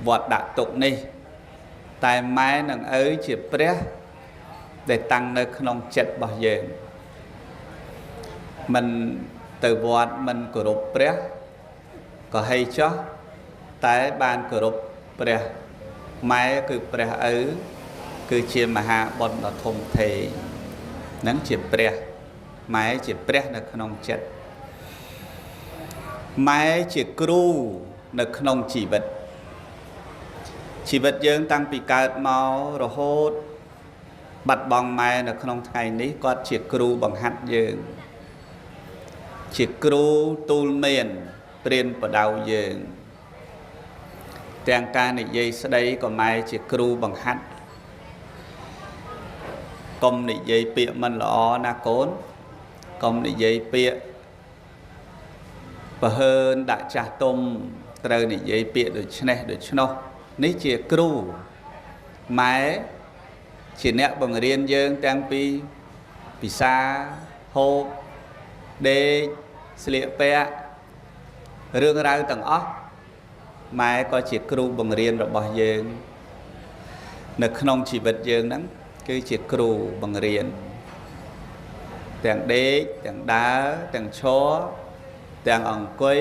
វត្តដាក់ទុកនេះតែម៉ែនិងឪជាព្រះដែលតាំងនៅក្នុងចិត្តរបស់យើងមិនទៅវត្តមិនគោរពព្រះក៏ហីចោះតែបានគោរពព្រះម៉ែគឺព្រះឪគឺជាមហាបុណ្យដ៏ធំធេងនឹងជាព្រះម៉ែជាព្រះនៅក្នុងចិត្តម៉ែជាគ្រូនៅក្នុងជីវិតជីវិតយើងតាំងពីកើតមករហូតបាត់បង់ម៉ែនៅក្នុងថ្ងៃនេះគាត់ជាគ្រូបង្ហាត់យើងជាគ្រូទូលមានព្រានបដៅយើងទាំងការនិយាយស្ដីក៏ម៉ែជាគ្រូបង្ហាត់កុំនិយាយពាក្យមិនល្អណាកូនកុំនិយាយពាក្យប្រហើនដាក់ចាស់ទុំត្រូវនិយាយពាក្យដូចនេះដូច្នោះនេះជាគ្រូម៉ែជាអ្នកបង្រៀនយើងទាំងពីភាសាហូបដេកស្លៀកពាក់រឿងរ៉ាវទាំងអស់ម៉ែក៏ជាគ្រូបង្រៀនរបស់យើងនៅក្នុងជីវិតយើងហ្នឹងគឺជាគ្រូបង្រៀនទាំងដេកទាំងដើរទាំងឈរទាំងអង្គុយ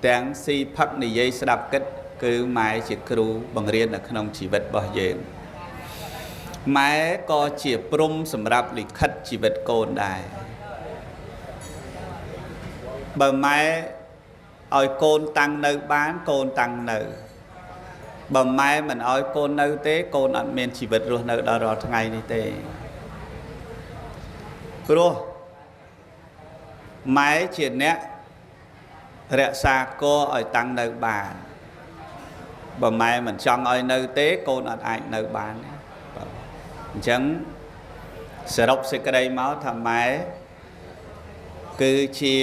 ទាំងស៊ីផឹកនិយាយស្ដាប់គិតគឺម៉ែជាគ្រូបង្រៀននៅក្នុងជីវិតរបស់យើងម៉ែក៏ជាព្រំសម្រាប់លិខិតជីវិតកូនដែរបើម៉ែឲ្យកូនតាំងនៅបានកូនតាំងនៅបើម៉ែមិនឲ្យកូននៅទេកូនអត់មានជីវិតរស់នៅដល់រាល់ថ្ងៃនេះទេព្រោះម៉ែជាអ្នករក្សាកឲ្យតាំងនៅបានបើម៉ែមិនចង់ឲ្យនៅទេកូនអត់អាចនៅបានទេអញ្ចឹងសរុបសេចក្តីមកថាម៉ែគឺជា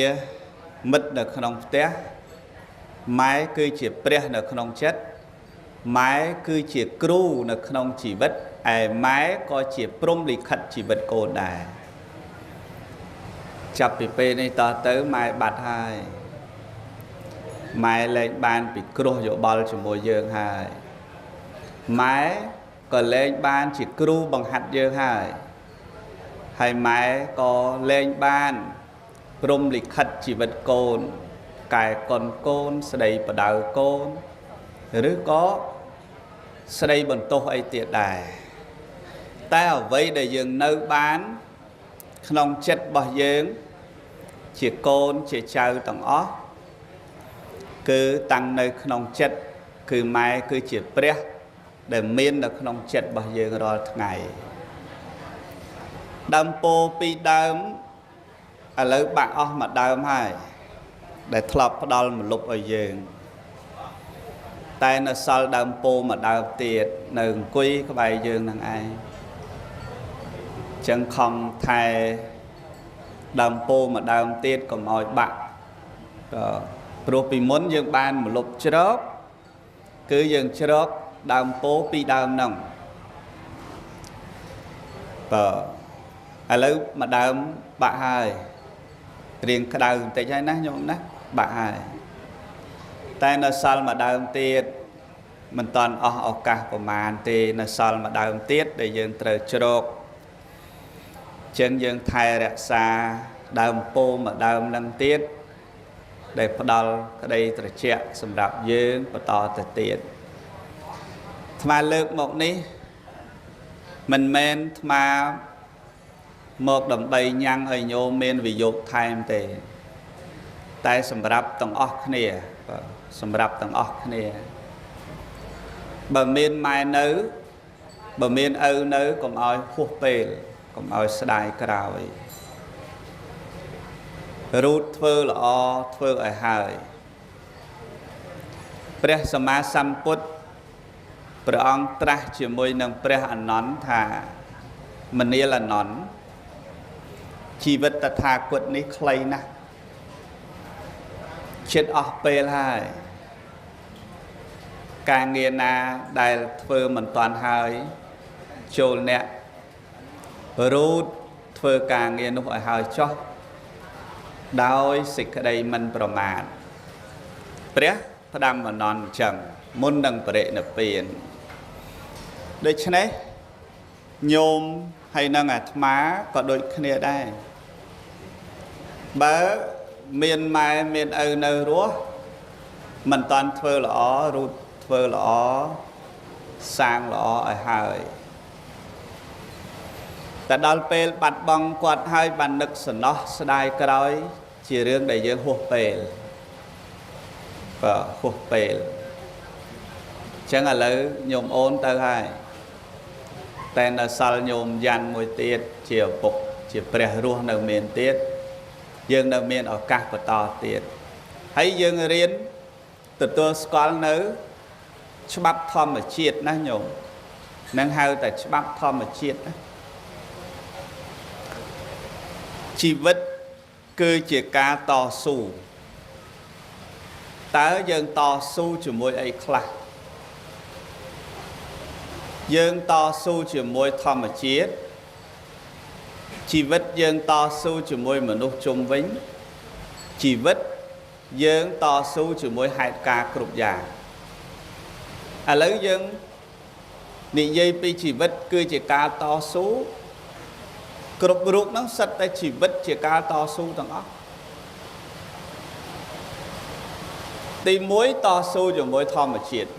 មិត្តនៅក្នុងផ្ទះម៉ែគឺជាព្រះនៅក្នុងចិត្តម៉ែគឺជាគ្រូនៅក្នុងជីវិតឯម៉ែក៏ជាព្រំលិខិតជីវិតកូនដែរចាប់ពីពេលនេះតទៅម៉ែបាត់ហើយម៉ែលែងបានពិគ្រោះយោបល់ជាមួយយើងហើយម៉ែក៏លែងបានជាគ្រូបង្ហាត់យើងហើយហើយម៉ែក៏លែងបានព្រំលិខិតជីវិតកូនកែកុនកូនស្ដីបដៅកូនឬក៏ស្ដីបន្ទោសអីទៀតដែរតែអ្វីដែលយើងនៅបានក្នុងចិត្តរបស់យើងជាកូនជាចៅទាំងអស់គឺតាំងនៅក្នុងចិត្តគឺម៉ែគឺជាព្រះដែលមាននៅក្នុងចិត្តរបស់យើងរាល់ថ្ងៃដើមពោពីដើមឥឡូវបាក់អស់មួយដើមហើយដែលធ្លាប់ផ្ដល់មលុបឲ្យយើងតែនៅសល់ដើមពោមួយដើមទៀតនៅអង្គុយក្បែរយើងនឹងឯងចឹងខំថែដើមពោមួយដើមទៀតកុំឲ្យបាក់ព្រោះពីមុនយើងបានមលុបជ្រកគឺយើងជ្រកដើមពោពីដើមហ្នឹងបើឥឡូវមួយដើមបាក់ហើយរៀងក្តៅបន្តិចហើយណាញោមណាបាក់ហើយតែនៅសល់មួយដើមទៀតមិនតាន់អស់ឱកាសប្រមាណទេនៅសល់មួយដើមទៀតដែលយើងត្រូវជ្រកចឹងយើងថែរក្សាដើមពោមួយដើមហ្នឹងទៀតដែលផ្ដល់ក្តីត្រជាក់សម្រាប់យើងបន្តទៅទៀតអាត្មាលើកមកនេះមិនមែនអាត្មាមកដើម្បីញ៉ាំងឲ្យញោមមានវិយោគថែមទេតែសម្រាប់ទាំងអស់គ្នាសម្រាប់ទាំងអស់គ្នាបើមានម៉ែនៅបើមានឪនៅកុំឲ្យហួសពេលកុំឲ្យស្ដាយក្រោយរូតធ្វើល្អធ្វើឲ្យហើយព្រះសម្មាសម្ពុទ្ធព្រះអង្គត្រាស់ជាមួយនឹងព្រះអានន្ទថាមនាលអានន្ទជីវិតតថាគតនេះខ្លីណាស់ចិត្តអស់ពេលហើយការងារណាដែលធ្វើមិនតាន់ហើយចូលអ្នករូតធ្វើការងារនោះឲ្យហើយចោះដោយសេចក្តីមិនប្រមាទព្រះផ្ដាំអានន្ទអញ្ចឹង មុននឹងបរិនិព្វានដូច្នេះញោមហើយនឹងអាត្មាក៏ដូចគ្នាដែរបើមានម៉ែមានឪនៅរស់មិនតាន់ធ្វើល្អរូបធ្វើល្អសាងល្អឲ្យហើយតែដល់ពេលបាត់បង់គាត់ហើយបាននឹកសំណោះស្ដាយក្រោយជារឿងដែលយើងហួសពេលបាទហួសពេលអញ្ចឹងឥឡូវញោមអូនទៅហើយតែនៅសល់ញោមយ៉ាន់មួយទៀតជាឪពុកជាព្រះរស់នៅមានទៀតយើងនៅមានឱកាសបន្តទៀតហើយយើងរៀនទទួលស្គាល់នៅច្បាប់ធម្មជាតិណាញោមនឹងហៅតែច្បាប់ធម្មជាតិណាជីវិតគឺជាការតស៊ូតើយើងតស៊ូជាមួយអីខ្លះយើងតស៊ូជាមួយធម្មជាតិជីវិតយើងតស៊ូជាមួយមនុស្សជុំវិញជីវិតយើងតស៊ូជាមួយហេតុការណ៍គ្រប់យ៉ាងឥឡូវយើងនិយាយពីជីវិតគឺជាការតស៊ូគ្រប់រូបហ្នឹងសិតតែជីវិតជាការតស៊ូទាំងអស់ទី1តស៊ូជាមួយធម្មជាតិ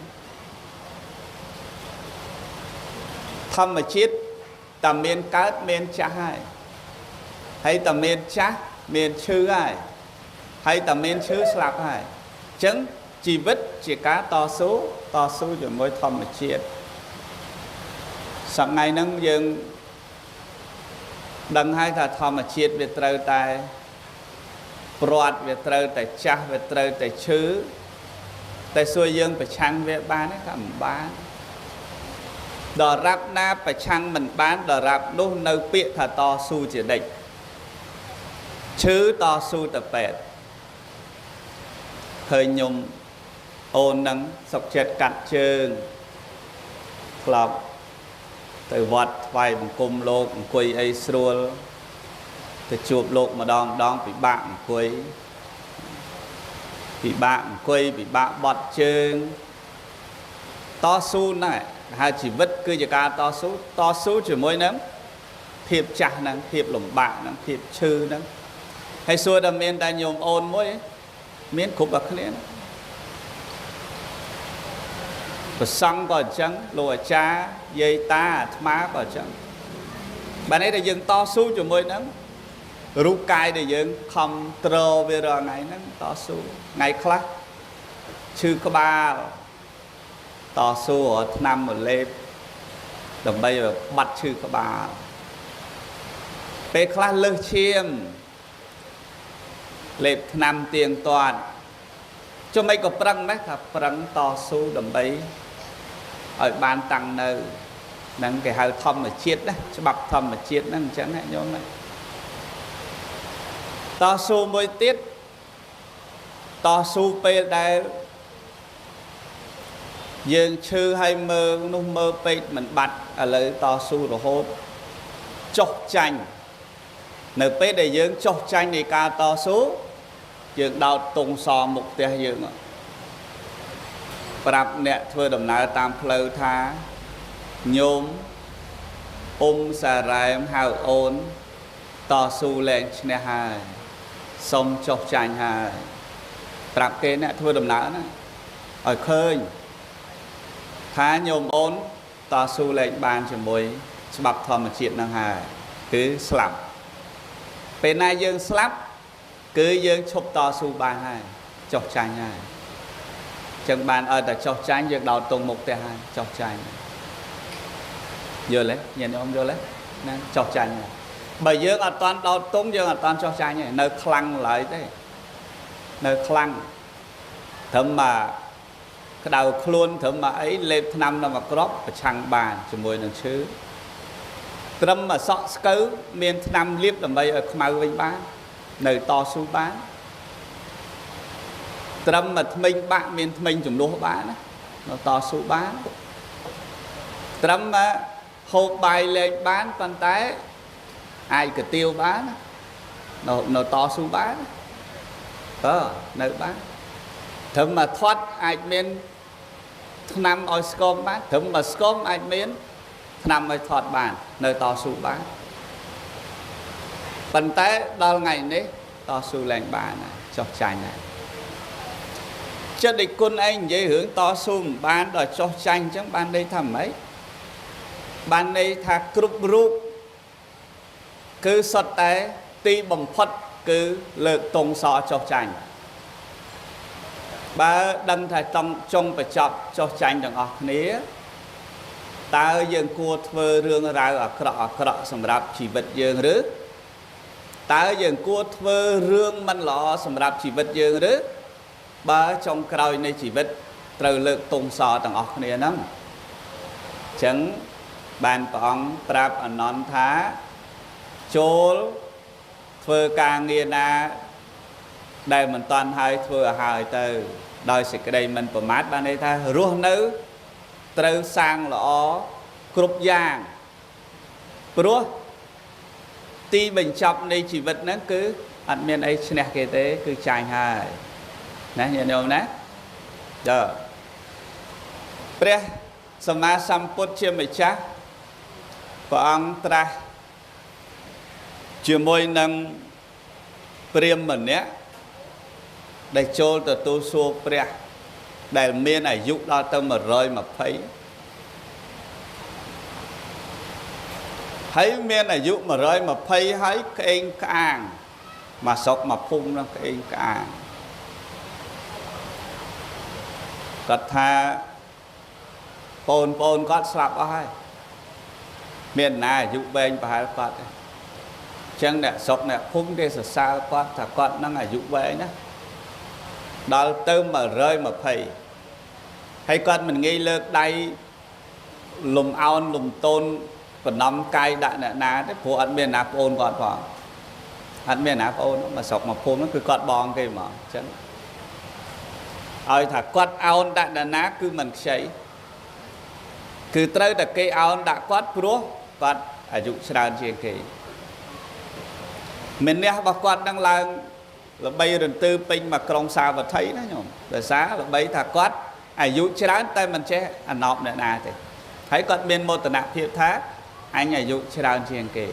ធម្មជាតិតែមានកើតមានចាស់ហើយហើយតែមានចាស់មានឈឺហើយហើយតែមានឈឺស្លាប់ហើយអញ្ចឹងជីវិតជាការតស៊ូតស៊ូជាមួយធម្មជាតិសប្តាហ៍ហ្នឹងយើងដឹងហើយថាធម្មជាតិវាត្រូវតែព្រាត់វាត្រូវតែចាស់វាត្រូវតែឈឺតែសួរយើងប្រឆាំងវាបានទេថាមិនបានដល់រាប់ណាប្រឆាំងមិនបានដល់រាប់នោះនៅពាក្យថាតស៊ូជានិច្ចឈឺតស៊ូទៅពេទ្យឃើញញោមអូននឹងសុកចិត្តកាត់ជើងក្លប់ទៅវត្តថ្វាយបង្គំលោកអង្គុយអីស្រួលទៅជួបលោកម្ដងម្ដងពិបាកអង្គុយពិបាកអង្គុយពិបាកបត់ជើងតស៊ូណាស់ហៅជីវិតគឺជាការតស៊ូតស៊ូជាមួយនឹងភាពចាស់ហ្នឹងភាពលំបាកហ្នឹងភាពឈឺហ្នឹងហើយសួរតែមានតែញោមអូនមួយមានគ្រប់តែគ្នាប្រសង់ក៏អញ្ចឹងលោកអាចារ្យយាយតាអាត្មាក៏អញ្ចឹងបាទនេះដែលយើងតស៊ូជាមួយនឹងរូបកាយដែលយើងខំទ្រវារាល់ថ្ងៃហ្នឹងតស៊ូថ្ងៃខ្លះឈឺក្បាលតស៊ូរថ្នាំមកលេបដើម្បីឲ្យបាត់ឈឺក្បាលពេលខ្លះលើសឈាមលេបថ្នាំទៀងទាត់ចុះមិនក៏ប្រឹងដែរថាប្រឹងតស៊ូដើម្បីឲ្យបានតាំងនៅហ្នឹងគេហៅធម្មជាតិណាច្បាប់ធម្មជាតិហ្នឹងអញ្ចឹងណាញោមណាតស៊ូមួយទៀតតស៊ូពេលដែលយើងឈឺហើយមើលនោះមើលពេកមិនបាត់ឥឡូវតស៊ូរហូតចុះចាញ់នៅពេលដែលយើងចុះចាញ់នៃការតស៊ូយើងដោតទងសមុខផ្ទះយើងប្រាប់អ្នកធ្វើដំណើរតាមផ្លូវថាញោមអ៊ុំសារ៉ែមហៅអូនតស៊ូលែងឈ្នះហើយសុំចុះចាញ់ហើយប្រាប់គេអ្នកធ្វើដំណើរណាឲ្យឃើញថាញោមអូនតស៊ូលែងបានជាមួយច្បាប់ធម្មជាតិហ្នឹងហើយគឺស្លាប់ពេលណាយើងស្លាប់គឺយើងឈប់តស៊ូបានហើយចុះចាញ់ហើយចឹងបានឲ្យតែចុះចាញ់យើងដោតទងមុខផ្ទះហើយចុះចាញ់យល់ទេញាតិញោមយល់ទេណាចុះចាញ់បើយើងអត់តាន់ដោតទងយើងអត់តាន់ចុះចាញ់ទេនៅខ្លាំងឡើយទេនៅខ្លាំងត្រឹមមកក្តៅខ្លួនត្រឹមមកអីលេបថ្នាំនៅមួយគ្រាប់ប្រឆាំងបានជាមួយនឹងឈឺត្រឹមមកសក់ស្កូវមានថ្នាំលាបដើម្បីឲ្យខ្មៅវិញបាននៅតស៊ូបានត្រឹមមកថ្មិញបាក់មានថ្មិញចំនួនបានណានៅតស៊ូបានត្រឹមមកហូបបាយលែងបានប៉ុន្តែអាចកាទៀវបាននៅតស៊ូបានអឺនៅបានត្រឹមមកធាត់អាចមាន ថ្នាំឲ្យស្គមបានត្រឹមមកស្គមអាចមានថ្នាំឲ្យថត់បាននៅតស៊ូបានប៉ុន្តែដល់ថ្ងៃនេះតស៊ូលែងបានចុះចាញ់ហើយចិត្តឯគុណឯងនិយាយរឿងតស៊ូមិនបានដល់ចុះចាញ់អញ្ចឹងបានន័យថាម៉េចបានន័យថាគ្រប់រូបគឺសុទ្ធតែទីបំផុតគឺលើកទងសចុះចាញ់បើដឹងថាចង់ចុងបញ្ចប់ចុះចាញ់ទាំងអស់គ្នាតើយើងគួរធ្វើរឿងរ៉ាវអាក្រក់អាក្រក់សម្រាប់ជីវិតយើងឬតើយើងគួរធ្វើរឿងមិនល្អសម្រាប់ជីវិតយើងឬបើចុងក្រោយនៃជីវិតត្រូវលើកទងសទាំងអស់គ្នាហ្នឹងអញ្ចឹងបានព្រះអង្គប្រាប់អានន្ទថាចូលធ្វើការងារណាដែលមិនតាន់ហើយធ្វើឲ្យហើយទៅដោយសេចក្តីមិនប្រមាទបានន័យថារស់នៅត្រូវសាងល្អគ្រប់យ៉ាងព្រោះទីបញ្ចប់នៃជីវិតហ្នឹងគឺអត់មានអីឈ្នះគេទេគឺចាញ់ហើយណាញាតិញោមណាចាព្រះសម្មាសម្ពុទ្ធជាម្ចាស់ព្រះអង្គត្រាស់ជាមួយនឹងព្រាហ្មណ៍ម្នាក់ដែលចូលទទួលសួរព្រះដែលមានអាយុដល់ទៅ120ហើយមានអាយុ120ហើយក្អេងក្អាងមកស្រុកមកភូមិនោះក្អេងក្អាងគាត់ថាបងប្អូនគាត់ស្លាប់អស់ហើយមានណាអាយុវែងប្រហែលគាត់ទេអញ្ចឹងអ្នកស្រុកអ្នកភូមិគេសរសើរគាត់ថាគាត់នឹងអាយុវែងណាដល់ទៅ120ហើយគាត់មិនងាយលើកដៃលំអោនលំតូនបណ្ដំកាយដាក់អ្នកណាទេព្រោះអត់មានណាប្អូនគាត់ផងអត់មានណាប្អូនមកស្រុកមកភូមិហ្នឹងគឺគាត់បងគេហ្មងអញ្ចឹងឲ្យថាគាត់អោនដាក់អ្នកណាគឺមិនខ្ចីគឺត្រូវតែគេអោនដាក់គាត់ព្រោះគាត់អាយុច្រើនជាងគេមានអ្នករបស់គាត់នឹងឡើងល្បីរន្ទឺពេញមកក្រុងសាវត្ថីណាញោមដោយសារល្បីថាគាត់អាយុច្រើនតែមិនចេះអណប់អ្នកណាទេហើយគាត់មានមោទនភាពថាអញអាយុច្រើនជាងគេ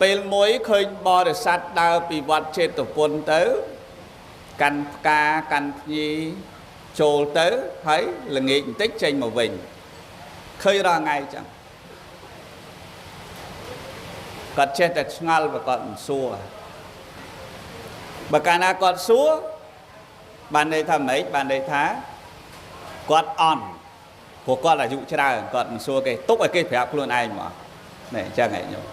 ពេលមួយឃើញបរិស័ទដើរពីវត្តចេតពុនទៅកាន់ផ្កាកាន់ភ្ញីចូលទៅហើយល្ងាចបន្តិចចេញមកវិញឃើញរាល់ថ្ងៃចឹងគាត់ចេះតែឆ្ងល់បើគាត់មិនសួរបើកាលណាគាត់សួរបានន័យថាម៉េចបានន័យថាគាត់អន់ព្រោះគាត់អាយុច្រើនគាត់មិនសួរគេទុកឲ្យគេប្រាប់ខ្លួនឯងមកនេះអញ្ចឹងឯងញោម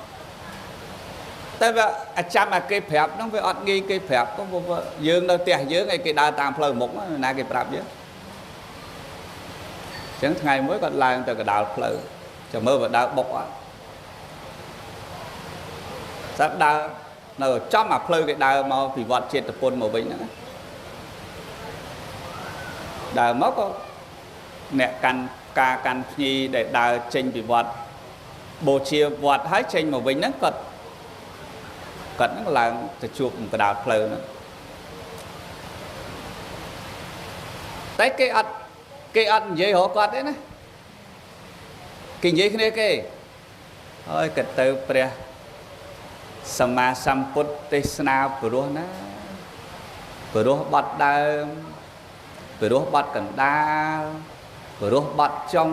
តែវាអាចាំឲ្យគេប្រាប់ហ្នឹងវាអត់ងាយគេប្រាប់ព្រោះយើងនៅផ្ទះយើងឲ្យគេដើរតាមផ្លូវមុខណាគេប្រាប់យើងអញ្ចឹងថ្ងៃមួយគាត់ឡើងទៅកណ្ដាលផ្លូវចាំមើលវាដើរបុកអត់ស្រាប់ដើរនៅចំអាផ្លូវគេដើរមកពីវត្តចេតពុនមកវិញហ្នឹងដើរមកក៏អ្នកកាន់ការកាន់ភ្ញីដែលដើរចេញពីវត្តបូជាវត្តហើយចេញមកវិញហ្នឹងគាត់ហ្នឹងឡើងទៅជួបកណ្ដាលផ្លូវហ្នឹងតែគេអត់និយាយរកគាត់ទេណាគេនិយាយគ្នាគេហើយក៏ទៅព្រះសម្មាសម្ពុទ្ធទេសនាព្រោះណាព្រោះបត់ដើមព្រោះបត់កណ្ដាលព្រោះបត់ចុង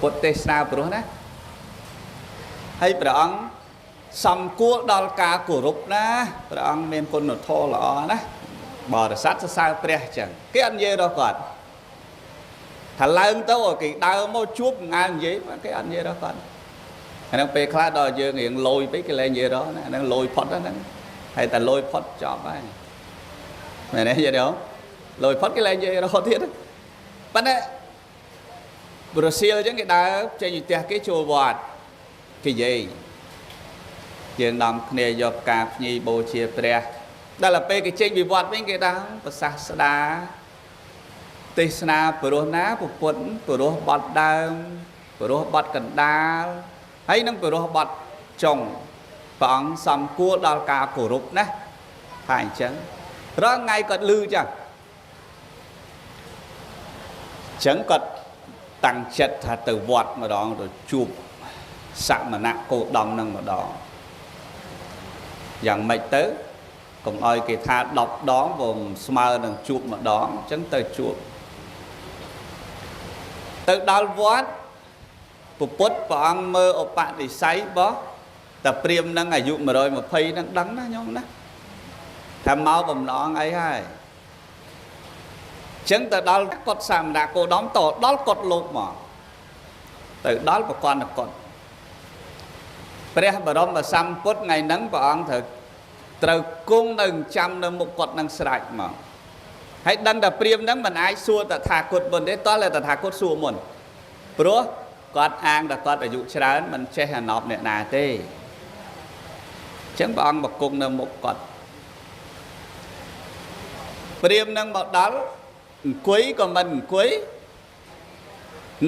ពុទ្ធទេសនាព្រោះណាហើយព្រះអង្គសំគួរដល់ការគោរពណាព្រះអង្គមានគុណធម៌ល្អណាបរិស័ទសរសើរព្រះចឹងគេអត់និយាយដល់គាត់ថាឡើងទៅឲ្យគេដើរមកជួបងើនិយាយគេអត់និយាយដល់គាត់អាហ្នឹងពេលខ្លះដល់យើងរៀងលយពេកគេលែងនិយាយដល់ណាអាហ្នឹងលយផុតហ្នឹងហើយតែលយផុតចប់ហើយមែនទេយាយលយផុតគេលែងនិយាយរហូតទៀតប៉ុន្តែប្រសៀលអញ្ចឹងគេដើរចេញពីផ្ទះគេចូលវត្តគេនិយាយយើងនាំគ្នាយកផ្កាភ្ញីបូជាព្រះដល់ពេលគេចេញពីវត្តវិញគេដើរប្រសាស្ដាទេសនាព្រោះណាពុទ្ធព្រោះបត់ដើមព្រោះបត់កណ្ដាលហើយនឹងព្រោះបត់ចុងព្រះអង្គសំគួរដល់ការគោរពណាថាអញ្ចឹងរាល់ថ្ងៃគាត់លឺចឹង ចឹងគាត់តាំងចិត្តថាទៅវត្តម្ដងទៅជួបសមណៈគោតមនឹងម្ដងយ៉ាងម៉េចទៅកុំឲ្យគេថា10ដងព្រមស្មើនឹងជួបម្ដងអញ្ចឹងទៅជួបទៅដល់វត្តពុទ្ធព្រះអង្គមើលឧបនិស្ស័យរបស់តាព្រាមនឹងអាយុ120នឹងដឹងណាញោមណាថាមកបំណងអីហើយអញ្ចឹងទៅដល់កុដិសមណៈគោតមតដល់កុដិលោកមកទៅដល់ប្រកណ្ឌកុដិព្រះបរមសម្ពុទ្ធថ្ងៃហ្នឹងព្រះអង្គត្រូវគង់នៅចាំនៅមុខកុដិនឹងស្រេចមកហើយដឹងតែព្រាមហ្នឹងមិនអាចសួរតថាគតមុនទេតោះតែតថាគតសួរមុនព្រោះគាត់អាងតែគាត់អាយុច្រើនមិនចេះអាណប់អ្នកណាទេអញ្ចឹងព្រះអង្គមកគង់នៅមុខគាត់ព្រាមនឹងមកដល់អង្គុយក៏មិនអង្គុយ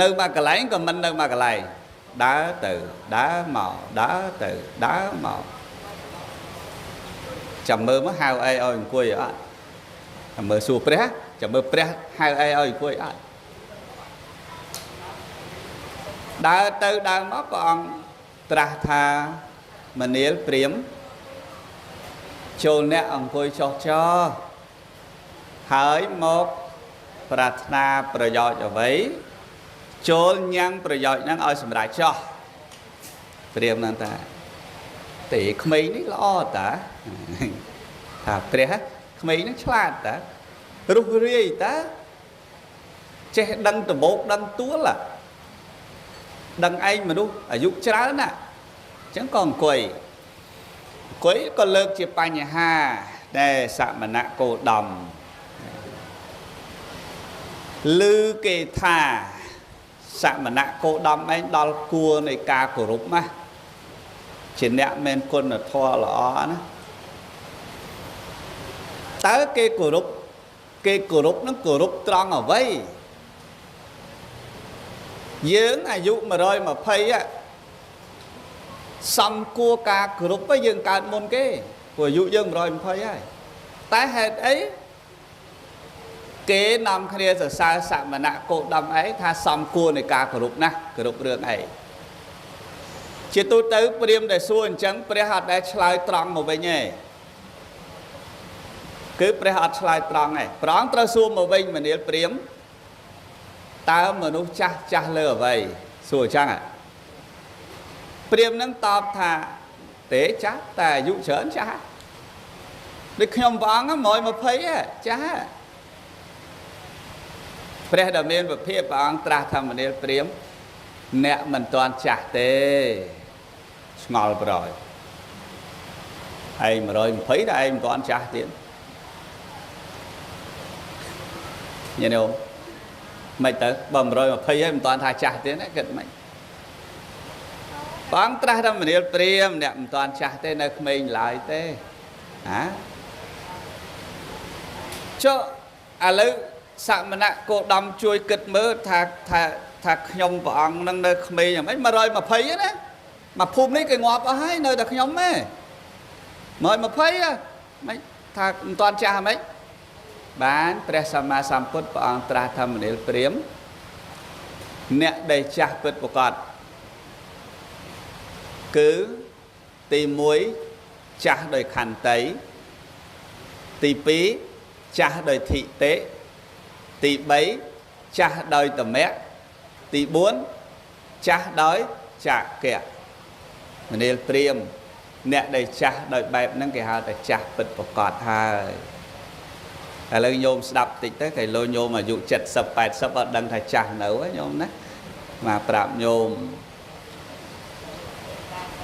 នៅមួយកន្លែងក៏មិននៅមួយកន្លែងដើរទៅដើរមកដើរទៅដើរមកចាំមើលមកហៅអីឲ្យអង្គុយអត់ចាំមើលសួរព្រះចាំមើលព្រះហៅអីឲ្យអង្គុយអត់ដើរទៅដើរមកព្រះអង្គត្រាស់ថាមនាលព្រាមចូលអ្នកអង្គុយចុះចោហើយមកប្រាថ្នាប្រយោជន៍អ្វីចូលញ៉ាំងប្រយោជន៍ហ្នឹងឲ្យសម្រេចចោះព្រាមហ្នឹងតាទេក្មេងនេះល្អតាថាព្រះក្មេងហ្នឹងឆ្លាតតារុះរាយតាចេះដឹងដបោកដឹងទួលដឹងឯងមនុស្សអាយុច្រើនណាអញ្ចឹងក៏អង្គុយក៏លើកជាបញ្ហាដែលសមណៈគោតមឮគេថាសមណៈគោតមឯងដល់គួរនៃការគោរពណាជាអ្នកមានគុណធម៌ល្អណាតើគេគោរពនឹងគោរពត្រង់អ្វីយើងអាយុ120សំគួរការគោរពយើងកើតមុនគេព្រោះអាយុយើង120ហើយតែហេតុអីគេនាំគ្នាសរសើរសមណៈគោតមឯងថាសំគួរនៃការគោរពណាស់គោរពរឿងឯងជាទូទៅព្រាមដែលសួរអញ្ចឹងព្រះអត់ដែលឆ្លើយត្រង់មកវិញទេគឺព្រះអត់ឆ្លើយត្រង់ទេព្រះអង្គត្រូវសួរមកវិញមនាលព្រាមតើមនុស្សចាស់ចាស់លើអ្វីសួរអញ្ចឹងព្រាមនឹងតបថាទេចាស់តែអាយុច្រើនចាស់ដូចខ្ញុំព្រះអង្គ120ចាស់ព្រះដែលមានវិភាកព្រះអង្គត្រាស់ថាមនាលព្រាមអ្នកមិនទាន់ចាស់ទេឆ្ងល់ប្រយឯង120តែឯងមិនទាន់ចាស់ទៀតញ៉ែមិនទៅបើ120ហើយមិនទាន់ថាចាស់ទៀតណាគិតមិនព្រះអង្គត្រាស់ថាមនាលព្រាមអ្នកមិនទាន់ចាស់ទេនៅក្មេងឡើយទេហាចុះឥឡូវសមណៈគោតមជួយគិតមើលថាថាថាខ្ញុំព្រះអង្គនឹងនៅក្មេងយ៉ាងម៉េច120ណាមកភូមិនេះគេងាប់អស់ហើយនៅតែខ្ញុំទេ120មិនថាមិនទាន់ចាស់ហ្មងបានព្រះសម្មាសម្ពុទ្ធព្រះអង្គត្រាស់ថាមនាលព្រាមអ្នកដែលចាស់ពិតប្រាកដគឺទី1ចាស់ដោយខន្តីទី2ចាស់ដោយធិតិទី3ចាស់ដោយតមៈទី4ចាស់ដោយចកៈមនាលព្រាមអ្នកដែលចាស់ដោយបែបហ្នឹងគេហៅថាចាស់ពិតប្រាកដហើយឥឡូវញោមស្ដាប់តិចទៅគេលោញោមអាយុ70 80អត់ដឹងថាចាស់នៅហ៎ញោមណាមកប្រាប់ញោម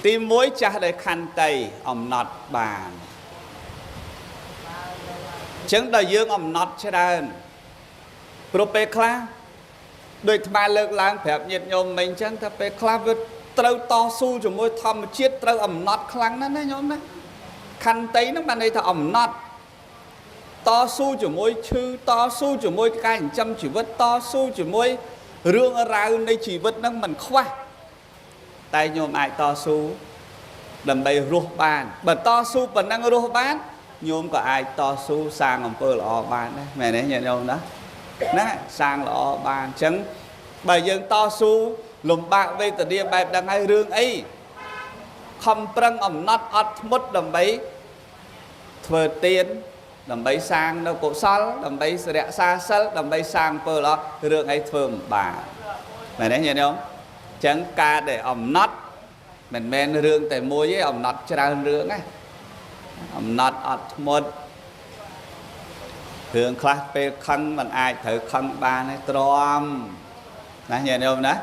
ទី1ចាស់ដោយខន្តីអំណត់បានអញ្ចឹងដល់យើងអំណត់ច្រើនព្រោះពេលខ្លះដូចអាត្មាលើកឡើងប្រាប់ញាតិញោមមិញអញ្ចឹងថាពេលខ្លះវាត្រូវតស៊ូជាមួយធម្មជាតិត្រូវអំណត់ខ្លាំងណាស់ណាញោមណាខន្តីហ្នឹងបានន័យថាអំណត់តស៊ូជាមួយឈឺតស៊ូជាមួយការចិញ្ចឹមជីវិតតស៊ូជាមួយរឿងរ៉ាវនៃជីវិតហ្នឹងមិនខ្វះតែញោមអាចតស៊ូដើម្បីរស់បានបើតស៊ូប៉ុណ្ណឹងរស់បានញោមក៏អាចតស៊ូសាងអំពើល្អបានដែរមែនទេញាតិញោមណា ណាសាងល្អបានអញ្ចឹងបើយើងតស៊ូលំបាកវេទនាបែបហ្នឹងហើយរឿងអីខំប្រឹងអំណត់អត់ធ្មត់ដើម្បីធ្វើទានដើម្បីសាងនៅកុសលដើម្បីរក្សាសិលដើម្បីសាងអំពើល្អរឿងអីធ្វើមិនបានមែនទេញាតិញោមអញ្ចឹងការដែលអំណត់មិនមែនរឿងតែមួយទេអំណត់ច្រើនរឿងណាអំណត់អត់ធ្មត់រឿងខ្លះពេលខឹងមិនអាចត្រូវខឹងបានទេទ្រាំណាញាតិញោមណា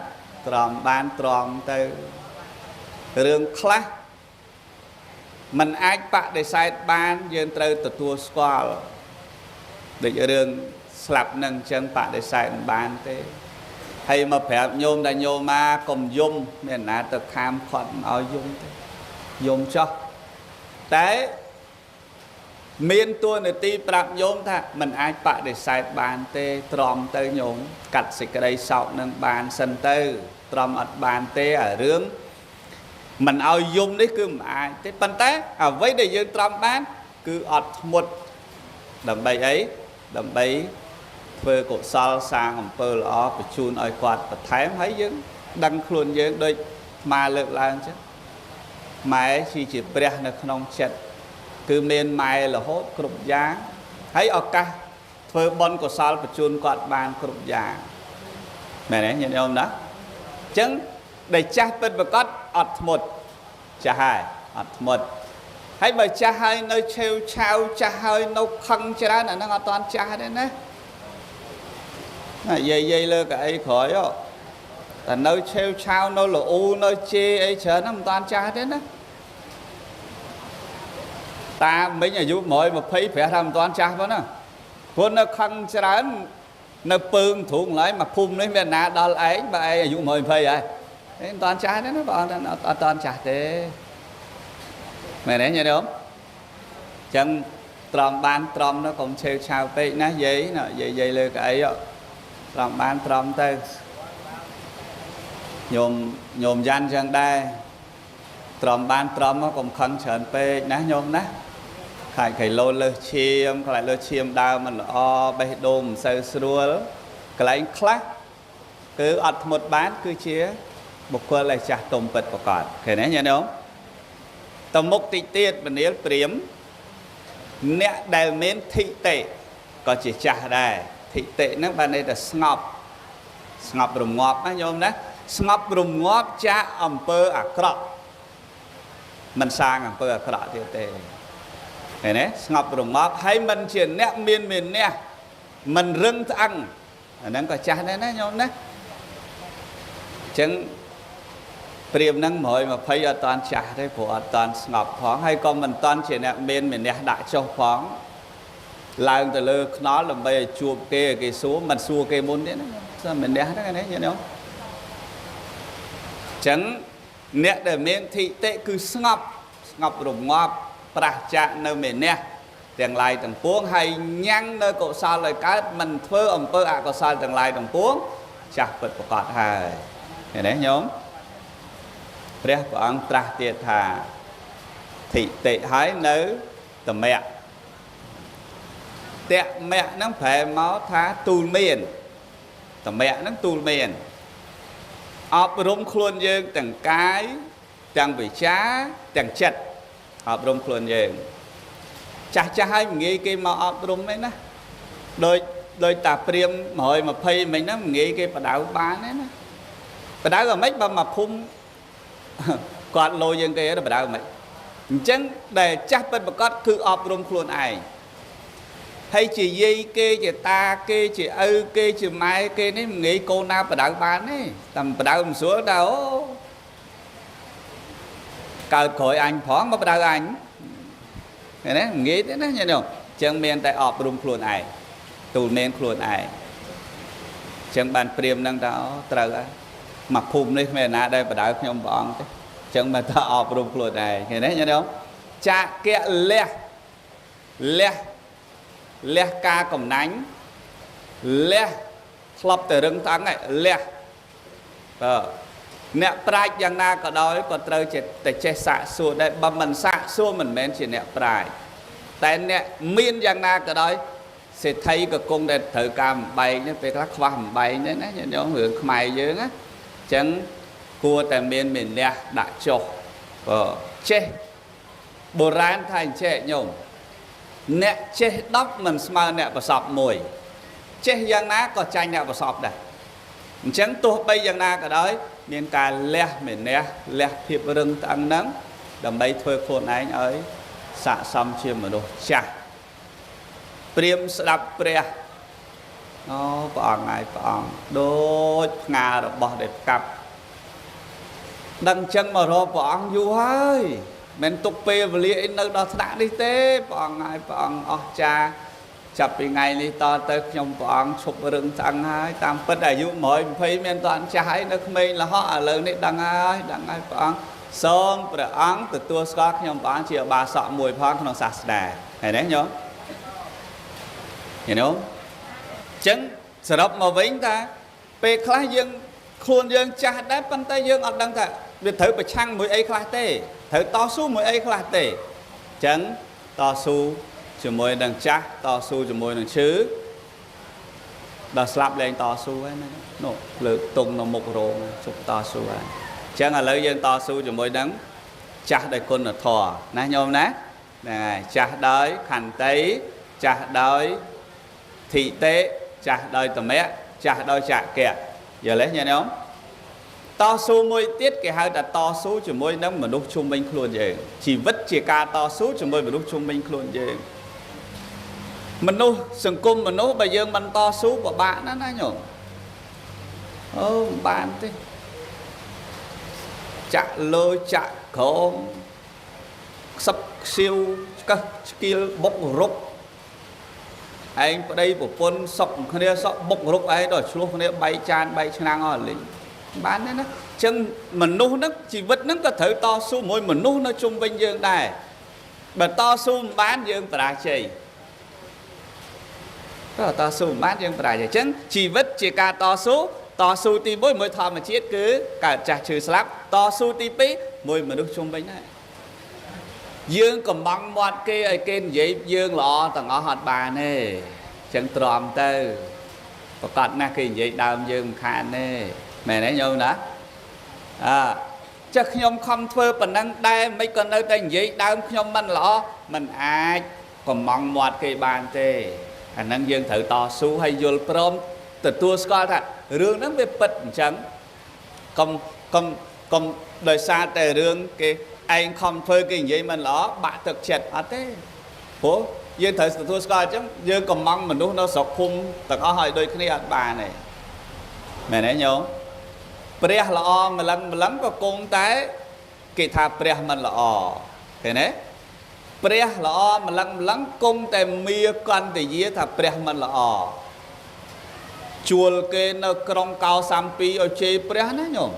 ទ្រាំបានទ្រាំទៅរឿងខ្លះมันអាចបដិសេធបានយើងត្រូវទទួលស្គាល់ដូចរឿងស្លាប់នឹងអញ្ចឹងបដិសេធមិនបានទេហើយមកប្រាប់ញោមតែញោមមកកុំយំមានណាទៅខាមខាត់មិនឲ្យយំទេយំចោះតែមានតួនាទីប្រាប់ញោមថាมันអាចបដិសេធបានទេទ្រាំទៅញោមកាត់សេចក្តីសោកនឹងបានសិនទៅទ្រាំអត់បានទេអារឿងមិនឲ្យយំនេះគឺមិនអាចទេប៉ុន្តែអ្វីដែលយើងទ្រាំបានគឺអត់ធ្មត់ដើម្បីអីដើម្បីធ្វើកុសលសាងអំពើល្អបញ្ជូនឲ្យគាត់បន្ថែមហើយយើងដឹងខ្លួនយើងដូចម៉ែលើកឡើងចឹងម៉ែជាព្រះនៅក្នុងចិត្តគឺមានម៉ែរហូតគ្រប់យ៉ាងហើយឱកាសធ្វើបុណ្យកុសលបញ្ជូនគាត់បានគ្រប់យ៉ាងមែនទេញាតិញោមណាអញ្ចឹងដែលចាស់ពិតប្រាកដអត់ធ្មត់ចាស់ហើយអត់ធ្មត់ហើយបើចាស់ហើយនៅឆេវឆាវចាស់ហើយនៅខឹងច្រើនអាហ្នឹងអត់តាន់ចាស់ទេណាណាយាយលើកៅអីក្រោយតែនៅឆេវឆាវនៅលូនៅជេអីច្រើនហ្នឹងមិនតាន់ចាស់ទេណាតាមិញអាយុ120ប្រាស់ថាមិនតាន់ចាស់ប៉ុណ្ណាព្រោះនៅខឹងច្រើននៅពើងទ្រូងឡើយមកភូមិនេះមានណាដល់ឯងបើឯងអាយុ120ហើយមិនតាន់ចាស់ទេណាបងអត់តាន់ចាស់ទេមែនទេញាតិញោមអញ្ចឹងទ្រាំបានទ្រាំទៅកុំឆេវឆាវពេកណាយាយណាយាយលើកៅអីទ្រាំបានទ្រាំទៅញោមយ៉ាន់ចឹងដែរទ្រាំបានទ្រាំកុំខឹងច្រើនពេកណាញោមណាខ្លាចគេលោលើសឈាមខ្លាចលើសឈាមដើមមិនល្អបេះដូងមិនសូវស្រួលកន្លែងខ្លះគឺអត់ធ្មត់បានគឺជាបុគ្គលដែលចាស់ទុំពិតប្រាកដឃើញទេញាតិញោមតមុខតិចទៀតមនាលព្រាមអ្នកដែលមានធិតិក៏ជាចាស់ដែរធិតិហ្នឹងបានន័យថាស្ងប់ស្ងប់រងាប់ណាញោមណាស្ងប់រងាប់ចាកអំពើអាក្រក់មិនសាងអំពើអាក្រក់ទៀតទេឃើញទេស្ងប់រងាប់ហើយមិនជាអ្នកមានមានះមិនរឹងត្អឹងអាហ្នឹងក៏ចាស់ដែរណាញោមណាអញ្ចឹងព្រាមហ្នឹង120អត់តាន់ចាស់ទេព្រោះអត់តាន់ស្ងប់ផងហើយក៏មិនតាន់ជាអ្នកមានមានះដាក់ចុះផងឡើងទៅលើខ្នល់ដើម្បីឲ្យជួបគេឲ្យគេសួរមិនសួរគេមុនទេណាមានះហ្នឹងណាញាតិញោមអញ្ចឹងអ្នកដែលមានធិតិគឺស្ងប់ស្ងប់រងាប់ប្រះចាកនៅមានះទាំងឡាយទាំងពួងហើយញ៉ាំងនៅកុសលឲ្យកើតមិនធ្វើអំពើអកុសលទាំងឡាយទាំងពួងចាស់ពិតប្រាកដហើយឃើញទេញោមព្រះអង្គត្រាស់ទៀតថាធិតិហើយនៅតមៈតមៈហ្នឹងប្រែមកថាទូលមានតមៈហ្នឹងទូលមានអប់រំខ្លួនយើងទាំងកាយទាំងវិចារទាំងចិត្តអប់រំខ្លួនយើងចាស់ចាស់ហើយមិនងាយគេមកអប់រំទេណាដោយតាព្រាម120មិញហ្នឹងមិនងាយគេបដៅបានទេណាបដៅក៏មិនបើមកភូមិគាត់លោយើងគេទៅបដៅមិនអញ្ចឹងដែលចាស់ពិតប្រាកដគឺអប់រំខ្លួនឯងហើយជាយាយគេជាតាគេជាឪគេជាម៉ែគេនេះមិនងាយកូនណាបដៅបានទេតែបដៅមិនស្រួលតែអូកើតក្រោយអញផងមកបដៅអញឃើញទេមិនងាយទេណាញាតិញោមអញ្ចឹងមានតែអប់រំខ្លួនឯងទូលមានខ្លួនឯងអញ្ចឹងបានព្រាមនឹងថាអូត្រូវហើយមកភូមិនេះគ្មានណាដែលបដៅខ្ញុំព្រះអង្គទេអញ្ចឹងមកថាអប់រំខ្លួនឯងឃើញទេញាតិញោមចាកៈលះលះលះការកំណាញ់លះធ្លាប់តែរឹងត្អឹងឯងលះបើអ្នកប្រាជ្ញយ៉ាងណាក៏ដោយក៏ត្រូវតែចេះសាកសួរដែរបើមិនសាកសួរមិនមែនជាអ្នកប្រាជ្ញតែអ្នកមានយ៉ាងណាក៏ដោយ សេដ្ឋីក៏គង់តែត្រូវការបំបែកនេះពេលខ្លះខ្វះបំបែកនេះណាញាតិញោមរឿងខ្មែរយើងណាអញ្ចឹងគួរតែមានមានះដាក់ចុះបើចេះបុរាណថាអញ្ចេះញោមអ្នកចេះ10មិនស្មើអ្នកប្រសពមួយចេះយ៉ាងណាក៏ចាញ់អ្នកប្រសពដែរអញ្ចឹងទោះបីយ៉ាងណាក៏ដោយមានការលះមេនះលះភាពរឹងត្អឹងហ្នឹងដើម្បីធ្វើខ្លួនឯងឲ្យស័ក្តិសមជាមនុស្សចាស់ព្រាមស្ដាប់ព្រះអូព្រះអង្គហើយព្រះអង្គដូចផ្ងារបស់ដែលផ្កាប់ដឹងចឹងមករកព្រះអង្គយូរហើយមិនទុកពេលវេលាអីនៅដល់ថ្នាក់នេះទេព្រះអង្គហើយព្រះអង្គអស្ចារ្យចាប់ពីថ្ងៃនេះតទៅខ្ញុំព្រះអង្គឈប់រឹងស្អឹងហើយតាមពិតអាយុ120មានតអចាស់ហើយនៅក្មេងលហកឥឡូវនេះដឹងហើយដឹងហើយព្រះអង្គសូមព្រះអង្គទទួលស្គាល់ខ្ញុំព្រះអង្គជាឧបាសកមួយផងក្នុងសាសនាឃើញទេញោមញោមចឹងសរុបមកវិញថាពេលខ្លះយើងខ្លួនយើងចាស់ដែរប៉ុន្តែយើងអត់ដឹងថាវាត្រូវប្រឆាំងមួយអីខ្លះទេត្រូវតស៊ូមួយអីខ្លះទេចឹងតស៊ូជាមួយនឹងចាស់តស៊ូជាមួយនឹងឈឺដល់ស្លាប់លែងតស៊ូហើយណានោះលើកតុងនៅមុខរោងជប់តស៊ូហើយអញ្ចឹងឥឡូវយើងតស៊ូជាមួយនឹងចាស់ដោយគុណធម៌ណាញោមណាហ្នឹងហើយចាស់ដោយខន្តីចាស់ដោយធិតិចាស់ដោយសមៈចាស់ដោយចកៈយល់ទេញោមតស៊ូមួយទៀតគេហៅថាតស៊ូជាមួយនឹងមនុស្សជុំវិញខ្លួនយើងជីវិតជាការតស៊ូជាមួយមនុស្សជុំវិញខ្លួនយើងមនុស្សសង្គមមនុស្សបើយើងមិនតស៊ូពិបាកណាស់ណាញោមអូមិនបានទេចាក់លើចាក់ក្រោមខ្សឹបខ្សៀវឆ្កឹះឆ្កៀលបុករុកឯងប្តីប្រពន្ធសក់គ្នាសក់បុករុកឯងដល់ឆ្លោះគ្នាបែកចានបែកឆ្នាំងអស់លីងបានទេណាអញ្ចឹងមនុស្សហ្នឹងជីវិតហ្នឹងក៏ត្រូវតស៊ូមួយមនុស្សនៅជុំវិញយើងដែរបើតស៊ូមិនបានយើងបរាជ័យក៏តស៊ូមិនបានយើងបរាជ័យអញ្ចឹងជីវិតជាការតស៊ូតស៊ូទី1មួយធម្មជាតិគឺកើតចាស់ឈឺស្លាប់តស៊ូទី2មួយមនុស្សជុំវិញដែរយើងកំងមាត់គេឲ្យគេនិយាយយើងល្អទាំងអស់អត់បានទេអញ្ចឹងទ្រាំទៅប្រកាសណាស់គេនិយាយដើមយើងមិនខានទេមែនទេញោមណាអើចាស់ខ្ញុំខំធ្វើប៉ុណ្ណឹងដែរមិនក៏នៅតែនិយាយដើមខ្ញុំមិនល្អមិនអាចកំងមាត់គេបានទេអាហ្នឹងយើងត្រូវតស៊ូហើយយល់ព្រមទទួលស្គាល់ថារឿងហ្នឹងវាពិតអញ្ចឹងកុំកុំកុំដោយសារតែរឿងគេឯងខំធ្វើគេនិយាយមិនល្អបាក់ទឹកចិត្តអត់ទេព្រោះយើងត្រូវទទួលស្គាល់អញ្ចឹងយើងកំងមនុស្សនៅស្រុកភូមិទាំងអស់ឲ្យដូចគ្នាអត់បានទេមែនទេញោមព្រះល្អម្លឹងម្លឹងក៏គង់តែគេថាព្រះមិនល្អឃើញទេព្រះល្អម្លឹងម្លឹងគង់តែមាកន្តយាថាព្រះមិនល្អជួលគេនៅក្រុងកោសាំពីឲ្យជេរព្រះណាញោម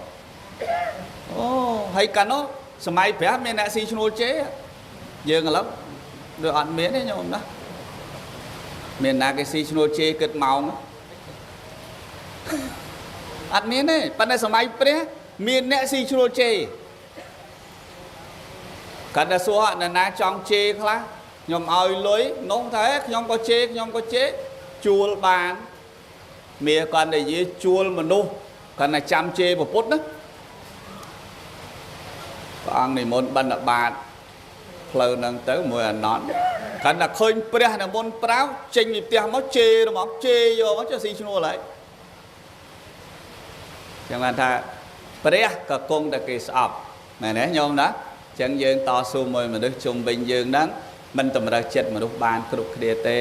អូហើយកាលនោះសម័យព្រះមានអ្នកស៊ីឈ្នួលជេរយើងឥឡូវវាអត់មានទេញោមណាមានណាគេស៊ីឈ្នួលជេរគិតម៉ោងអត់មានទេប៉ុន្តែសម័យព្រះមានអ្នកស៊ីឈ្នួលជេរគាត់តែសួរនរណាចង់ជេរខ្លះខ្ញុំឲ្យលុយនោះថាខ្ញុំក៏ជេរខ្ញុំក៏ជេរជួលបានមាគាត់និយាយជួលមនុស្សគាត់តែចាំជេរពុទ្ធណាព្រះអង្គនិមន្តបិណ្ឌបាតផ្លូវហ្នឹងទៅមួយអាណត់គាត់តែឃើញព្រះនិមន្តប្រាវចេញពីផ្ទះមកជេរមកជេរយកមកចុះស៊ីឈ្នួលហើយចឹងបានថាព្រះក៏គង់តែគេស្អប់មែនទេញោមណាចឹងយើងតស៊ូមួយមនុស្សជុំវិញយើងហ្នឹងមិនតម្រូវចិត្តមនុស្សបានគ្រប់គ្នាទេ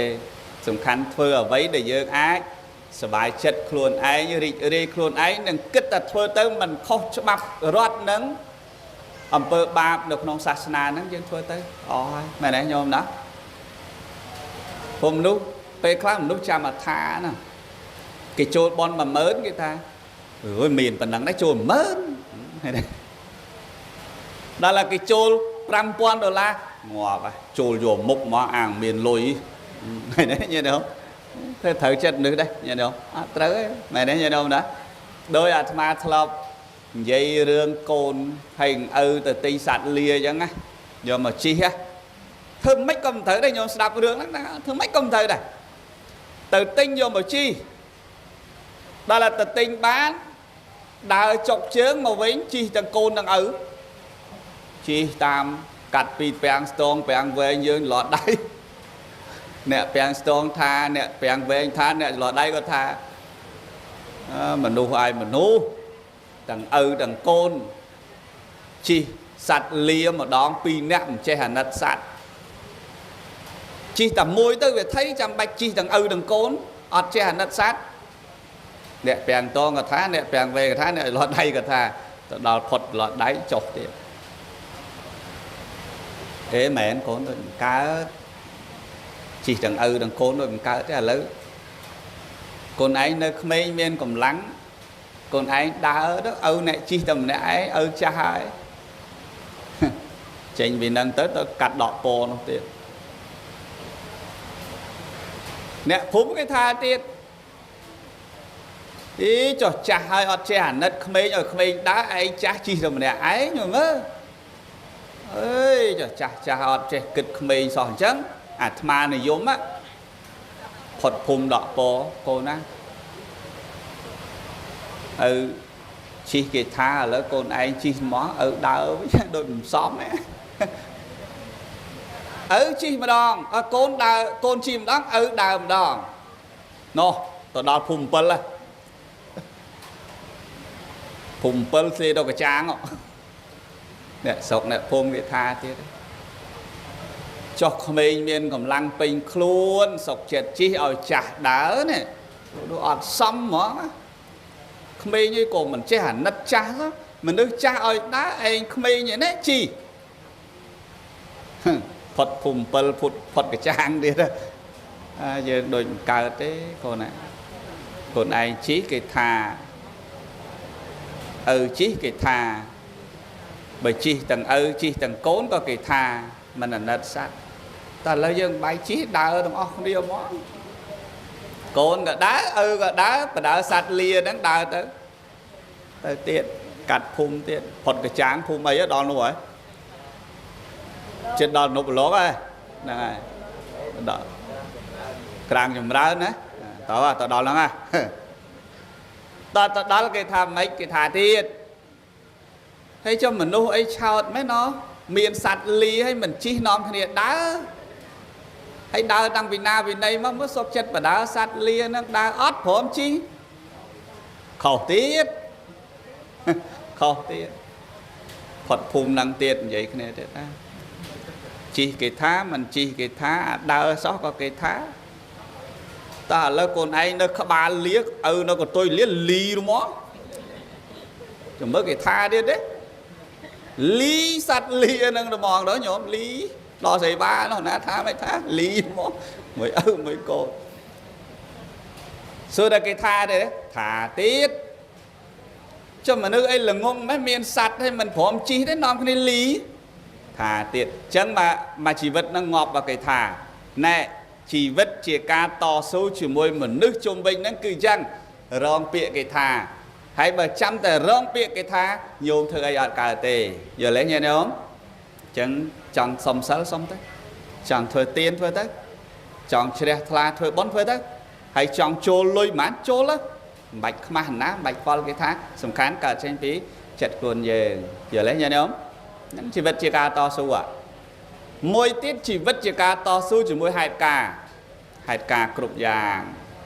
សំខាន់ធ្វើអ្វីដែលយើងអាចសบายចិត្តខ្លួនឯងរីករាយខ្លួនឯងនិងគិតតែធ្វើទៅមិនខុសច្បាប់រដ្ឋនឹងអំពើបាបនៅក្នុងសាសនាហ្នឹងយើងធ្វើទៅអស់ហើយមែនទេញោមណាព្រោះមនុស្សពេលខ្លះមនុស្សចាំអថាណាគេចូលបន10000គេថាអើយមានប៉ុណ្ណឹងដែរចូល10000ឃើញទេដល់តែគេចូល5000ដុល្លារងាប់ហើយចូលយកមុខមកអាងមានលុយឃើញទេញ៉េធ្វើត្រូវចិត្តមនុស្សដែរញ៉េអត់ត្រូវទេមែនទេញ៉េណាដោយអាត្មាធ្លាប់និយាយរឿងកូនហើយឪទៅទិញសត្វលាអញ្ចឹងណាយកមកជីកធ្វើម៉េចក៏មិនត្រូវដែរញោមស្ដាប់រឿងហ្នឹងណាធ្វើម៉េចក៏មិនត្រូវដែរ ទៅទិញយកមកជិះដល់តែទិញបានដើរចុកជើងមកវិញជិះទាំងកូនទាំងឪជិះតាមកាត់ពីពាំងស្ទងពាំងវែងយើងឡត់ដៃអ្នកពាំងស្ទងថាអ្នកពាំងវែងថាអ្នកឡត់ដៃក៏ថាមនុស្សឯមនុស្សទាំងឪទាំងកូនជិះសត្វលាម្ដងពីរនាក់មិនចេះអាណិតសត្វជិះតែមួយទៅវាថៃចាំបាច់ជិះទាំងឪទាំងកូនអត់ចេះអាណិតសត្វអ្នកពាំងតងក៏ថាអ្នកពាំងវែងក៏ថាអ្នកឡត់ដៃក៏ថាទៅដល់ផុតឡត់ដៃចុះទៀតអេមែនកូនដូចមិនកើតជិះទាំងឪទាំងកូនដូចមិនកើតទេឥឡូវកូនឯងនៅក្មេងមានកម្លាំងកូនឯងដើរទៅឪអ្នកជិះតែម្នាក់ឯងឪចាស់ហើយចេញពីនឹងទៅទៅកាត់ដកពណ៌នោះទៀតអ្នកភូមិគេថាទៀតអីចុះចាស់ហើយអត់ចេះអាណិតក្មេងឲ្យក្មេងដើរឯងចាស់ជិះតែម្នាក់ឯងមើលអើយចុះចាស់ចាស់អត់ចេះគិតក្មេងសោះអញ្ចឹងអាត្មានិយមផុតភូមិដកពណ៌កូនណាឪជិះគេថាឥឡូវកូនឯងជិះមកឪដើរវិញដូចមិនសមទេឪជិះម្ដងកូនដើរកូនជិះម្ដងឪដើរម្ដងនោះទៅដល់ភូមិ7ហ៎ភូមិ7ស្លេដល់កចាងអ្នកស្រុកអ្នកភូមិគេថាទៀតចុះក្មេងមានកម្លាំងពេញខ្លួនសុកចិត្តជិះឲ្យចាស់ដើរនេះដូចអត់សមហ្មងក្មេងឯងក៏មិនចេះអាណិតចាស់មនុស្សចាស់ឲ្យដើរឯងក្មេងឯនេះជិះផុតភូមិ7ផុតកចាងទៀតយើងដូចមិនកើតទេកូនណាកូនឯងជិះគេថាឪជិះគេថាបើជិះទាំងឪជិះទាំងកូនក៏គេថាមិនអាណិតសត្វតែឥឡូវយើងបាយជិះដើរទាំងអស់គ្នាហ្មងកូនក៏ដើរឪក៏ដើរបដើសត្វលាហ្នឹងដើរទៅទៅទៀតកាត់ភូមិទៀតផុតកចាងភូមិអីដល់នោះហើយចិត្តដល់នុបលោកហើយហ្នឹងហើយដល់ក្រាងចម្រើនណាតើទៅដល់ហ្នឹងហ่ะដល់ទៅដល់គេថាម៉េចគេថាទៀតហើយចុះមនុស្សអីឆោតមែនណោះមានសត្វលីហើយមិនជិះនាំគ្នាដើរហើយដើរតាំងពីណាពីណីមកមើលសុខចិត្តបដើសត្វលានឹងដើរអត់ព្រមជិះខុសទៀតខុសទៀតផុតភូមិនឹងទៀតនិយាយគ្នាទៀតណាជិះគេថាមិនជិះគេថាដើរសោះក៏គេថាតើឥឡូវកូនឯងនៅក្បាលលាឪនៅកតុយលាលីមកចាំមើលគេថាទៀតទេលីសត្វលានឹងហ្មងដល់ញោមលីដល់សេវានោះណាថាមិនថាលីមកមួយឪមួយកូនសួរតែគេថាទេថាទៀតចុះមនុស្សអីល្ងងម៉េះមានសត្វហើយមិនព្រមជិះទេនាំគ្នាលីថាទៀតអញ្ចឹងមកជីវិតនឹងងាប់បើគេថាណែជីវិតជាការតស៊ូជាមួយមនុស្សជុំវិញហ្នឹងគឺអញ្ចឹងរងពាក្យគេថាហើយបើចាំតែរងពាក្យគេថាញោមធ្វើអីអត់កើតទេយល់ទេញាតិញោមអញ្ចឹងចង់សុំសិលសុំទៅចង់ធ្វើទានធ្វើទៅចង់ជ្រះថ្លាធ្វើបុណ្យធ្វើទៅហើយចង់ចូលលុយប៉ុន្មានចូលទៅមិនបាច់ខ្មាស់ណាមិនបាច់ខ្វល់គេថាសំខាន់កើតចេញពីចិត្តខ្លួនយើងយល់ទេញាតិញោមហ្នឹងជីវិតជាការតស៊ូមួយទៀតជីវិតជាការតស៊ូជាមួយហេតុការណ៍ហេតុការណ៍គ្រប់យ៉ាង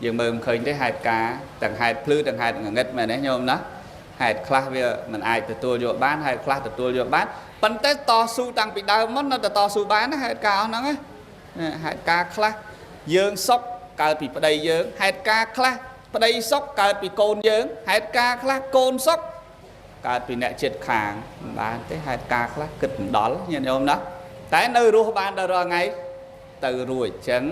យើងមើលមិនឃើញទេហេតុការណ៍ទាំងហេតុភ្លឺទាំងហេតុងងឹតមែនទេញោមណាហេតុខ្លះវាមិនអាចទទួលយកបានហេតុខ្លះទទួលយកបានប៉ុន្តែតស៊ូតាំងពីដើមមកនៅតែតស៊ូបានណាហេតុការណ៍អស់ហ្នឹងណាហេតុការណ៍ខ្លះយើងសុខកើតពីប្តីយើងហេតុការណ៍ខ្លះប្តីសុខកើតពីកូនយើងហេតុការណ៍ខ្លះកូនសុខកើតពីអ្នកចិត្តខាងមិនបានទេហេតុការណ៍ខ្លះគិតមិនដល់ញាតិញោមណាតែនៅរស់បានដល់រាល់ថ្ងៃទៅរួចអញ្ចឹង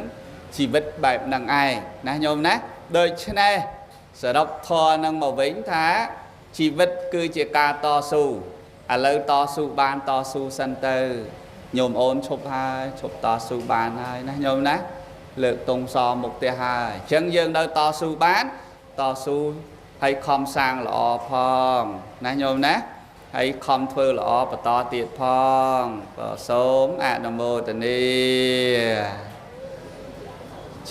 ជីវិតបែបហ្នឹងឯងណាញោមណាដូច្នេះសរុបធម៌នឹងមកវិញថាជីវិតគឺជាការតស៊ូឥឡូវតស៊ូបានតស៊ូសិនទៅញោមអូនឈប់ហើយឈប់តស៊ូបានហើយណាញោមណាលើកទងសមុខផ្ទះហើយអញ្ចឹងយើងនៅតស៊ូបានតស៊ូហើយខំសាងល្អផងណាញោមណាហើយខំធ្វើល្អបន្តទៀតផងក៏សូមអនុមោទនា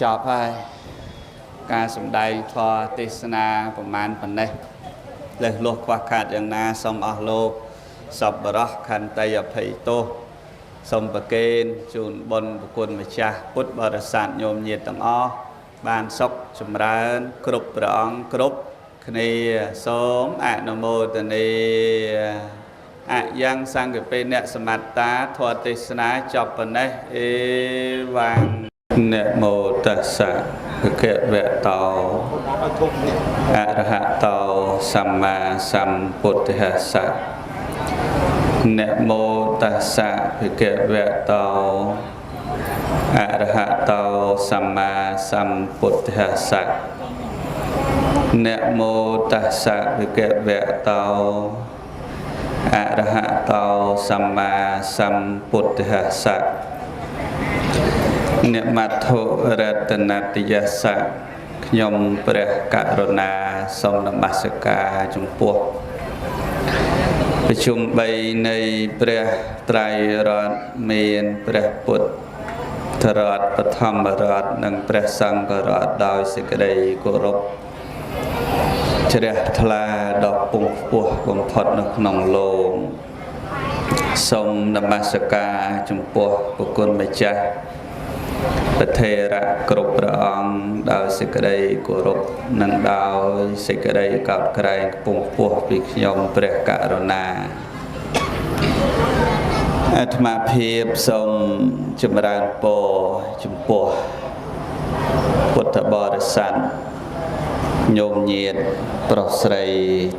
ចប់ហើយ។ ការសម្ដែងធម៌ទេសនាប្រមាណប៉ុណ្ណេះលើសលោះខ្វះខាតយ៉ាងណាសូមអស់លោកសប្បុរសខន្តីអភ័យទោសសូមប្រគេនជូនបុណ្យប្រគុណម្ចាស់ពុទ្ធបរិស័ទញោមញាតិទាំងអស់បានសុខចម្រើនគ្រប់ព្រះអង្គគ្រប់គ្នាសូមអនុមោទនាអយ៉ាងសង្ឃពេអ្នកសមត្តាធម៌ទេសនាចប់ប៉ុណ្ណេះអេវ៉ាំងនមោតស្សៈភគវតោអរហតោសម្មាសម្ពុទ្ធស្សៈនមោតស្សៈភគវតោអរហតោសម្មាសម្ពុទ្ធស្សៈនមោតស្សៈភគវតោអរហតោសម្មាសម្ពុទ្ធស្សៈនមត្ថុរតនតយស្សៈខ្ញុំព្រះករុណាសូមនមស្ការចំពោះប្រជុំ3នៃព្រះត្រៃរតន៍មានព្រះពុទ្ធរតន៍បឋមរតន៍និងព្រះសង្ឃរតន៍ដោយសេចក្តីគោរពជ្រះថ្លាដ៏ពងខ្ពស់បំផុតនៅក្នុងលោកសូមនមស្ការចំពោះព្រះគុណម្ចាស់ប្រធេរៈគ្រប់ព្រះអង្គដោយសេចក្តីគោរពនិងដោយសេចក្តីកោតក្រែងខ្ពង់ខ្ពស់ពីខ្ញុំព្រះករុណាអាត្មាភាពសូមចម្រើនពរចំពោះពុទ្ធបរិស័ទញោមញាតិប្រុសស្រី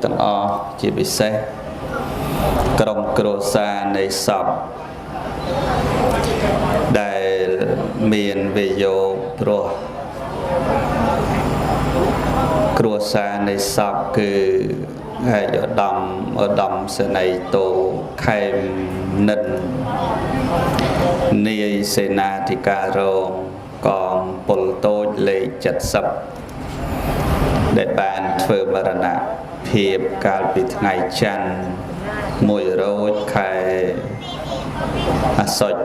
ទាំងអស់ជាពិសេសក្រុមគ្រួសារនៃសពដែលមានវិយោគព្រោះគ្រួសារនៃសពគឺឯកឧត្តមសេនីយ៍តោខេមនិននាយសេនាធិការរងកងពលតូចលេខ70ដែលបានធ្វើមរណភាពកាលពីថ្ងៃច័ន្ទ1រោចខែអាសត់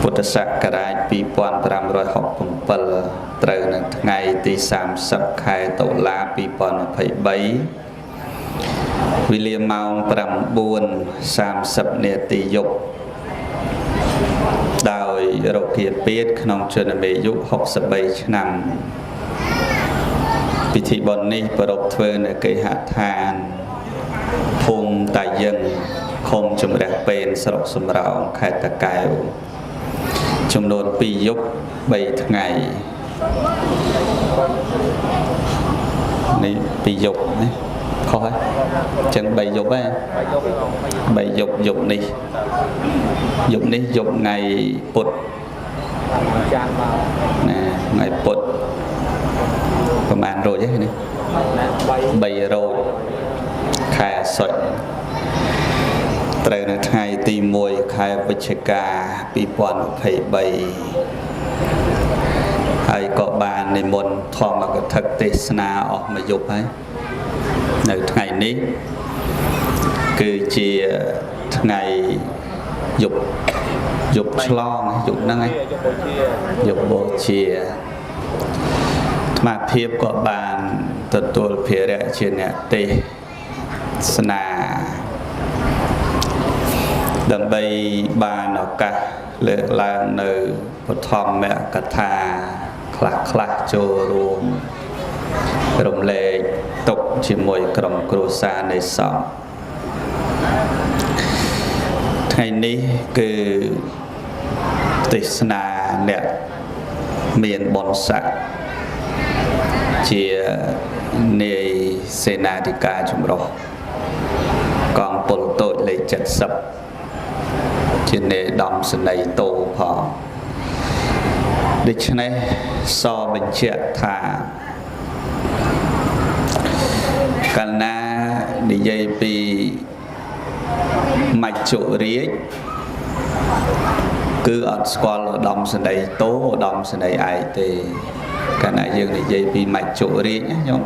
ពុទ្ធសករាជ2567ត្រូវនៅថ្ងៃទី30ខែតុលា2023វេលាម៉ោង9:30នាទីយប់ដោយរោគាពៀតក្នុងជនអាយុ63ឆ្នាំពិធីបុណ្យនេះប្រារព្ធធ្វើនៅគេហដ្ឋានភូមិតាយឹងឃុំជំរះពេនស្រុកសំរោងខេត្តតាកែវចំនួន2យប់3ថ្ងៃនេះ2យប់ណាខុសហើយអញ្ចឹង3យប់ហើយ3យប់យប់នេះយប់នេះយប់ថ្ងៃពុធណាថ្ងៃពុធប្រហែលរោចទេនេះ3រោចខែអាសត់ត្រូវនៅថ្ងៃទី1ខែវិច្ឆិកា2023ហើយក៏បាននិមន្តធម្មកថាទេសនាអស់មួយយប់ហើយនៅថ្ងៃនេះគឺជាថ្ងៃយប់យប់ឆ្លងយប់ហ្នឹងឯងយប់បូជាអាត្មាភាពក៏បានទទួលភារៈជាអ្នកទេសនាដើម្បីបានឱកាសលើកឡើងនៅបឋមកថាខ្លះខ្លះចូលរួមរំលែកទុកជាមួយក្រុមគ្រួសារនៃសង្ឃថ្ងៃនេះគឺទេសនាអ្នកមានបុណ្យស័ក្តិជានាយសេនាធិការចម្រុះកងពលតូចលេខ70ជានាយឧត្តមសេនីយ៍តោផងដូច្នេះសបញ្ជាក់ថាកាលណានិយាយពីមច្ចុរាជគឺអត់ស្គាល់ឧត្តមសេនីយ៍តោឧត្តមសេនីយ៍ឯកទេកាលណាយើងនិយាយពីមច្ចុរាជណាញោម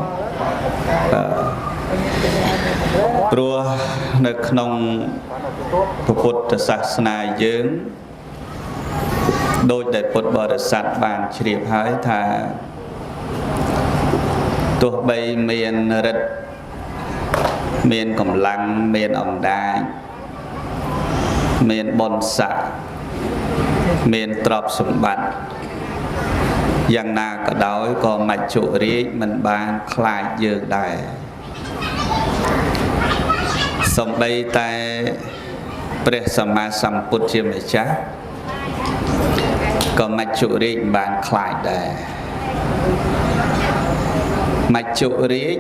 ព្រោះនៅក្នុងពុទ្ធសាសនាយើងដោយដែលពុទ្ធបរិស័ទបានជ្រាបហើយថា ទោះបីមានរិទ្ធមានកម្លាំងមានអំណាចមានបុណ្យស័ក្តិមានទ្រព្យសម្បត្តិយ៉ាងណាក៏ដោយក៏មច្ចុរាជមិនបានខ្លាចយើងដែរសំបីតែព្រះសម្មាសម្ពុទ្ធជាម្ចាស់ក៏មច្ចុរាជមិនបានខ្លាចដែរមច្ចុរាជ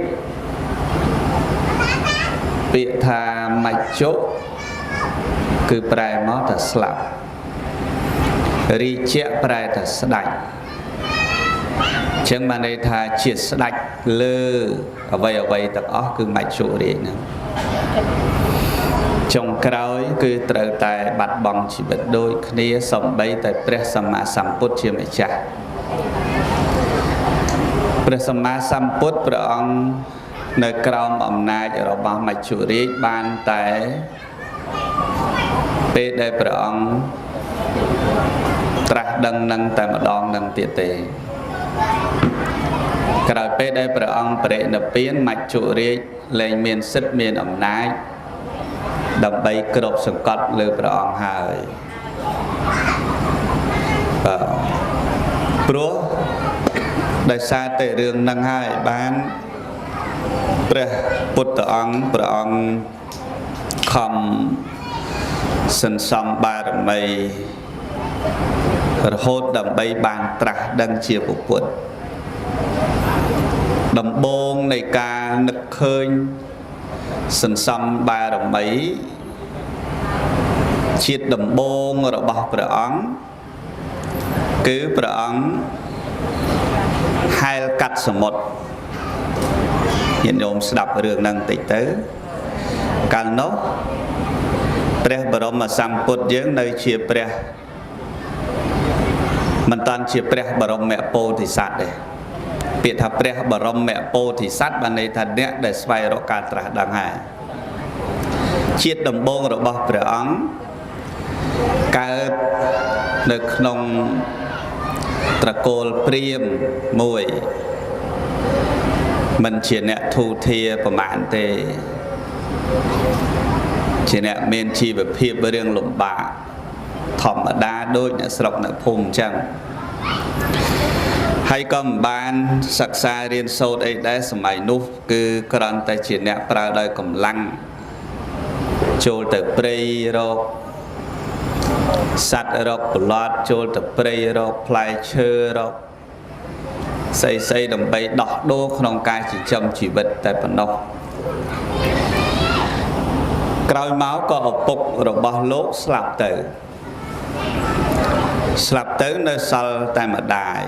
ពាក្យថាមច្ចុគឺប្រែមកថាស្លាប់រាជៈប្រែថាស្ដេចចឹងបានន័យថាជាស្ដេចលើអ្វីអ្វីទាំងអស់គឺមច្ចុរាជហ្នឹងចុងក្រោយគឺត្រូវតែបាត់បង់ជីវិតដូចគ្នាសំបីតែព្រះសម្មាសម្ពុទ្ធជាម្ចាស់ព្រះសម្មាសម្ពុទ្ធព្រះអង្គនៅក្រោមអំណាចរបស់មច្ចុរាជបានតែពេលដែលព្រះអង្គត្រាស់ដឹងនឹងតែម្ដងនឹងទៀតទេក្រោយពេលដែលព្រះអង្គបរិនិព្វានមច្ចុរាជលែងមានសិទ្ធិមានអំណាចដើម្បីគ្របសង្កត់លើព្រះអង្គហើយបាទព្រោះដោយសារតែរឿងនឹងហើយបានព្រះពុទ្ធអង្គព្រះអង្គខំសន្សំបារមីរហូតដើម្បីបានត្រាស់ដឹងជាពុទ្ធដំបូងនៃការនឹកឃើញសន្សំបារមីជាតិដំបូងរបស់ព្រះអង្គគឺព្រះអង្គហែលកាត់សមុទ្រញាតិញោមស្ដាប់រឿងហ្នឹងតិចទៅកាលនោះព្រះបរមសម្ពុទ្ធយើងនៅជាព្រះមិនតាន់ជាព្រះបរមពោធិសត្វទេពាក្យថាព្រះបរមពោធិសត្វបានន័យថាអ្នកដែលស្វែងរកការត្រាស់ដឹងហើយជាតិដំបូងរបស់ព្រះអង្គកើតនៅក្នុងត្រកូលព្រាហ្មណ៍មួយមិនជាអ្នកធូធាប្រមាណទេជាអ្នកមានជីវភាពរឿងលំបាកធម្មតាដូចអ្នកស្រុកអ្នកភូមិអញ្ចឹងហើយក៏មិនបានសិក្សារៀនសូត្រអីដែរសម័យនោះគឺគ្រាន់តែជាអ្នកប្រើដោយកម្លាំងចូលទៅព្រៃរកសត្វរកប្លត់ចូលទៅព្រៃរកផ្លែឈើរកស្អីស្អីដើម្បីដោះដូរក្នុងការចិញ្ចឹមជីវិតតែប៉ុណ្ណោះក្រោយមកក៏ឪពុករបស់លោកស្លាប់ទៅស្លាប់ទៅនៅសល់តែម្ដាយ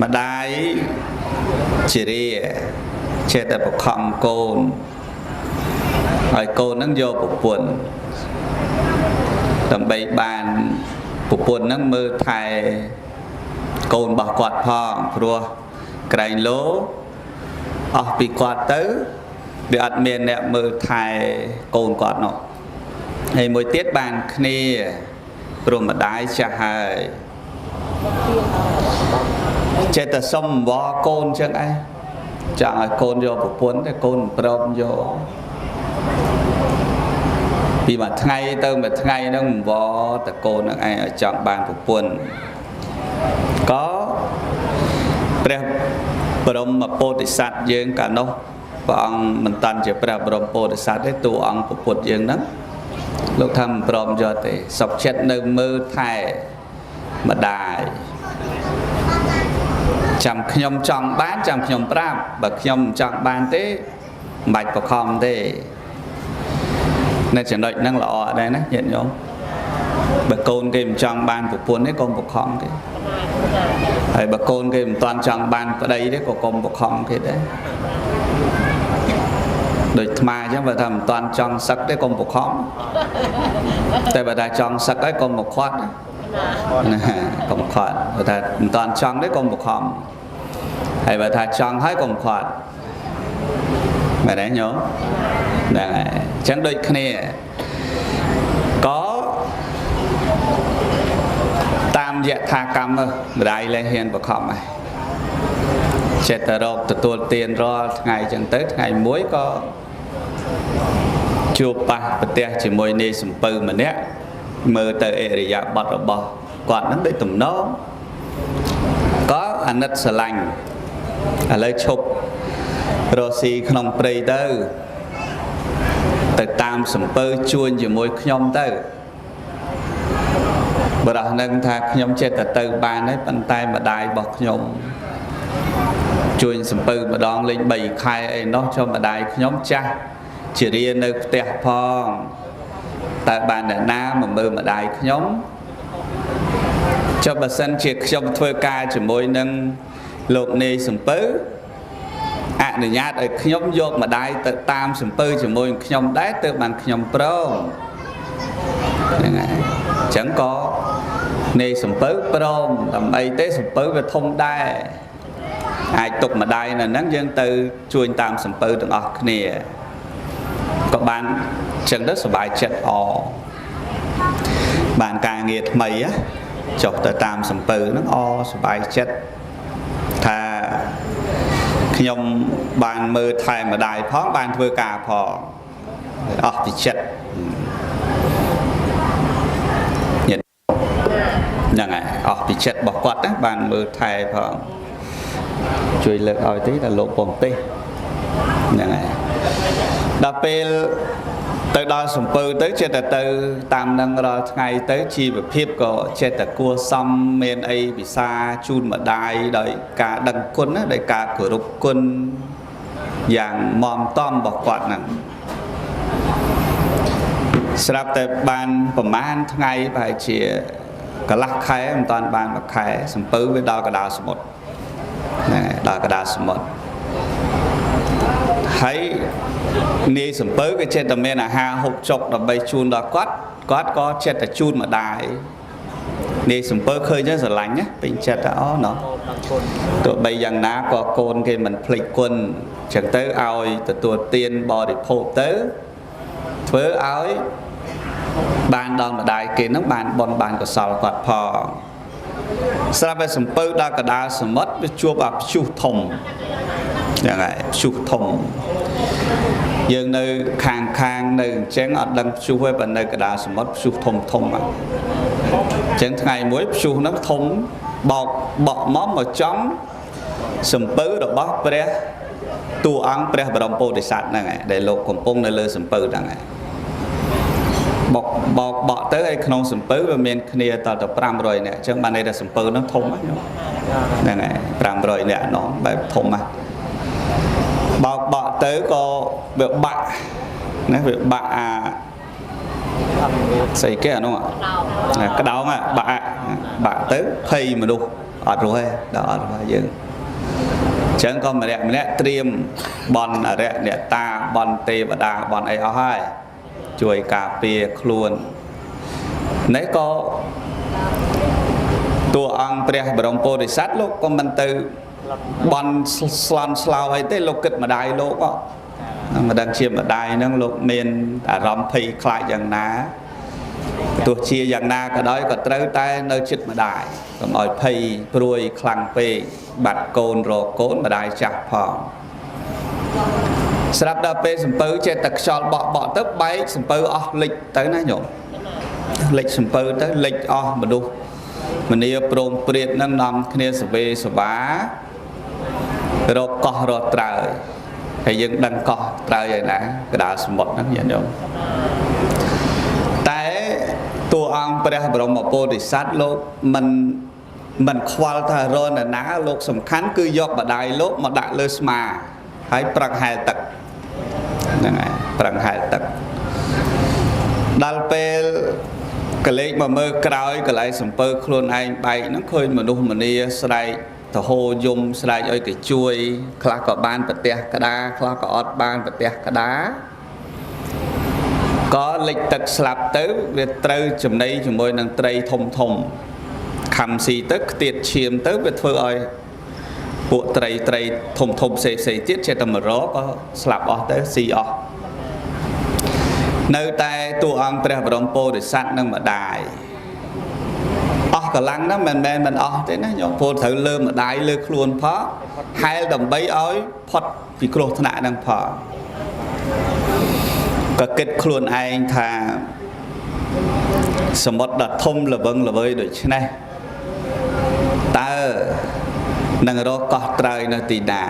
ម្ដាយជារាចេះតែបខំកូនឲ្យកូននឹងយកប្រពន្ធដើម្បីបានប្រពន្ធនឹងមើលថែកូនរបស់គាត់ផងព្រោះក្រែងលោអស់ពីគាត់ទៅវាអត់មានអ្នកមើលថែកូនគាត់នោះហើយមួយទៀតបានគ្នាព្រោះម្ដាយចាស់ហើយចេះតែសុំវកូនចឹងឯងចង់ឲ្យកូនយកប្រពន្ធតែកូនមិនព្រមយកពីមួយថ្ងៃទៅមួយថ្ងៃហ្នឹងវតែកូននឹងឯងឲ្យចង់បានប្រពន្ធក៏ព្រះបរមពោធិសត្វយើងកាលនោះព្រះអង្គមិនតាន់ជាព្រះបរមពោធិសត្វទេតួអង្គពុទ្ធយើងហ្នឹងលោកថាមិនព្រមយកទេសុខចិត្តនៅមើលថែម្ដាយចាំខ្ញុំចង់បានចាំខ្ញុំប្រាប់បើខ្ញុំមិនចង់បានទេមិនបាច់បខំទេនៅចំណុចហ្នឹងល្អដែរណាញាតិញោមបើកូនគេមិនចង់បានប្រពន្ធទេកុំបខំគេហើយបើកូនគេមិនតាន់ចង់បានប្តីទេក៏កុំបខំគេដែរដូចអាត្មាអញ្ចឹងបើថាមិនតាន់ចង់សឹកទេកុំបខំតែបើថាចង់សឹកហើយកុំបខាត់ណាកុំខាត់បើថាមិនតាន់ចង់ទេកុំបខំហើយបើថាចង់ហើយកុំខាត់មែនទេញោមហ្នឹងហើយអញ្ចឹងដូចគ្នាក៏តាមយថាកម្មម្ដាយលែងហ៊ានបខំហើយ ចេះតែរកទទួលទានរាល់ថ្ងៃចឹងទៅថ្ងៃមួយក៏ជួបប៉ះប្រទះជាមួយនាយសំពៅម្នាក់មើលទៅអរិយាបថរបស់គាត់ហ្នឹងដូចទំនងក៏អាណិតស្រឡាញ់ឥឡូវឈប់រកស៊ីក្នុងព្រៃទៅទៅតាមសំពៅជួញជាមួយខ្ញុំទៅបរោះនឹងថាខ្ញុំចេះតែទៅបានហើយប៉ុន្តែម្ដាយរបស់ខ្ញុំជួញសំពៅម្ដងលេង3ខែអីនោះចុះម្ដាយខ្ញុំចាស់ជារានៅផ្ទះផងតើបានអ្នកណាមកមើលម្ដាយខ្ញុំចុះបើសិនជាខ្ញុំធ្វើការជាមួយនឹងលោកនាយសំពៅអនុញ្ញាតឲ្យខ្ញុំយកម្ដាយទៅតាមសំពៅជាមួយនឹងខ្ញុំដែរទើបបានខ្ញុំព្រមហ្នឹងហើយអញ្ចឹងក៏នាយសំពៅព្រមដើម្បីទេសំពៅវាធំដែរអាចទុកម្ដាយនៅហ្នឹងយើងទៅជួញតាមសំពៅទាំងអស់គ្នាក៏បានអញ្ចឹងទៅសប្បាយចិត្តអបានការងារថ្មីចុះទៅតាមសំពៅហ្នឹងអសប្បាយចិត្តថាខ្ញុំបានមើលថែម្ដាយផងបានធ្វើការផងអស់ពីចិត្តហ្នឹងហើយអស់ពីចិត្តរបស់គាត់ណាបានមើលថែផងជួយលើកឲ្យទេដល់លោកពងទេសហ្នឹងហើយដល់ពេលទៅដល់សំពៅទៅចេះតែទៅតាមនឹងរាល់ថ្ងៃទៅជីវភាពក៏ចេះតែគួរសមមានអីពិសាជូនម្ដាយដោយការដឹងគុណណាដោយការគោរពគុណយ៉ាងម៉មតំរបស់គាត់ហ្នឹងស្រាប់តែបានប្រហែលថ្ងៃប្រហែលជាកន្លះខែមិនតាន់បានមួយខែសំពៅវាដល់កណ្ដាលសមុទ្រហ្នឹងហើយដល់កណ្ដាលសមុទ្រហើយនាយសំពៅក៏ចេះតែមានអាហារហូបចុកដើម្បីជូនដល់គាត់គាត់ក៏ចេះតែជូនម្ដាយនាយសំពៅឃើញទៅស្រឡាញ់ណាពេញចិត្តអូណោះទោះបីយ៉ាងណាក៏កូនគេមិនភ្លេចគុណចឹងទៅឲ្យទទួលទានបរិភោគទៅធ្វើឲ្យបានដល់ម្ដាយគេនឹងបានបុណ្យបានកុសលគាត់ផងស្រាប់តែសំពៅដល់កណ្ដាលសមុទ្រវាជួបអាព្យុះធំហ្នឹងហើយព្យុះធំយើងនៅខាងខាងនៅអញ្ចឹងអត់ដឹងព្យុះទេបើនៅកណ្ដាលសមុទ្រព្យុះធំធំអញ្ចឹងថ្ងៃមួយព្យុះហ្នឹងធំបោកបក់មកមកចំសំពៅរបស់ព្រះតួអង្គព្រះបរមពោធិសត្វហ្នឹងឯងដែលលោកកំពុងនៅលើសំពៅហ្នឹងឯងបកបោកបក់ទៅហើយក្នុងសំពៅវាមានគ្នាតទៅ500នាក់អញ្ចឹងបានន័យថាសំពៅហ្នឹងធំហ្នឹងហើយ500នាក់នោះបែបធំណាស់បោកបក់ទៅក៏វាបាក់ណាវាបាក់អាស្អីគេអានោះក្តោងបាក់បាក់ទៅភ័យមនុស្សអត់រស់ទេដល់អត់រស់យើងអញ្ចឹងក៏ម្នាក់ម្នាក់ត្រៀមបន់អរិយអ្នកតាបន់ទេវតាបន់អីអស់ហើយជួយការពារខ្លួននេះក៏តួអង្គព្រះបរមពោធិសត្វលោកក៏មិនទៅបន់ស្លន់ស្លោអីទេលោកគិតម្ដាយលោកមិនដឹងជាម្ដាយហ្នឹងលោកមានអារម្មណ៍ភ័យខ្លាចយ៉ាងណាទោះជាយ៉ាងណាក៏ដោយក៏ត្រូវតែនៅចិត្តម្ដាយកុំឲ្យភ័យព្រួយខ្លាំងពេកបាត់កូនរកកូនម្ដាយចាស់ផងស្រាប់ដល់ពេលសំពៅចេះតែខ្យល់បក់បក់ទៅបែកសំពៅអស់លិចទៅណាញោមលិចសំពៅទៅលិចអស់មនុស្សម្នាព្រោងព្រាតនឹងនាំគ្នាសវេសវារកកោះរកត្រើយហើយយើងដឹងកោះត្រើយហើយណាកណ្ដាលសមុទ្រហ្នឹងញាតិញោមតែតួអង្គព្រះបរមពោធិសត្វលោកមិនខ្វល់ថារនណាលោកសំខាន់គឺយកម្ដាយលោកមកដាក់លើស្មាហើយប្រឹងហែលទឹកហ្នឹងហើយប្រឹងហែលទឹកដល់ពេលកលេចមកមើលក្រោយកន្លែងសំពើខ្លួនឯងបែកហ្នឹងឃើញមនុស្សម្នាស្រែកទៅហូរយំស្រែកឲ្យគេជួយខ្លះក៏បានប្រទះក្តារខ្លះក៏អត់បានប្រទះក្តារក៏លិចទឹកស្លាប់ទៅវាត្រូវចំណីជាមួយនឹងត្រីធំធំខំស៊ីទៅខ្ទាតឈាមទៅវាធ្វើឲ្យពួកត្រីត្រីធំធំផ្សេងផ្សេងទៀតចេះតែមករកក៏ស្លាប់អស់ទៅស៊ីអស់នៅតែតួអង្គព្រះបរមពោធិសត្វនិងម្ដាយអស់ កម្លាំងហ្នឹងមិនមែនមិនអស់ទេណាញោមព្រោះត្រូវលើម្ដាយលើខ្លួនផងហែលដើម្បីឲ្យផុតពីគ្រោះថ្នាក់ហ្នឹងផងក៏គិតខ្លួនឯងថាសមុទ្រដ៏ធំល្វឹងល្វើយដូច្នេះតើនឹងរកកោះត្រើយនៅទីណា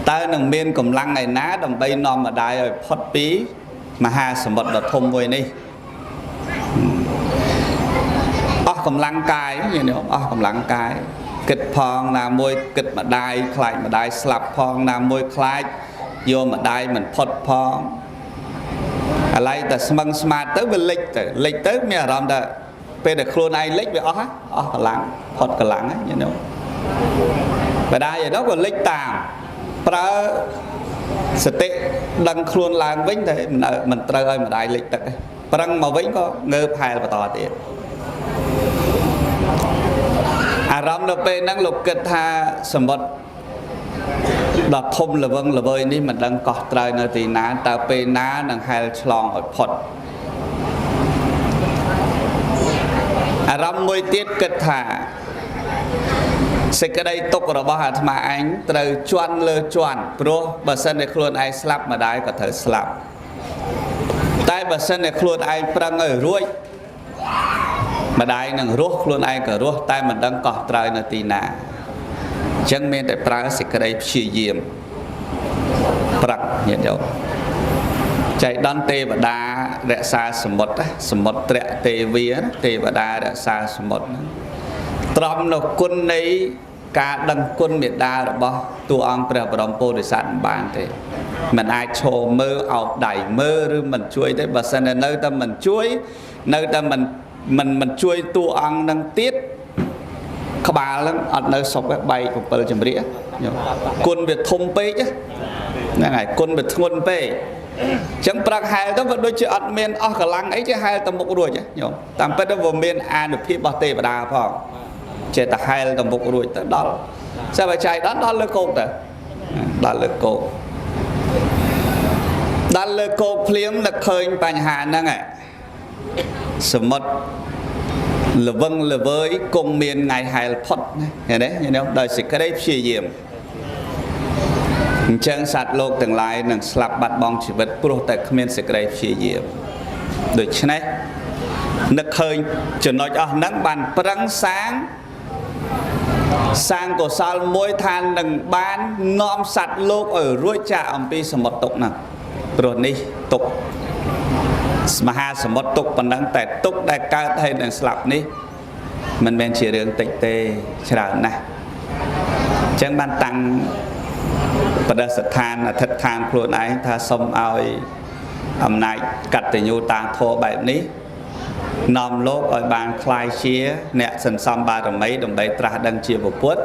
តើនឹងមានកម្លាំងឯណាដើម្បីនាំម្ដាយឲ្យផុតពីមហាសមុទ្រដ៏ធំមួយនេះអស់កម្លាំងកាយញាតិញោមអស់កម្លាំងកាយគិតផងណាមួយគិតម្ដាយខ្លាចម្ដាយស្លាប់ផងណាមួយខ្លាចយកម្ដាយមិនផុតផងឥឡូវតែស្មឹងស្មាតទៅវាលិចទៅលិចទៅមានអារម្មណ៍ថាពេលដែលខ្លួនឯងលិចវាអស់កម្លាំងផុតកម្លាំងញាតិញោមម្ដាយឯនោះក៏លិចតាមប្រើសតិដឹងខ្លួនឡើងវិញតែមិនត្រូវឲ្យម្ដាយលិចទឹកទេប្រឹងមកវិញក៏ងើបហែលបន្តទៀតអារម្មណ៍នៅពេលហ្នឹងលោកគិតថាសមុទ្រដ៏ធំល្វឹងល្វើយនេះមិនដឹងកោះត្រើយនៅទីណាតើពេលណានឹងហែលឆ្លងឲ្យផុតអារម្មណ៍មួយទៀតគិតថាសេចក្តីទុក្ខរបស់អាត្មាឯងត្រូវជន់លើជន់ព្រោះបើសិនតែខ្លួនឯងស្លាប់ម្ដាយក៏ត្រូវស្លាប់តែបើសិនតែខ្លួនឯងប្រឹងឲ្យរួចម្ដាយនឹងរស់ខ្លួនឯងក៏រស់តែមិនដឹងកោះត្រើយនៅទីណាអញ្ចឹងមានតែប្រើសេចក្តីព្យាយាមប្រឹងញាតិញោមចៃដន្យទេវតារក្សាសមុទ្រសមុទ្រទេវាទេវតារក្សាសមុទ្រហ្នឹងត្រំនៅគុណនៃការដឹងគុណមេដារបស់តួអង្គព្រះបរមពោធិសត្វមិនបានទេមិនអាចឈរមើលអោបដៃមើលឬមិនជួយទេបើសិនតែនៅតែមិនជួយនៅតែមិនជួយតួអង្គនឹងទៀតក្បាលហ្នឹងអត់នៅសុខទេបែក7ចម្រៀកគុណវាធំពេកហ្នឹងហើយគុណវាធ្ងន់ពេកអញ្ចឹងប្រឹកហែលទៅវាដូចជាអត់មានអស់កម្លាំងអីទេហែលទៅមុខរួចញោមតាមពិតវាមានអានុភាពរបស់ទេវតាផងចេះតែហែលទៅមុខរួចទៅដល់សិបចៃដល់លើគោកទៅដល់លើគោកដល់លើគោកភ្លាមនឹកឃើញបញ្ហាហ្នឹងសមុទ្រល្វឹងល្វើយគង់មានថ្ងៃហែលផុតណាឃើញទេញោមដោយសេចក្តីព្យាយាមអញ្ចឹងសត្វលោកទាំងឡាយនឹងស្លាប់បាត់បង់ជីវិតព្រោះតែគ្មានសេចក្តីព្យាយាមដូច្នេះនឹកឃើញចំណុចអស់ហ្នឹងបានប្រឹងសាងកុសលមួយថានឹងបាននាំសត្វលោកឲ្យរួចចាកអំពីសមុទ្រទុក្ខហ្នឹងព្រោះនេះទុក្ខមហាសមុទ្រទុក្ខប៉ុណ្ណឹងតែទុក្ខដែលកើតហើយនឹងស្លាប់នេះមិនមែនជារឿងតិចទេច្រើនណាស់អញ្ចឹងបានតាំងបដិស្ថានអធិដ្ឋានខ្លួនឯងថាសូមឲ្យអំណាចកតញ្ញូតាធម៌បែបនេះនាំលោកឲ្យបានក្លាយជាអ្នកសន្សំបារមីដើម្បីត្រាស់ដឹងជាពុទ្ធ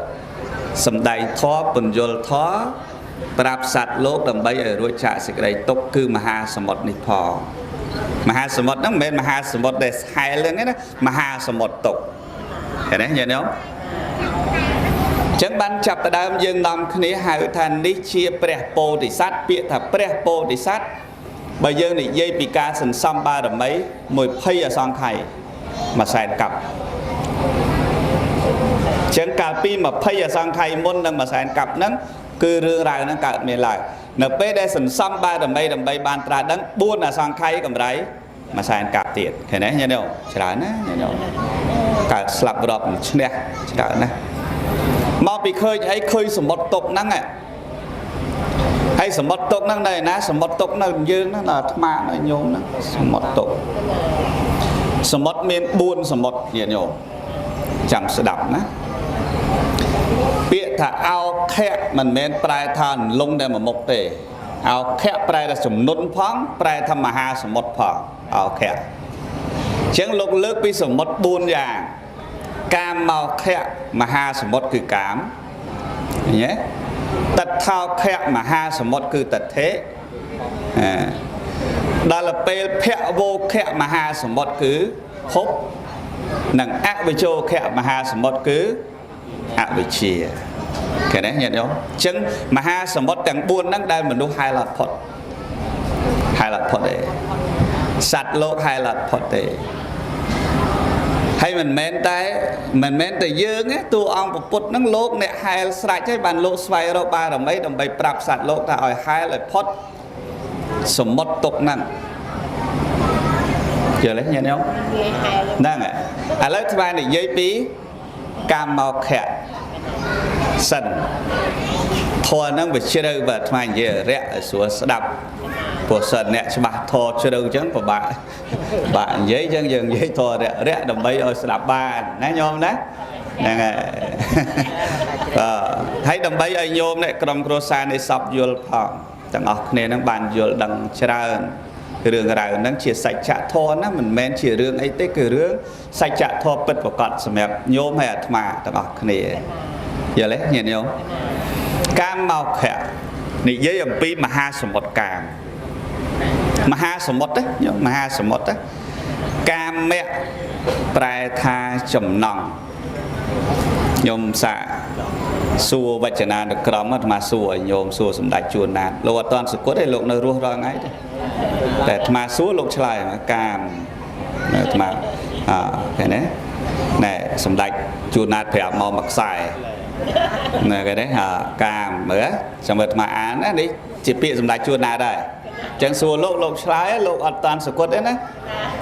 សម្ដែងធម៌ពន្យល់ធម៌ប្រាប់សត្វលោកដើម្បីឲ្យរួចចាកសេចក្តីទុក្ខគឺមហាសមុទ្រនេះផងមហាសមុទ្រហ្នឹងមិនមែនមហាសមុទ្រដែលហែលហ្នឹងទេណាមហាសមុទ្រទុក្ខឃើញទេញាតិញោមចឹងបានចាប់ផ្ដើមយើងនាំគ្នាហៅថានេះជាព្រះពោធិសត្វពាក្យថាព្រះពោធិសត្វបើយើងនិយាយពីការសន្សំបារមី20អសង្ខ័យមួយសែនកັບចឹងកាលពី20អសង្ខ័យមុននឹងមួយសែនកັບហ្នឹងគឺរឿងរ៉ាវហ្នឹងកើតមានឡើងនៅពេលដែលសន្សំបារមីដើម្បីបានត្រាស់ដឹង4អសង្ខ័យកម្រៃមួយសែនកັບទៀតឃើញទេញាតិញោមច្រើនណាញាតិញោមកើតស្លាប់រាប់ឈ្នះច្រើនណាស់មកពីឃើញអីឃើញសមុទ្រទុកហ្នឹងហើយសមុទ្រទុកហ្នឹងនៅឯណាសមុទ្រទុកនៅយើងហ្នឹងអាត្មានៅញោមហ្នឹងសមុទ្រទុកសមុទ្រមាន4សមុទ្រញាតិញោមចាំស្ដាប់ណាពាក្យថាអោខៈមិនមែនប្រែថាអន្លង់តែមួយមុខទេអោខៈប្រែថាចំនួនផងប្រែថាមហាសមុទ្រផងអោខៈអញ្ចឹងលោកលើកពីសមុទ្រ4យ៉ាងកាមោខៈមហាសមុទ្រគឺកាមឃើញទេតថោខៈមហាសមុទ្រគឺតថេដល់ពេលភវោខៈមហាសមុទ្រគឺភពនិងអវិជ្ជោខៈមហាសមុទ្រគឺអវិជ្ជាឃើញទេញាតិញោមអញ្ចឹងមហាសមុទ្រទាំង4ហ្នឹងដែលមនុស្សហែលអត់ផុតហែលអត់ផុតទេសត្វលោកហែលអត់ផុតទេ ហើយមិនមែនតែយើងទេតួអង្គពុទ្ធហ្នឹងលោកអ្នកហែលស្រេចហើយបានលោកស្វែងរកបារមីដើម្បីប្រាប់សត្វលោកថាឲ្យហែលឲ្យផុតសមុទ្រទុកហ្នឹងយល់ទេញាតិញោមហ្នឹងឥឡូវថ្មនិយាយពីកាមោខៈសិនធម៌ហ្នឹងវាជ្រៅបាទថ្មនិយាយរយៈឲ្យស្រួលស្ដាប់ព្រោះសិនអ្នកច្បាស់ធម៌ជ្រៅអញ្ចឹងពិបាកបាក់និយាយអញ្ចឹងយើងនិយាយធម៌រយៈដើម្បីឲ្យស្ដាប់បានណាញោមណាហ្នឹងហើយបាទហើយដើម្បីឲ្យញោមអ្នកក្រុមគ្រួសារនៃសពយល់ផងទាំងអស់គ្នានឹងបានយល់ដឹងច្រើនរឿងរ៉ាវហ្នឹងជាសច្ចធម៌ណាមិនមែនជារឿងអីទេគឺរឿងសច្ចធម៌ពិតប្រាកដសម្រាប់ញោមហើយអាត្មាទាំងអស់គ្នាយល់ទេញាតិញោមកាមោខៈនិយាយអំពីមហាសមុទ្រកាមមហាសមុទ្រណាញោមមហាសមុទ្រកាមៈប្រែថាចំណង់ញោមសាសួរវចនានុក្រមអាត្មាសួរឲ្យញោមសួរសម្ដេចជួនណាតលោកអត់តាន់សគត់ទេលោកនៅរស់រាល់ថ្ងៃទេតែអាត្មាសួរលោកឆ្លើយកាមអាត្មាអឃើញទេណែសម្ដេចជួនណាតប្រាប់មកមួយខ្សែណែគេទេកាមមើលចាំមើលអាត្មាអានណានេះជាពាក្យសម្ដេចជួនណាតដែរចឹងសួរលោកលោកឆ្លើយលោកអត់តាន់សគត់ទេណា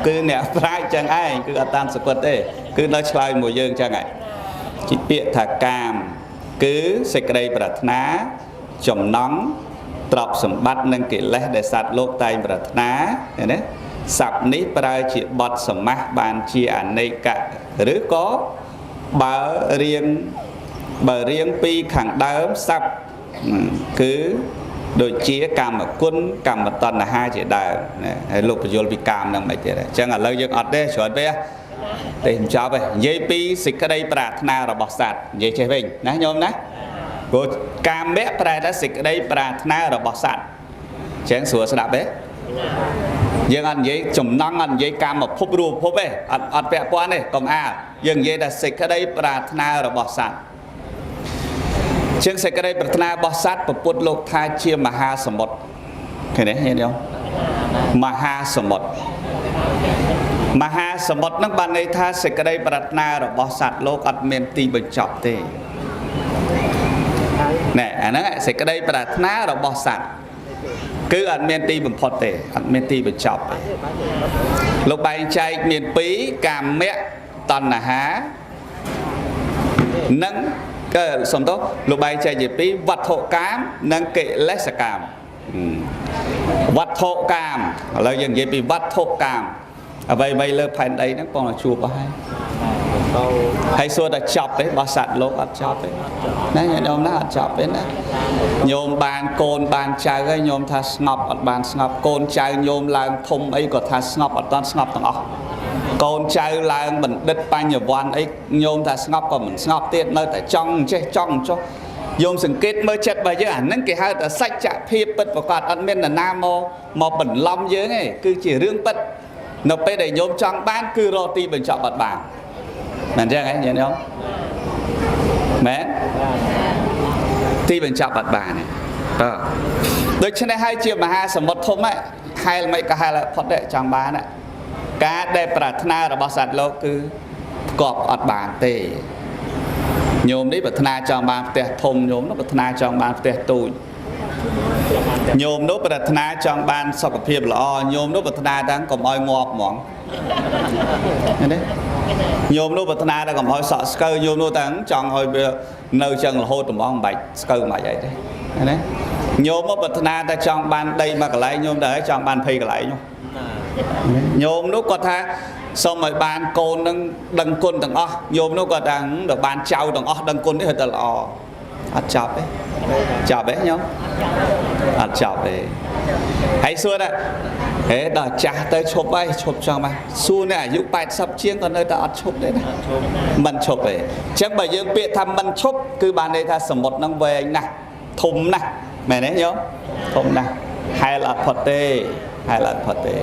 គឺអ្នកប្រាជ្ញចឹងឯងគឺអត់តាន់សគត់ទេគឺនៅឆ្លើយមួយយើងចឹងឯងជាពាក្យថាកាមគឺសេចក្តីប្រាថ្នាចំណង់ទ្រព្យសម្បត្តិនិងកិលេសដែលសត្វលោកតែងប្រាថ្នាឃើញទេស័ព្ទនេះប្រើជាបទសមាសបានជាអនេកៈឬក៏បើរៀងពីខាងដើមស័ព្ទគឺដូចជាកម្មគុណកម្មតណ្ហាជាដើមណាហើយលោកបញ្យល់ពីកាមហ្នឹងមិនទៀតអញ្ចឹងឥឡូវយើងអត់ទេច្រើនពេកទេមិនចប់ទេនិយាយពីសេចក្តីប្រាថ្នារបស់សត្វនិយាយចេះវិញណាញោមណាព្រោះកាមៈប្រែថាសេចក្តីប្រាថ្នារបស់សត្វអញ្ចឹងស្រួលស្ដាប់ទេយើងអត់និយាយចំណង់អត់និយាយកាមភពរូបភពទេអត់ពាក់ព័ន្ធទេកុំអាលយើងនិយាយថាសេចក្តីប្រាថ្នារបស់សត្វជាងសេចក្តីប្រាថ្នារបស់សត្វពុទ្ធលោកថាជាមហាសមុទ្រឃើញទេញាតិញោមមហាសមុទ្រមហាសមុទ្រហ្នឹងបានន័យថាសេចក្តីប្រាថ្នារបស់សត្វលោកអត់មានទីបញ្ចប់ទេណែអាហ្នឹងសេចក្តីប្រាថ្នារបស់សត្វគឺអត់មានទីបំផុតទេអត់មានទីបញ្ចប់ទេលោកបែងចែកមានពីរកាមៈតណ្ហានិងក៏សំទោសលោកបែងចែកជាពីរវត្ថុកាមនិងកិលេសកាមវត្ថុកាមឥឡូវយើងនិយាយពីវត្ថុកាមអ្វីៗលើផែនដីហ្នឹងបងជួបអស់ហើយហើយសួរតែចប់ទេបើសត្វលោកអត់ចប់ទេណាញាតិញោមណាអត់ចប់ទេណាញោមបានកូនបានចៅហើយញោមថាស្ងប់អត់បានស្ងប់កូនចៅញោមឡើងធំអីក៏ថាស្ងប់អត់តាន់ស្ងប់ទាំងអស់កូនចៅឡើងបណ្ឌិតបញ្ញវន្តអីញោមថាស្ងប់ក៏មិនស្ងប់ទៀតនៅតែចង់ចេះចង់ចុះញោមសង្កេតមើលចិត្តរបស់យើងអាហ្នឹងគេហៅថាសច្ចភាពពិតប្រាកដអត់មាននរណាមកបន្លំយើងទេគឺជារឿងពិតនៅពេលដែលញោមចង់បានគឺរកទីបញ្ចប់អត់បានមិនអញ្ចឹងហ៎ញាតិញោមមែនទីបញ្ចប់អត់បានទេបាទដូច្នេះហើយជាមហាសមុទ្រធំហែលមិនក៏ហែលផុតដែរចង់បានការដែលប្រាថ្នារបស់សត្វលោកគឺផ្គប់អត់បានទេញោមនេះប្រាថ្នាចង់បានផ្ទះធំញោមនោះប្រាថ្នាចង់បានផ្ទះទូចញោមនោះប្រាថ្នាចង់បានសុខភាពល្អញោមនោះប្រាថ្នាតាំងកុំឲ្យងាប់ហ្មងឃើញទេញោមនោះប្រាថ្នាតែកុំឲ្យសក់ស្កូវញោមនោះតាំងចង់ឲ្យវានៅចឹងរហូតហ្មងមិនបាច់ស្កូវមិនបាច់អីទេឃើញទេញោមមកប្រាថ្នាតែចង់បានដីមួយកន្លែងញោមតែចង់បាន20កន្លែងនោះញោមនោះគាត់ថាសូមឲ្យបានកូននឹងដឹងគុណទាំងអស់ញោមនោះគាត់ថាដល់បានចៅទាំងអស់ដឹងគុណនេះទៅល្អអត់ចប់ទេចប់ទេញោមអត់ចប់ទេហើយសួរថាហេដល់ចាស់ទៅឈប់ហើយឈប់ចង់បានសួរអ្នកអាយុ80ជាងក៏នៅតែអត់ឈប់ទេណាមិនឈប់ទេអញ្ចឹងបើយើងពាក្យថាមិនឈប់គឺបានន័យថាសមុទ្រនឹងវែងណាស់ធំណាស់មែនទេញោមធំណាស់ហែលអត់ផុតទេហែលអត់ផុតទេ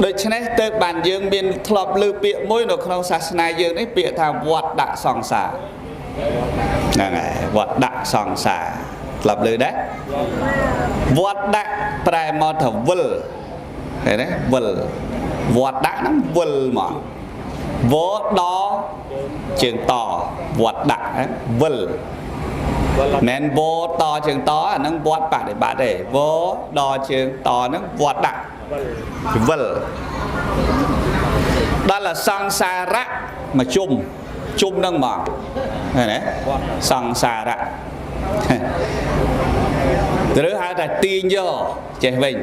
ដូច្នេះទើបបានយើងមានធ្លាប់លើពាក្យមួយនៅក្នុងសាសនាយើងនេះពាក្យថាវត្តដាក់សង្សារហ្នឹងហើយវត្តដាក់សង្សារធ្លាប់លើដែរវត្តដាក់ប្រែមកថាវិលឃើញទេវិលវត្តដាក់ហ្នឹងវិលហ្មង វដជើងតវត្តដាក់វិលមិនវតជើងតអាហ្នឹងវត្តបដិបត្តិទេវដជើងតហ្នឹងវត្តដាក់វិលដល់សង្សារៈមកជុំជុំហ្នឹងមកឃើញទេសង្សារៈឬហៅថាទាញយកចេះវិញ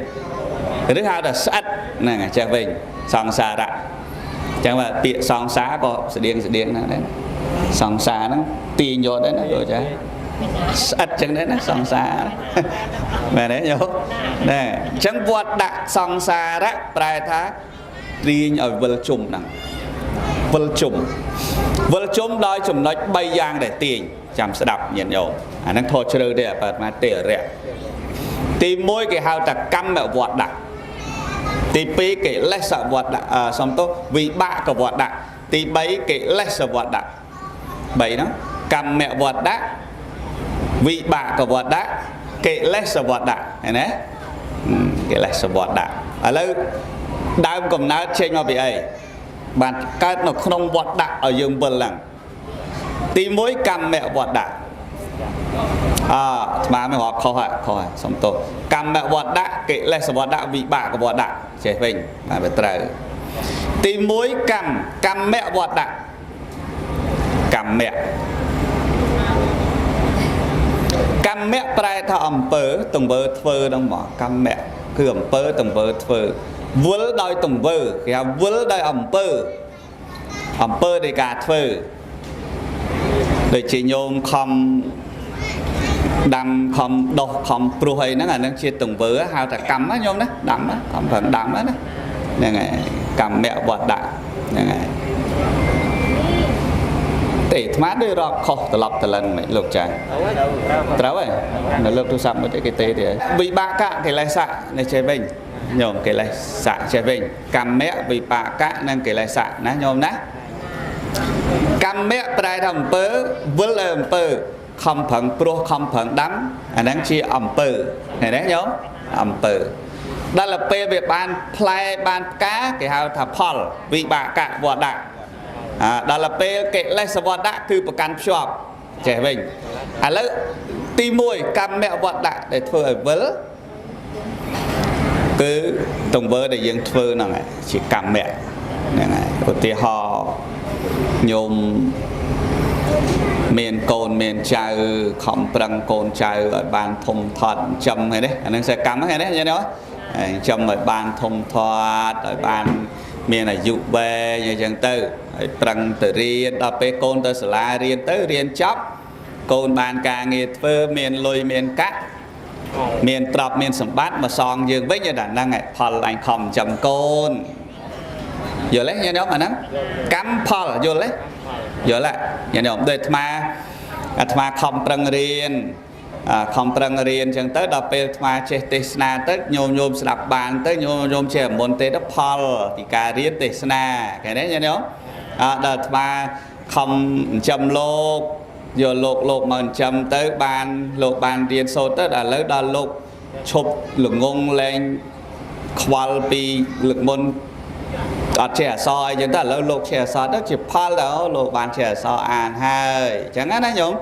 ឬហៅថាស្អិតហ្នឹងចេះវិញសង្សារៈចឹងว่าពាក្យសង្សារក៏ស្តៀងស្តៀងហ្នឹងដែរសង្សារហ្នឹងទាញយកដែរណាលោកចាស្អិតចឹងដែរណាសង្សារមែនទេយោណែអញ្ចឹងវត្តដាក់សង្សារៈប្រែថាទាញឲ្យវិលជុំហ្នឹងវិលជុំវិលជុំដោយចំណុច3យ៉ាងដែលទាញចាំស្ដាប់ញាតិញោមអាហ្នឹងធោះជ្រៅទេអាត្មាទេរៈទី1គេហៅថាកម្មវត្តដាក់ទី2កិលេសវត្តដាក់សំទោសវិបាកវត្តដាក់ទី3កិលេសវត្តដាក់3ហ្នឹងកម្មវត្តដាក់វិបាកវត្តដាក់កិលេសវត្តដាក់ឃើញទេកិលេសវត្តដាក់ឥឡូវដើមកំណើតចេញមកពីអីបានកើតនៅក្នុងវត្តដាក់ឲ្យយើងវិលហ្នឹងទី1កម្មវត្តដាក់អាស្មាមិនរាប់ខុសហ่ะខុសសំទោសកម្មវត្តដាក់កិលេសវត្តដាក់វិបាកវត្តដាក់ចេះវិញបាទវាត្រូវទី1កម្មវត្តដាក់កម្មកម្មៈប្រែថាអំពើទង្វើធ្វើហ្នឹងមកកម្មៈគឺអំពើទង្វើធ្វើវិលដោយទង្វើគេហៅវិលដោយអំពើអំពើនៃការធ្វើដូចជាញោមខំដាំខំដោះខំព្រោះអីហ្នឹងអាហ្នឹងជាទង្វើហៅថាកម្មណាញោមណាដាំខំប្រឹងដាំណាហ្នឹងហើយកម្មៈវត្តដាក់ហ្នឹងហើយទេអាត្មាដូចរាប់ខុសត្រឡប់ត្រលិនមិនលោកចាត្រូវហើយនៅលើកទូរស័ព្ទមួយទេគេទេទេវិបាកកិលេសៈនេះចេះវិញញោមកិលេសៈចេះវិញកម្មៈវិបាកៈនិងកិលេសៈណាញោមណាកម្មៈប្រែថាអំពើវិលឲ្យអំពើខំប្រឹងព្រោះខំប្រឹងដាំអាហ្នឹងជាអំពើឃើញទេញោមអំពើដល់ពេលវាបានផ្លែបានផ្កាគេហៅថាផលវិបាកវត្តដាក់ដល់ពេលកិលេសវត្តដាក់គឺប្រកាន់ភ្ជាប់ចេះវិញឥឡូវទី1កម្មវត្តដាក់ដែលធ្វើឲ្យវិលគឺទង្វើដែលយើងធ្វើហ្នឹងឯងជាកម្មៈហ្នឹងហើយឧទាហរណ៍ញោមមានកូនមានចៅខំប្រឹងកូនចៅឲ្យបានធំធាត់ចិញ្ចឹមហ្នឹងអាហ្នឹងសេកម្មហ្នឹងណាញ៉េចិញ្ចឹមឲ្យបានធំធាត់ឲ្យបានមានអាយុវែងអញ្ចឹងទៅឲ្យប្រឹងទៅរៀនដល់ពេលកូនទៅសាលារៀនទៅរៀនចប់កូនបានការងារធ្វើមានលុយមានកាក់មានទ្រព្យមានសម្បត្តិមកសងយើងវិញដល់ហ្នឹងឯងផលអញខំចិញ្ចឹមកូនយល់ទេញ៉េអាហ្នឹងកម្មផលយល់ទេយល់ទេញ៉េដូចអាត្មាខំប្រឹងរៀនខំប្រឹងរៀនអញ្ចឹងទៅដល់ពេលអាត្មាចេះទេសនាទៅញោមញោមស្ដាប់បានទៅញោមញោមចេះមុនទេទៅផលពីការរៀនទេសនាឃើញទេញ៉េដល់អាត្មាខំចិញ្ចឹមលោកយកលោកលោកមកចិញ្ចឹមទៅបានលោកបានរៀនសូត្រទៅដល់ឥឡូវដល់លោកឈប់ល្ងងលែងខ្វល់ពីលើកមុនអត់ចេះអក្សរអីចឹងទៅឥឡូវលោកចេះអក្សរទៅជាផលដល់លោកបានចេះអក្សរអានហើយអញ្ចឹងណាញោម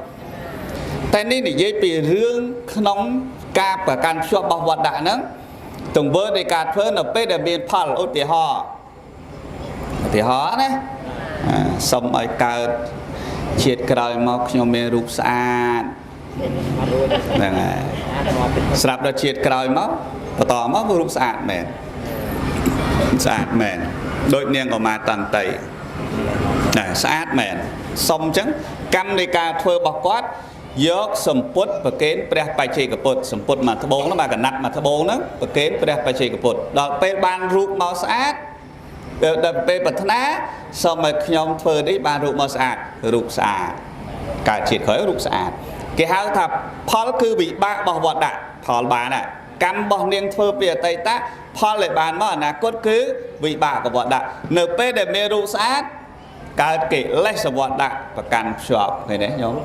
តែនេះនិយាយពីរឿងក្នុងការប្រកាន់ភ្ជាប់របស់វត្តដាក់ហ្នឹងទង្វើនៃការធ្វើនៅពេលដែលមានផលឧទាហរណ៍ឧទាហរណ៍ណាសុំឲ្យកើតជាតិក្រោយមកខ្ញុំមានរូបស្អាតហ្នឹងហើយស្រាប់ដល់ជាតិក្រោយមកបន្តមករូបស្អាតមែនស្អាតមែនដូចនាងកុមារតន្តីណាស្អាតមែនសុំអញ្ចឹងកម្មនៃការធ្វើរបស់គាត់យកសម្ពុតប្រគេនព្រះបច្ចេកពុទ្ធសម្ពុតមកត្បូងហ្នឹងមកកណាត់មកត្បូងហ្នឹងប្រគេនព្រះបច្ចេកពុទ្ធដល់ពេលបានរូបមកស្អាតដល់ពេលប្រាថ្នាសូមឲ្យខ្ញុំធ្វើនេះបានរូបមកស្អាតរូបស្អាតកើតជាតិក្រោយរូបស្អាតគេហៅថាផលគឺវិបាករបស់វត្តដាក់ផលបានណាកម្មរបស់នាងធ្វើពីអតីតផលដែលបានមកអនាគតគឺវិបាកវត្តដាក់នៅពេលដែលមានរូបស្អាតកើតកិលេសវត្តដាក់ប្រកាន់ភ្ជាប់ឃើញទេញោម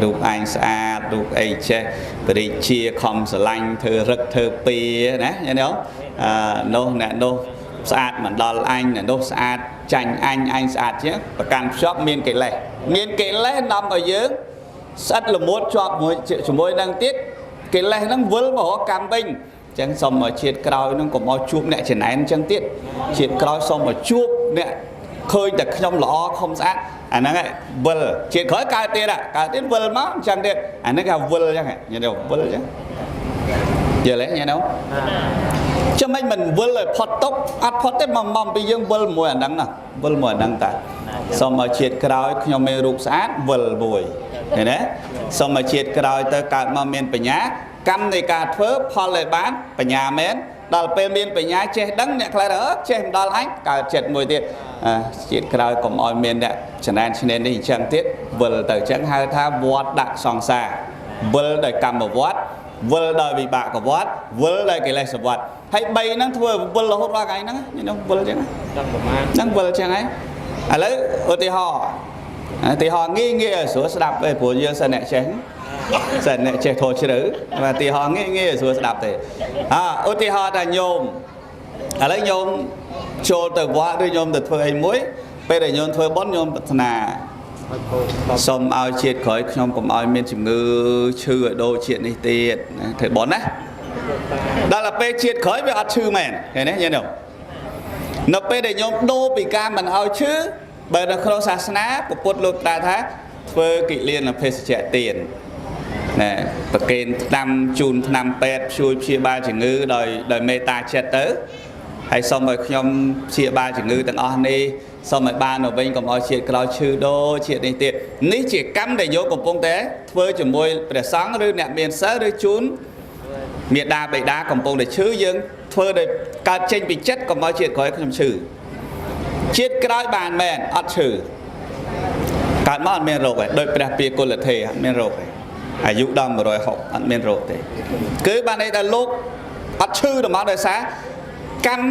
រូបឯងស្អាតរូបអីចេះបរិជាខំស្រឡាញ់ធ្វើរឹកធ្វើពៀណាញោមនោះអ្នកនោះស្អាតមិនដល់អញអ្នកនោះស្អាត ចាញ់អញអញស្អាតជាងប្រកាន់ភ្ជាប់មានកិលេសមានកិលេសនាំឲ្យយើងស្អិតល្មួតជាប់មួយជាមួយនឹងទៀតកិលេសហ្នឹងវិលមករកកម្មវិញអញ្ចឹងសូមឲ្យជាតិក្រោយហ្នឹងកុំឲ្យជួបអ្នកចំណែនអញ្ចឹងទៀតជាតិក្រោយសូមឲ្យជួបអ្នកឃើញតែខ្ញុំល្អខំស្អាតអាហ្នឹងឯងវិលជាតិក្រោយកើតទៀតកើតទៀតវិលមកអញ្ចឹងទៀតអាហ្នឹងគេវិលអញ្ចឹងញ៉ែវិលអញ្ចឹងយល់ទេញ៉ែនោះចាំមិនមិនវិលឲ្យផុតទុកអត់ផុតទេមកពីយើងវិលមួយអាហ្នឹងណាវិលមួយអាហ្នឹងតាសូមឲ្យជាតិក្រោយខ្ញុំមានរូបស្អាតវិលមួយឃើញទេសូមឲ្យជាតិក្រោយទៅកើតមកមានបញ្ញាកម្មនៃការធ្វើផលឲ្យបានបញ្ញាមែនដល់ពេលមានបញ្ញាចេះដឹងអ្នកខ្លះទៅចេះមិនដល់អញកើតចិត្តមួយទៀតជាតិក្រោយកុំឲ្យមានអ្នកចំណែនឈ្នានេះអញ្ចឹងទៀតវិលទៅអញ្ចឹងហៅថាវត្តដាក់សង្សារវិលដោយកម្មវត្តវិលដោយវិបាកវត្តវិលដោយកិលេសវត្តហើយ3ហ្នឹងធ្វើវិលរហូតដល់ថ្ងៃហ្នឹងហ្នឹងវិលអញ្ចឹងហ្នឹងវិលអញ្ចឹងហើយឥឡូវឧទាហរណ៍ឧទាហរណ៍ងាយងាយឲ្យស្រួលស្ដាប់ទេព្រោះយើងសិនអ្នកចេះសិនអ្នកចេះធោះជ្រៅបាទឧទាហរណ៍ងាយងាយឲ្យស្រួលស្ដាប់ទេឧទាហរណ៍ថាញោមឥឡូវញោមចូលទៅវត្តឬញោមទៅធ្វើអីមួយពេលដែលញោមធ្វើបុណ្យញោមប្រាថ្នាសូមឲ្យជាតិក្រោយខ្ញុំកុំឲ្យមានជំងឺឈឺឲ្យដូចជាតិនេះទៀតធ្វើបុណ្យណាដល់ទៅពេលជាតិក្រោយវាអត់ឈឺមែនឃើញទេញោមនៅពេលដែលញោមដូរពីការមិនឲ្យឈឺបើនៅក្នុងសាសនាពុទ្ធលោកត្រាស់ថាធ្វើកិលានភេសជ្ជៈទានណែប្រគេនថ្នាំជូនថ្នាំពេទ្យជួយព្យាបាលជំងឺដោយមេត្តាចិត្តទៅហើយសូមឲ្យខ្ញុំព្យាបាលជំងឺទាំងអស់នេះសូមឲ្យបានទៅវិញកុំឲ្យជាតិក្រោយឈឺដូចជាតិនេះទៀតនេះជាកម្មដែលយោកំពុងតែធ្វើជាមួយព្រះសង្ឃឬអ្នកមានសិលឬជូនមេដាបិតាកំពុងតែឈឺយើងធ្វើដោយកើតចេញពីចិត្តកុំឲ្យជាតិក្រោយខ្ញុំឈឺជាតិក្រោយបានមែនអត់ឈឺកើតមកអត់មានរោគទេដោយព្រះពាគុលធេអត់មានរោគទេអាយុដល់160អត់មានរោគទេគឺបានន័យថាលោកអត់ឈឺដល់មកដោយសារកម្ម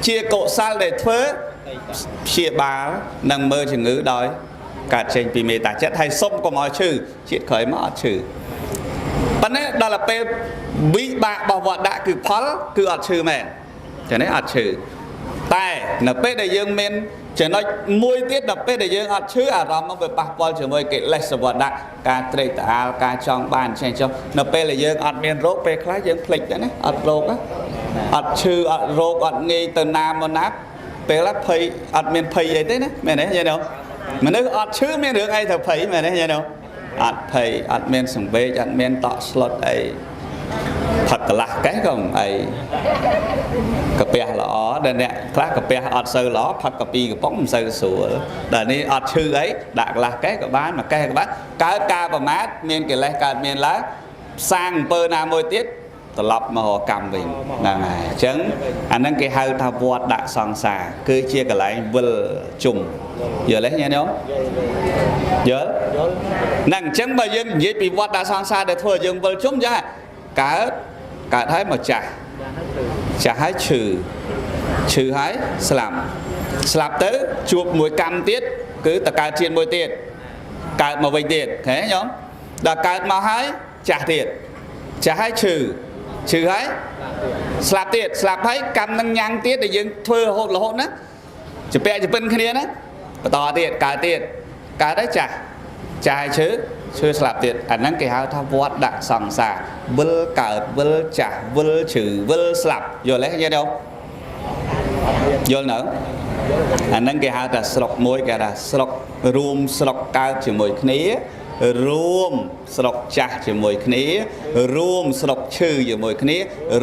ជាកុសលដែលធ្វើព្យាបាលនិងមើលជំងឺដោយកើតចេញពីមេត្តាចិត្តហើយសុំកុំឲ្យឈឺជាតិក្រោយមកអត់ឈឺប៉ុន្តែដល់ពេលវិបាករបស់វត្តដាក់គឺផលគឺអត់ឈឺមែនចឹងនេះអត់ឈឺតែនៅពេលដែលយើងមានចំណុចមួយទៀតដល់ពេលដែលយើងអត់ឈឺអារម្មណ៍មកវាប៉ះពាល់ជាមួយកិលេសវត្តដាក់ការត្រេកត្រអាលការចង់បានចេះចុះនៅពេលដែលយើងអត់មានរោគពេលខ្លះយើងភ្លេចដែរណាអត់រោគអត់ឈឺអត់រោគអត់ងាយទៅណាមកណាពេលខ្លះភ័យអត់មានភ័យអីទេណាមែនទេយល់ទេមនុស្សអត់ឈឺមានរឿងអីត្រូវភ័យមែនទេយល់ទេអត់ភ័យអត់មានសង្វេគអត់មានតក់ស្លុតអីផឹកកន្លះកេះក៏មិនអីកាពះល្អដល់អ្នកខ្លះកាពះអត់សូវល្អផឹកកាពីកំប៉ុងមិនសូវស្រួលដល់នេះអត់ឈឺអីដាក់កន្លះកេះក៏បានមួយកេះក៏បានកើតការប្រមាថមានកិលេសកើតមានឡើងផ្សាងអំពើណាមួយទៀតត្រឡប់មករកកម្មវិញហ្នឹងហើយអញ្ចឹងអាហ្នឹងគេហៅថាវត្តដាក់សង្សារគឺជាកន្លែងវិលជុំយល់ទេញ៉ែញោមយល់ហ្នឹងអញ្ចឹងបើយើងនិយាយពីវត្តដាក់សង្សារដែលធ្វើឲ្យយើងវិលជុំអញ្ចឹងកើតហើយមកចាស់ចាស់ហើយឈឺឈឺហើយស្លាប់ស្លាប់ទៅជួបមួយកម្មទៀតគឺតកើតជាតិមួយទៀតកើតមកវិញទៀតឃើញទេញោមដល់កើតមកហើយចាស់ទៀតចាស់ហើយឈឺឈឺហើយស្លាប់ទៀតស្លាប់ហើយកម្មនឹងញ៉ាំងទៀតដែលយើងធ្វើរហូតរហូតណាជពាក់ជពិនគ្នាណាបន្តទៀតកើតទៀតកើតហើយចាស់ចាស់ហើយឈឺឈឺស្លាប់ទៀតអាហ្នឹងគេហៅថាវត្តដាក់សង្សារវិលកើតវិលចាស់វិលឈឺវិលស្លាប់យល់ទេញ៉ែញោមយល់នៅអាហ្នឹងគេហៅថាស្រុកមួយគេថាស្រុករួមស្រុកកើតជាមួយគ្នារួមស្រុកចាស់ជាមួយគ្នារួមស្រុកឈឺជាមួយគ្នា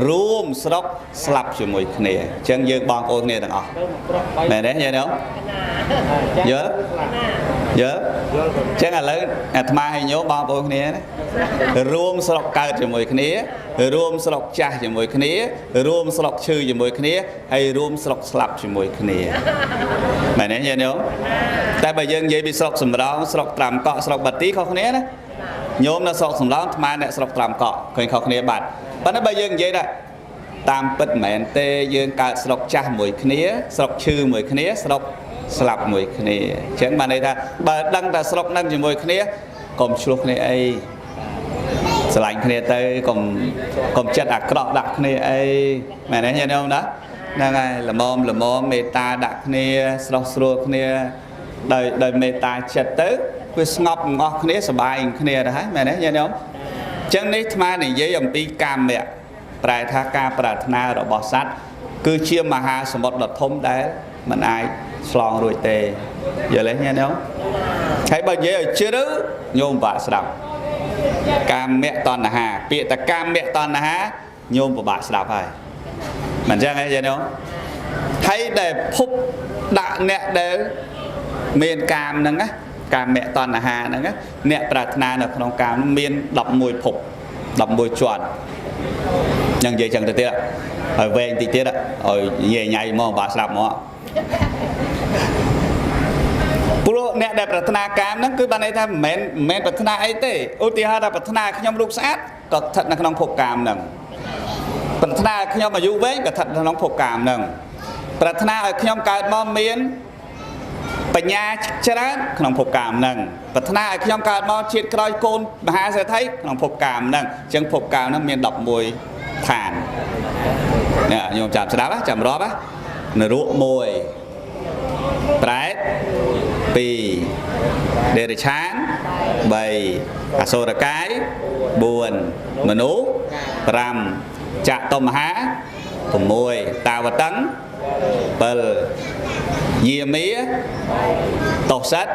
រួមស្រុកស្លាប់ជាមួយគ្នាអញ្ចឹងយើងបងប្អូនគ្នាទាំងអស់មែនទេញ៉ែញោមយល់យល់អញ្ចឹងឥឡូវអាត្មាឲ្យញោមបងប្អូនគ្នាណារួមស្រុកកើតជាមួយគ្នារួមស្រុកចាស់ជាមួយគ្នារួមស្រុកឈឺជាមួយគ្នាហើយរួមស្រុកស្លាប់ជាមួយគ្នាមែនទេញ៉ែញោមតែបើយើងនិយាយពីស្រុកសំរោងស្រុកត្រាំកក់ស្រុកបាទីខុសគ្នាណាញោមនៅស្រុកសំរោងអាត្មាអ្នកស្រុកត្រាំកក់ឃើញខុសគ្នាបាត់ប៉ុន្តែបើយើងនិយាយថាតាមពិតមិនមែនទេយើងកើតស្រុកចាស់មួយគ្នាស្រុកឈឺមួយគ្នាស្រុកស្លាប់មួយគ្នាអញ្ចឹងបានន័យថាបើដឹងតែស្រុកនឹងជាមួយគ្នាកុំឆ្លោះគ្នាអីស្រឡាញ់គ្នាទៅកុំចិត្តអាក្រក់ដាក់គ្នាអីមែនទេញោមណា ហ្នឹងហើយល្មមល្មមមេត្តាដាក់គ្នាស្រស់ស្រួលគ្នាដោយមេត្តាចិត្តទៅវាស្ងប់ទាំងអស់គ្នាសប្បាយគ្នាទៅហើយមែនទេញាតិញោមអញ្ចឹងនេះអាត្មានិយាយអំពីកម្មៈប្រែថាការប្រាថ្នារបស់សត្វគឺជាមហាសមុទ្រដ៏ធំដែលមិនអាចឆ្លងរួចទេយល់ទេញាតិញោមហើយបើនិយាយឲ្យជ្រៅញោមបាក់ស្ដាប់កាមៈតណ្ហាពាក្យតែកាមៈតណ្ហាញោមពិបាកស្ដាប់ហើយមិនអញ្ចឹងទេញាតិញោមហើយដែលភពដាក់អ្នកដែលមានកាមហ្នឹងណាកាមៈតណ្ហាហ្នឹងណាអ្នកប្រាថ្នានៅក្នុងកាមមាន11ភព11ជាន់នឹងនិយាយចឹងទៅទៀតឲ្យវែងតិចទៀតឲ្យញ៉ៃញ៉ៃមកបាក់ស្ដាប់មកព្រោះអ្នកដែលប្រាថ្នាកាមហ្នឹងគឺបានន័យថាមិនមែនប្រាថ្នាអីទេឧទាហរណ៍ថាប្រាថ្នាខ្ញុំរូបស្អាតក៏ស្ថិតនៅក្នុងភពកាមហ្នឹងប្រាថ្នាឲ្យខ្ញុំអាយុវែងក៏ស្ថិតនៅក្នុងភពកាមហ្នឹងប្រាថ្នាឲ្យខ្ញុំកើតមកមានបញ្ញាច្រើនក្នុងភពកាមហ្នឹងប្រាថ្នាឲ្យខ្ញុំកើតមកជាតិក្រោយកូនមហាសេដ្ឋីក្នុងភពកាមហ្នឹងអញ្ចឹងភពកាមហ្នឹងមាន11ឋាននេះញោមចាំស្ដាប់ចាំរាប់ណានរក1ប្រែត2ដេរឆាន3អសុរកាយ4មនុស្ស5ចតុមហា6តាវតឹង7យាមាតោសិត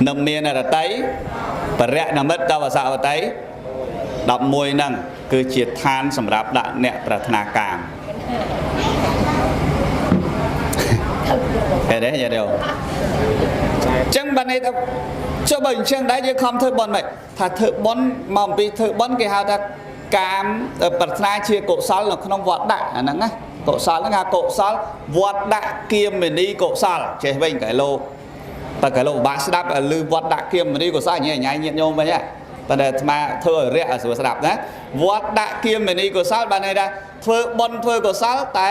និមានរតីបរណមិត្តតវសវតី11ហ្នឹងគឺជាឋានសម្រាប់ដាក់អ្នកប្រាថ្នាកាមឃើញទេញាតិញោមចឹងបានន័យថាចុះបើអញ្ចឹងដែរយើងខំធ្វើបុណ្យមិនថាធ្វើបុណ្យមកអំពីធ្វើបុណ្យគេហៅថាកាមប្រាថ្នាជាកុសលនៅក្នុងវត្តដាក់អាហ្នឹងណាកុសលហ្នឹងហៅកុសលវត្តដាក់គាមនីកុសលចេះវិញកែលោកតែកែលោកបាក់ស្ដាប់ឮវត្តដាក់គាមនីកុសលញ៉ៃញ៉ៃញាតិញោមវិញប៉ុន្តែអាត្មាធ្វើឲ្យរយៈឲ្យស្រួលស្ដាប់ណាវត្តដាក់គាមនីកុសលបានន័យថាធ្វើបុណ្យធ្វើកុសលតែ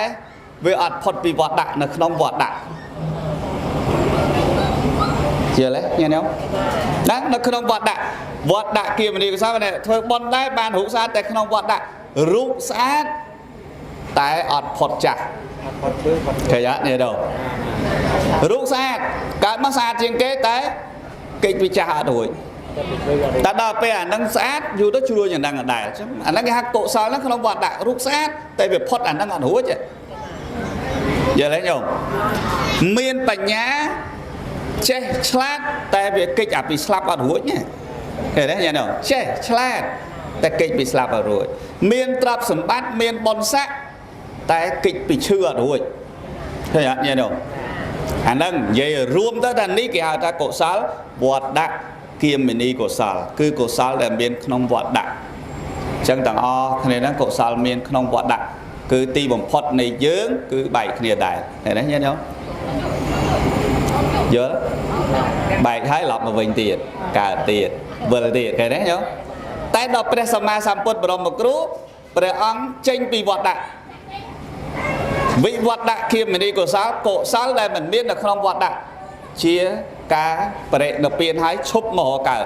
វាអត់ផុតពីវត្តដាក់នៅក្នុងវត្តដាក់យល់ទេញាតិញោមណានៅក្នុងវត្តដាក់វត្តដាក់គាមនីកុសលបានធ្វើបុណ្យដែរបានរូបស្អាតតែក្នុងវត្តដាក់រូបស្អាតតែអត់ផុតចាស់ឃើញអត់នេះដល់រូបស្អាតកើតមកស្អាតជាងគេតែកិច្ចវិចាស់អត់រួចតែដល់ពេលអានឹងស្អាតយូរទៅជ្រួញអានឹងអត់ដែរអានឹងគេហៅកុសលហ្នឹងក្នុងវត្តដាក់រូបស្អាតតែវាផុតអានឹងអត់រួចយល់ទេញោមមានបញ្ញាចេះឆ្លាតតែវាកិច្ចអាពីស្លាប់អត់រួចណាឃើញទេញោមចេះឆ្លាតតែកិច្ចពីស្លាប់អត់រួចមានទ្រព្យសម្បត្តិមានបុណ្យស័ក្តិតែកិច្ចពីឈឺអត់រួចឃើញអត់ញោមអាហ្នឹងនិយាយរួមទៅថានេះគេហៅថាកុសលវត្តដាក់គាមនីកុសលគឺកុសលដែលមានក្នុងវត្តដាក់អញ្ចឹងទាំងអស់គ្នាហ្នឹងកុសលមានក្នុងវត្តដាក់គឺទីបំផុតនៃយើងគឺបែកគ្នាដែរឃើញទេញោមយល់បែកហើយឡប់មកវិញទៀតកើតទៀតវិលទៀតឃើញទេញោមតែដល់ព្រះសម្មាសម្ពុទ្ធបរមគ្រូព្រះអង្គចេញពីវត្តដាក់វិវត្តដាក់គាមនីកុសលកុសលដែលមិនមាននៅក្នុងវត្តដាក់ជាការបរិនិព្វានហើយឈប់មករកកើត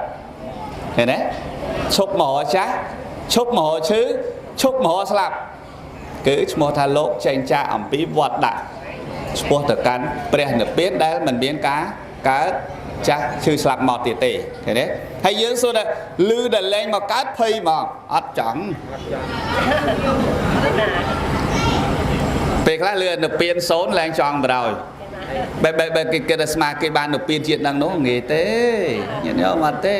ឃើញទេឈប់មករកចាស់ឈប់មករកឈឺឈប់មករកស្លាប់គឺឈ្មោះថាលោកចេញចាកអំពីវត្តដាក់ឆ្ពោះទៅកាន់ព្រះនិព្វានដែលមិនមានការកើតចាស់ឈឺស្លាប់មកទៀតទេឃើញទេហើយយើងសួរថាលឺដែលលែងមកកើតភ័យហ្មងអត់ចង់ពេលខ្លះលឺនិព្វានសូន្យលែងចង់បណ្ដោយបែបគេគិតថាស្មាគេបាននិព្វានជាតិហ្នឹងនោះងាយទេញាតិញោមអត់ទេ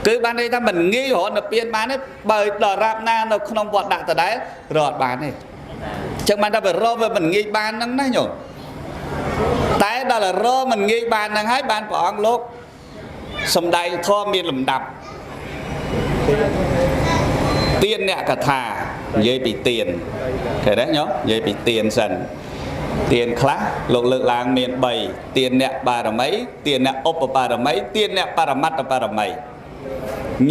គឺបានន័យថាមិនងាយរកនិព្វានបានទេបើដល់រាប់ណានៅក្នុងវត្តដាក់ដដែលរកអត់បានទេអញ្ចឹងបានថាវារកវាមិនងាយបានហ្នឹងណាញោមតែដល់រកមិនងាយបានហ្នឹងហើយបានព្រះអង្គលោកសំដែងធម៌មានលំដាប់ទានអ្នកកថានិយាយពីទានឃើញទេញោមនិយាយពីទានសិនទានខ្លះលោកលើកឡើងមាន3ទានអ្នកបារមីទានអ្នកឧបបារមីទានអ្នកបរមត្តបារមី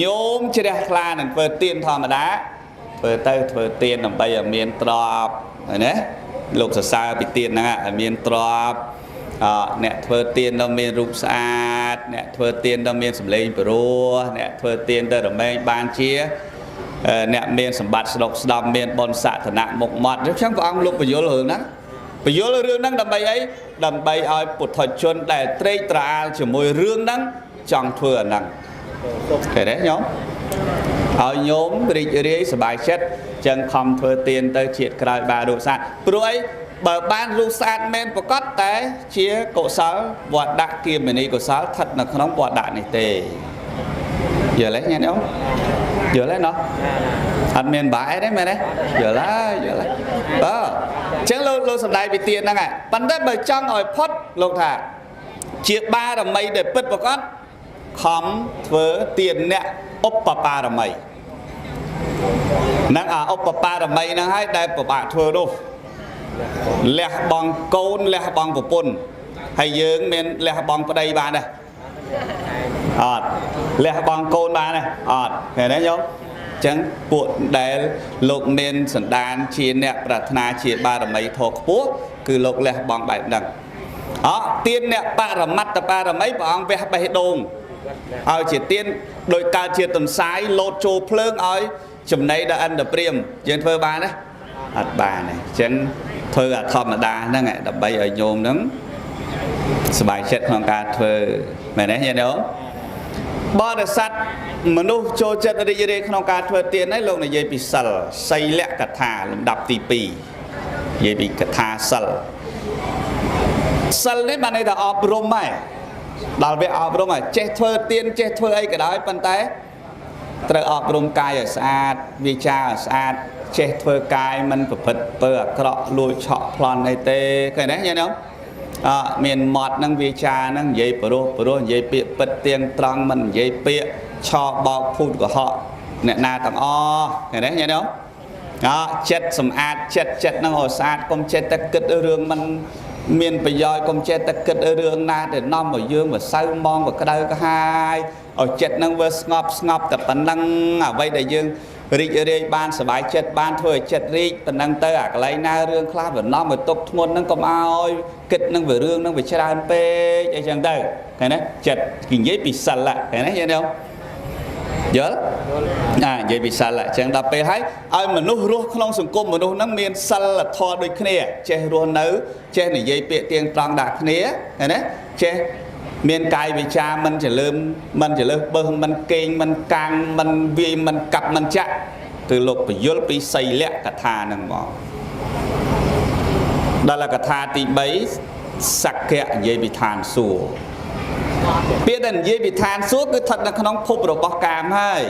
ញោមជ្រះថ្លានឹងធ្វើទានធម្មតាធ្វើទៅធ្វើទានដើម្បីឲ្យមានទ្រព្យឃើញទេលោកសរសើរពីទានហ្នឹងឲ្យមានទ្រព្យអ្នកធ្វើទានដល់មានរូបស្អាតអ្នកធ្វើទានដល់មានសម្លេងព្រោះអ្នកធ្វើទានទៅរមែងបានជា អ្នកមានសម្បត្តិស្ដុកស្ដំមានបុណ្យសក្តិមុខមាត់អញ្ចឹងព្រះអង្គលោកបញ្យល់រឿងហ្នឹងបញ្យល់រឿងហ្នឹងដើម្បីអីដើម្បីឲ្យពុទ្ធជនដែលត្រេកត្រអាលជាមួយរឿងហ្នឹងចង់ធ្វើអាហ្នឹងឃើញទេញោមឲ្យញោមរីករាយសប្បាយចិត្តចឹងខំធ្វើទានទៅជាតិក្រោយបានរូបស្អាតព្រោះអីបើបានរូបស្អាតមែនប្រកបតែជាកុសលវត្តៈគាមិនីកុសលស្ថិតនៅក្នុងវត្តៈនេះទេយល់ទេញាតិញោមយល់ទេណោះអត់មានបាក់អីទេមែនទេយល់ហើយយល់ហើយបាទអញ្ចឹងលោកសំដែងពីទានហ្នឹងហើយប៉ុន្តែបើចង់ឲ្យផុតលោកថាជាបារមីដែលពិតប្រាកដខំធ្វើទានអ្នកឧបបារមីហ្នឹងអាឧបបារមីហ្នឹងហើយដែលពិបាកធ្វើនោះលះបង់កូនលះបង់ប្រពន្ធហើយយើងមានលះបង់ប្តីបានទេអត់លះបង់កូនបានទេអត់ឃើញទេញោមអញ្ចឹងពួកដែលលោកមានសន្តានជាអ្នកប្រាថ្នាជាបារមីធម៌ខ្ពស់គឺលោកលះបង់បែបហ្នឹងអទានអ្នកបរមត្តបារមីព្រះអង្គវះបេះដូងឲ្យជាទានដោយកើតជាទន្សាយលោតចូលភ្លើងឲ្យចំណៃដល់ឥន្ទព្រាមយើងធ្វើបានទេអត់បានទេអញ្ចឹងធ្វើអាធម្មតាហ្នឹងដើម្បីឲ្យញោមហ្នឹងសប្បាយចិត្តក្នុងការធ្វើមែនទេញាតិញោមបរិស័ទមនុស្សចូលចិត្តរីករាយក្នុងការធ្វើទានហ្នឹងលោកនិយាយពីសិលសីលកថាលំដាប់ទី2និយាយពីកថាសិលសិលនេះបានន័យថាអប់រំហើយដល់វាអប់រំហើយចេះធ្វើទានចេះធ្វើអីក៏ដោយប៉ុន្តែត្រូវអប់រំកាយឲ្យស្អាតវាចាឲ្យស្អាតចេះធ្វើកាយមិនប្រព្រឹត្តពើអាក្រក់លួចឆក់ប្លន់អីទេឃើញទេញាតិញោមអមានមាត់ហ្នឹងវាចាហ្នឹងនិយាយព្រោះព្រោះនិយាយពាក្យពិតទៀងត្រង់មិននិយាយពាក្យឆបោកភូតកុហកអ្នកណាទាំងអស់ឃើញទេញាតិញោមអចិត្តសម្អាតចិត្តចិត្តហ្នឹងឲ្យស្អាតកុំចេះតែគិតរឿងមិនមានប្រយោជន៍កុំចេះតែគិតរឿងណាដែលនាំឲ្យយើងវាសៅមងវាក្តៅក្រហាយឲ្យចិត្តហ្នឹងវាស្ងប់ស្ងប់តែប៉ុណ្ណឹងអ្វីដែលយើងរីករាយបានសប្បាយចិត្តបានធ្វើឲ្យចិត្តរីកប៉ុណ្ណឹងទៅអាកន្លែងណារឿងខ្លះវានាំឲ្យទុកធ្ងន់ហ្នឹងកុំឲ្យគិតហ្នឹងវារឿងហ្នឹងវាច្រើនពេកអីចឹងទៅឃើញទេចិត្តគេនិយាយពីសិលឃើញទេញាតិញោមយល់អានិយាយពីសិលអញ្ចឹងដល់ពេលហើយឲ្យមនុស្សរស់ក្នុងសង្គមមនុស្សហ្នឹងមានសិលធម៌ដូចគ្នាចេះរស់នៅចេះនិយាយពាក្យទៀងត្រង់ដាក់គ្នាឃើញទេចេះមានកាយវិចាមិនចលើមមិនចលើសបើសមិនកេងមិនកាំងមិនវាយមិនកាប់មិនចាក់គឺលោកពយល់ពីសីលកថាហ្នឹងមកដល់កថាទី3សក្កៈនិយាយពីឋានសួគ៌ពាក្យដែលនិយាយពីឋានសួគ៌គឺស្ថិតនៅក្នុងភពរបស់កាមហើយ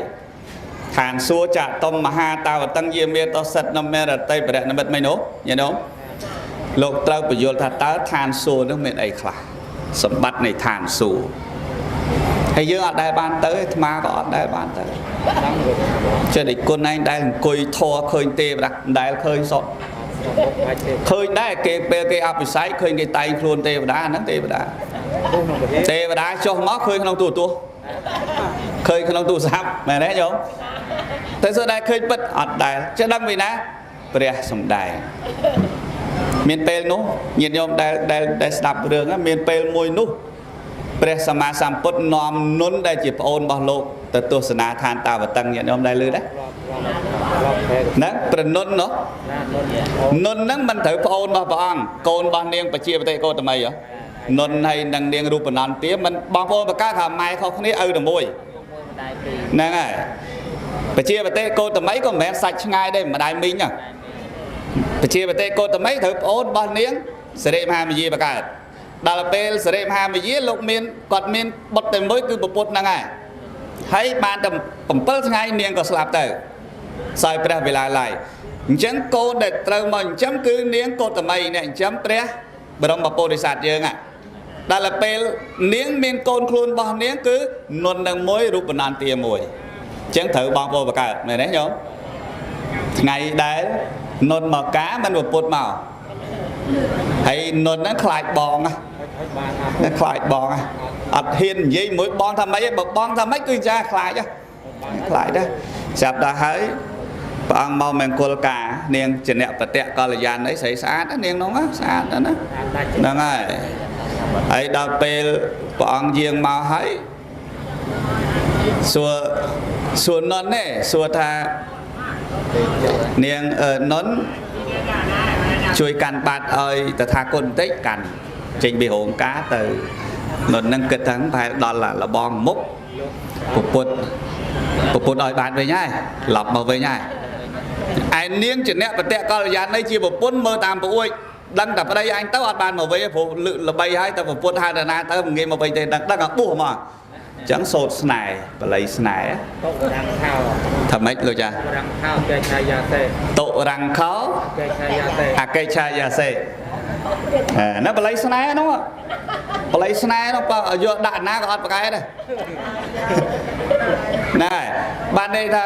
ឋានសួគ៌ចតុមហាតាវតឹងយាមេតសិទ្ធនមេរតីបរិនិមិត្តមិននោះញាតិញោមលោកត្រូវពយល់ថាតើឋានសួគ៌នោះមានអីខ្លះសម្បត្តិនៃឋានសួគ៌ហើយយើងអត់ដែលបានទៅអាត្មាក៏អត់ដែលបានទៅចេះតែគុណឯងដែលអង្គុយធေါ်ឃើញទេវតាមិនដែលឃើញសោះឃើញដែរគេពេលគេអភិសេកឃើញគេតែងខ្លួនទេវតាហ្នឹងទេវតាទេវតាចុះមកឃើញក្នុងទូរទស្សន៍ឃើញក្នុងទូរស័ព្ទមែនទេញោមតែសួរដែរឃើញពិតអត់ដែលចេះដឹងពីណាព្រះសម្ដែងមានពេលនោះញាតិញោមដែលដែលស្ដាប់រឿងមានពេលមួយនោះព្រះសម្មាសម្ពុទ្ធនាំនុនដែលជាប្អូនរបស់លោកទៅទស្សនាឋានតាវតឹងញាតិញោមដែលឮដែរណាព្រះនុននោះនុនហ្នឹងមិនត្រូវប្អូនរបស់ព្រះអង្គកូនរបស់នាងប្រជាបតិកោតមីហ៎នុនហើយនឹងនាងរូបនន្ទាមិនបងប្អូនបកាថាម៉ែខុសគ្នាឪតែមួយហ្នឹងហើយប្រជាបតិកោតមីក៏មិនមែនសាច់ឆ្ងាយដែរម្ដាយមីងហ្នឹងប្រជាបតិកោតមីត្រូវប្អូនរបស់នាងសិរិមហាមយាបកើតដល់ពេលសិរិមហាមយាលោកមានគាត់មានបុត្រតែមួយគឺពពុទ្ធហ្នឹងហើយហើយបានតែ7ថ្ងៃនាងក៏ស្លាប់ទៅសោយព្រះវិឡាល័យអញ្ចឹងកូនដែលត្រូវមកចិញ្ចឹមគឺនាងកោតមីអ្នកចិញ្ចឹមព្រះបរមពោធិសត្វយើងដល់ពេលនាងមានកូនខ្លួនរបស់នាងគឺនុននឹងមួយរូបនន្ទាមួយអញ្ចឹងត្រូវបងប្អូនបកើតមែនទេញោមថ្ងៃដែលនុនមកកាមិនពពុទ្ធមកហើយនុនហ្នឹងខ្លាចបងណាខ្លាចបងអត់ហ៊ាននិយាយមួយបងថាម៉េចឯងបើបងថាម៉េចគឺចាខ្លាចខ្លាចដែរចាប់ដល់ហើយព្រះអង្គមកមង្គលការនាងជាអ្នកបតៈកល្យាណីស្រីស្អាតនាងនោះស្អាតណាហ្នឹងហើយហើយដល់ពេលព្រះអង្គយាងមកហើយសួរនុនទេសួរថា នាងនុនជួយកាន់បាត់ឲ្យតថាគតបន្តិចកាន់ចេញពីរោងការទៅនុននឹងគិតថាប្រហែលដល់លបងមុខពពុទ្ធពពុទ្ធឲ្យបាត់វិញហើយឡប់មកវិញហើយឯនាងជាអ្នកបតិកល្យាណីជាប្រពន្ធមើលតាមប្អួយដឹងតែប្តីអញទៅអត់បានមកវិញព្រោះល្បីហើយតែប្រពន្ធហៅតាណាទៅមិនងាយមកវិញទេដឹងដឹងអាបួសមកអញ្ចឹងសូត្រស្នេហ៍បល័យស្នេហ៍ តុរាំងខោ ថាម៉េចលោកចា រាំងខោកេឆាយាសេ តុរាំងខោ កេឆាយាសេ អកិឆាយាសេណាបល័យស្នេហ៍នោះបល័យស្នេហ៍នោះបើយកដាក់ណាក៏អត់ប្រកែដែរណែបានន័យថា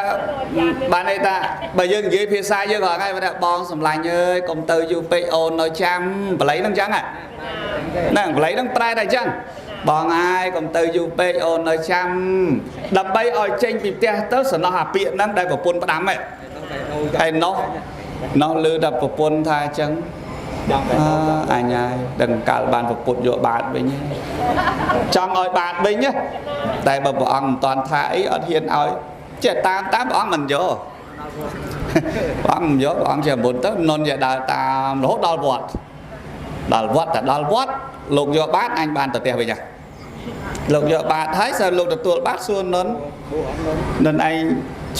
បានន័យថាបើយើងនិយាយភាសាយើងរាល់ថ្ងៃថាបងសម្លាញ់អើយកុំទៅយូរពេកអូននៅចាំបល័យហ្នឹងអញ្ចឹងហ្នឹងបល័យហ្នឹងប្រែតែអញ្ចឹងបងអាយកុំទៅយូរពេកអូននៅចាំដើម្បីឲ្យចេញពីផ្ទះទៅសំណោះអាពាកហ្នឹងដែលប្រពន្ធផ្ដាំហ្នឹងហើយនោះនោះឮតែប្រពន្ធថាអញ្ចឹងអញហើយដឹងកាលបានប្រពុតយកបាតវិញចង់ឲ្យបាតវិញតែបើព្រះអង្គមិនតាន់ថាអីអត់ហ៊ានឲ្យចេះតាមតាមព្រះអង្គមិនយកព្រះអង្គមិនយកព្រះអង្គជាមុនទៅនុនជាដើរតាមរហូតដល់វត្តដល់វត្តតែដល់វត្តលោកយកបាតអញបានទៅផ្ទះវិញហ่ะលោកយកបាតហើយសើលោកទទួលបាតសួរនុននុនឯង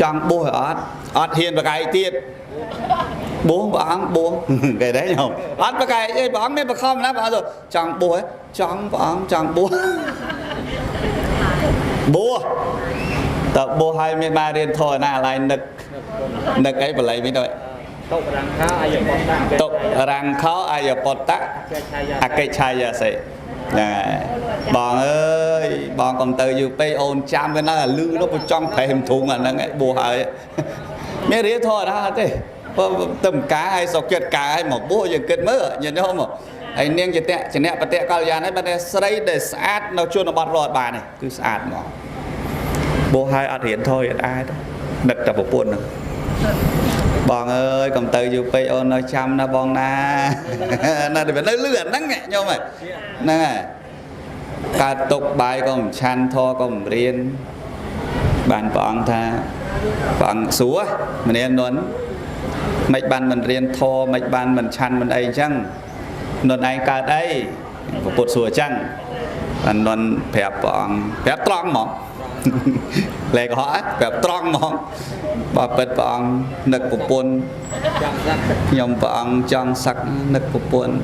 ចង់បួសអត់អត់ហ៊ានប្រកែកទៀតបួសព្រះអង្គបួសគេដែរញោមអត់ប្រកែកអីព្រះអង្គមានបខំណាព្រះអង្គចង់បួសចង់ព្រះអង្គចង់បួសបួសតើបួសហើយមានបានរៀនធម៌ណាឡើយនឹកនឹកអីបល័យវិញទៅ តុរាំងខោអាយពតៈ តុរាំងខោអាយពតៈអកិឆាយាសិណាបងអើយបងកុំទៅយូរពេកអូនចាំវានៅលឺនោះប្រចង់ប្រេះធុងអាហ្នឹងឯងបួសហើយមានរៀនធម៌ណាទេទៅការឲ្យសុខចិត្តការឲ្យមកបួសយើងគិតមើលញាតិញោមហើយនាងជាតៈជាអ្នកបតិកល្យាណីបើតែស្រីដែលស្អាតនៅជនបទរត់បានទេគឺស្អាតហ្មងបួសហើយអត់រៀនធម៌អត់អាចនឹកតែប្រពន្ធហ្នឹងបងអើយកុំទៅយូរពេកអូននៅចាំណាបងណាណាតែនៅលឺអាហ្នឹងញោមហ្នឹងហើយកើតទុកបាយក៏មិនឆាន់ធម៌ក៏មិនរៀនបានព្រះអង្គថាព្រះអង្គសួរម្នាក់នុនមិនបានមិនរៀនធម៌មិនបានមិនឆាន់មិនអីអញ្ចឹងនុនឯងកើតអីពុទ្ធសួរអញ្ចឹងបាននុនប្រាប់ព្រះអង្គប្រាប់ត្រង់ហ្មងលេកុហកប្រាប់ត្រង់ហ្មងបើពិតព្រះអង្គនឹកប្រពន្ធខ្ញុំព្រះអង្គចង់សឹកនឹកប្រពន្ធ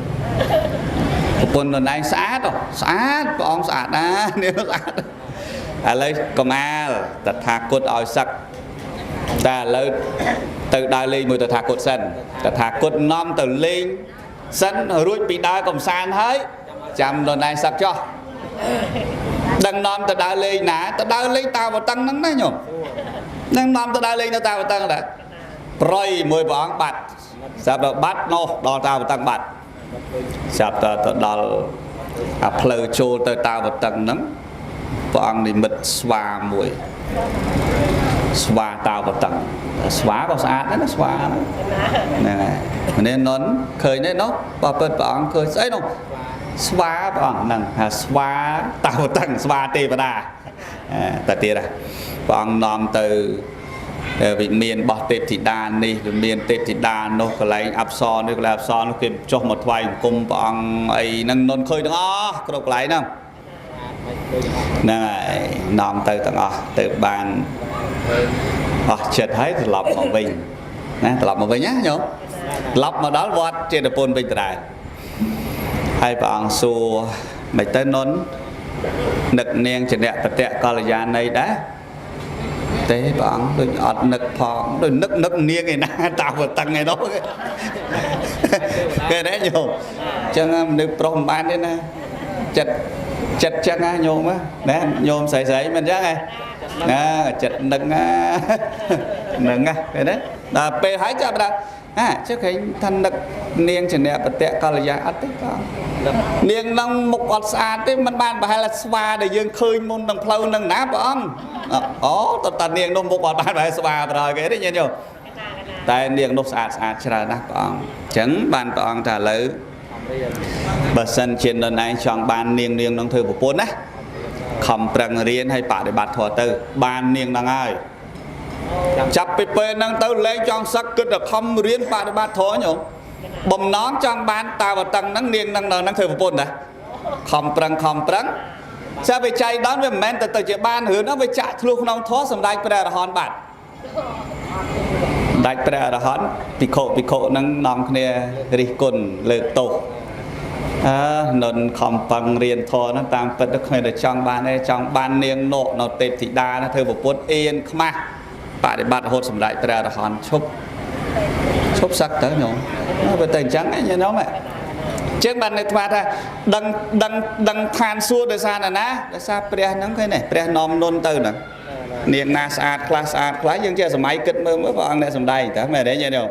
ប្រពន្ធនុនឯងស្អាតស្អាតព្រះអង្គស្អាតណាស់នេះស្អាតឥឡូវកុំអាលតថាគតឲ្យសឹកតែឥឡូវទៅដើរលេងមួយតថាគតសិនតថាគតនាំទៅលេងសិនរួចពីដើរកំសាន្តហើយចាំដល់ឯងសឹកចោះដឹងនាំទៅដើរលេងណាទៅដើរលេងតាវតឹងហ្នឹងណាញោមនឹងនាំទៅដើរលេងនៅតាវតឹងដែរប្រយមួយព្រះអង្គបាត់ស្រាប់ដល់បាត់នោះដល់តាវតឹងបាត់ស្រាប់តែទៅដល់អាផ្លូវចូលទៅតាវតឹងហ្នឹងព្រះអង្គនិមិត្តស្វាមួយស្វាតាវតឹងស្វាក៏ស្អាតដែរណាស្វាហ្នឹងហើយម្នាក់នុនឃើញទេនោះបើពិតព្រះអង្គឃើញស្អីនោះស្វាព្រះអង្គហ្នឹងថាស្វាតាវតឹងស្វាទេវតាតែទៀតហ่ะព្រះអង្គនាំទៅវិមានរបស់ទេពធីតានេះវិមានទេពធីតានោះកន្លែងអប្សរនេះកន្លែងអប្សរនោះគេចុះមកថ្វាយអង្គមព្រះអង្គអីហ្នឹងនុនឃើញទាំងអស់គ្រប់កន្លែងហ្នឹងហ្នឹងហើយនាំទៅទាំងអស់ទៅបានអស់ចិត្តហើយត្រឡប់មកវិញណាត្រឡប់មកវិញណាញោមត្រឡប់មកដល់វត្តចេតពុនវិញដដែលហើយព្រះអង្គសួរមិនទៅនុននឹកនាងជាអ្នកបតិកល្យាណីដែរទេព្រះអង្គដូចអត់នឹកផងដូចនឹកនឹកនាងឯណាតាវតឹងឯនោះគេដែរញោមអញ្ចឹងមនុស្សប្រុសមិនបានទេណាចិត្តចិត្តចឹងណាញោមណាញោមស្រីស្រីមិនអញ្ចឹងហ៎ណាចិត្តនឹកណាហ្នឹងណាគេណាដល់ពេលហើយចាប់ដល់អាចុះគេថានឹកនាងជាអ្នកបតិកល្យាអត់ទេបងនាងនឹងមុខអត់ស្អាតទេមិនបានប្រហែលស្វាដែលយើងឃើញមុននឹងផ្លូវនឹងណាព្រះអង្គអូតើតានាងនោះមុខអត់បានប្រហែលស្វាប្រហើយគេទេញាតិញោមតែនាងនោះស្អាតស្អាតច្រើនណាស់ព្រះអង្គអញ្ចឹងបានព្រះអង្គថាឥឡូវបើសិនជានរណាចង់បាននាងនាងនឹងធ្វើប្រពន្ធណាខំប្រឹងរៀនហើយបដិបត្តិធម៌ទៅបាននាងហ្នឹងហើយ ចាប់ពីពេលហ្នឹងទៅលែងចង់សឹកគិតតែខំរៀនបដិបត្តិធម៌ញោមបំណងចង់បានតាវតឹងហ្នឹងនាងហ្នឹងដល់ហ្នឹងធ្វើប្រពន្ធណាខំប្រឹងខំប្រឹងសាវិច័យដល់វាមិនមែនតែទៅជាបានរឿងហ្នឹងវាចាក់ធ្លុះក្នុងធម៌សម្ដេចព្រះអរហន្តបាត់ ដាច់ព្រះអរហន្តភិក្ខុភិក្ខុហ្នឹងនាំគ្នារិះគន់លើកទោសអើនុនខំប៉ឹងរៀនធម៌ហ្នឹងតាមពិតទៅគ្មានតែចង់បានទេចង់បាននាងនក់នៅទេពធីតាណាធ្វើប្រពន្ធអៀនខ្មាស់បដិបត្តិរហូតសម្រេចព្រះអរហន្តឈប់ឈប់សឹកទៅញោមវាទៅអញ្ចឹងឯងញោមហ៎ចឹងបាននៅថ្មថាដឹងដឹងដឹងឋានសួគ៌ដោយសារណាណាដោយសារព្រះហ្នឹងឃើញទេព្រះនាំនុនទៅហ្នឹង នាងណាស្អាតខ្លះស្អាតខ្លះយើងចេះសម័យគិតមើលមើលព្រះអង្គអ្នកសំដែងតើមែនទេញាតិញោម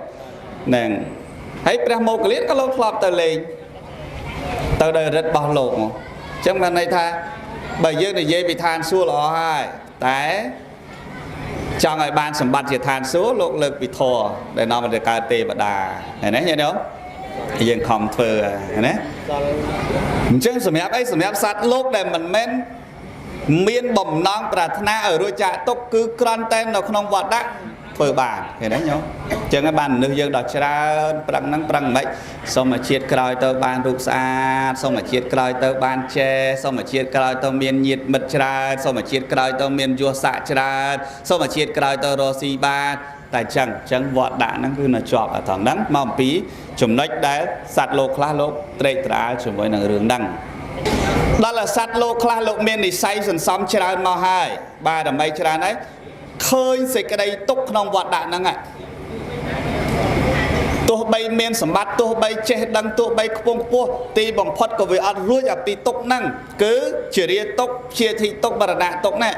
ហ្នឹងហើយព្រះមោគលានក៏លោកធ្លាប់ទៅលេងទៅដោយរិទ្ធរបស់លោកមកអញ្ចឹងបានន័យថាបើយើងនិយាយពីឋានសួគ៌ល្អហើយតែចង់ឲ្យបានសម្បត្តិជាឋានសួគ៌លោកលើកពីធម៌ដែលនាំឲ្យទៅកើតទេវតាឃើញទេញាតិញោមយើងខំធ្វើឃើញទេ ដល់ អញ្ចឹងសម្រាប់អីសម្រាប់សត្វលោកដែលមិនមែនមានបំណងប្រាថ្នាឲ្យរួចចាកទុក្ខគឺគ្រាន់តែនៅក្នុងវត្តដាក់ធ្វើបានឃើញទេញោមអញ្ចឹងហើយបានមនុស្សយើងដល់ច្រើនប្រឹងហ្នឹងប្រឹងមិនសូមឲ្យជាតិក្រោយទៅបានរូបស្អាតសូមឲ្យជាតិក្រោយទៅបានចេះសូមឲ្យជាតិក្រោយទៅមានញាតិមិត្តច្រើនសូមឲ្យជាតិក្រោយទៅមានយសស័កច្រើនសូមឲ្យជាតិក្រោយទៅរកស៊ីបានតែអញ្ចឹងអញ្ចឹងវត្តដាក់ហ្នឹងគឺនៅជាប់អាត្រង់ហ្នឹងមកអំពីចំណុចដែលសត្វលោកខ្លះលោកត្រេកត្រអាលជាមួយនឹងរឿងហ្នឹង ដល់តែសត្វលោកខ្លះលោកមាននិស័យសន្សំច្រើនមកហើយបារមីច្រើនហើយឃើញសេចក្តីទុក្ខក្នុងវត្តដាក់ហ្នឹងហ่ะទោះបីមានសម្បត្តិទោះបីចេះដឹងទោះបីខ្ពង់ខ្ពស់ទីបំផុតក៏វាអត់រួចអំពីទុក្ខហ្នឹងគឺជារាទុក្ខជាធិទុក្ខមរណៈទុក្ខណា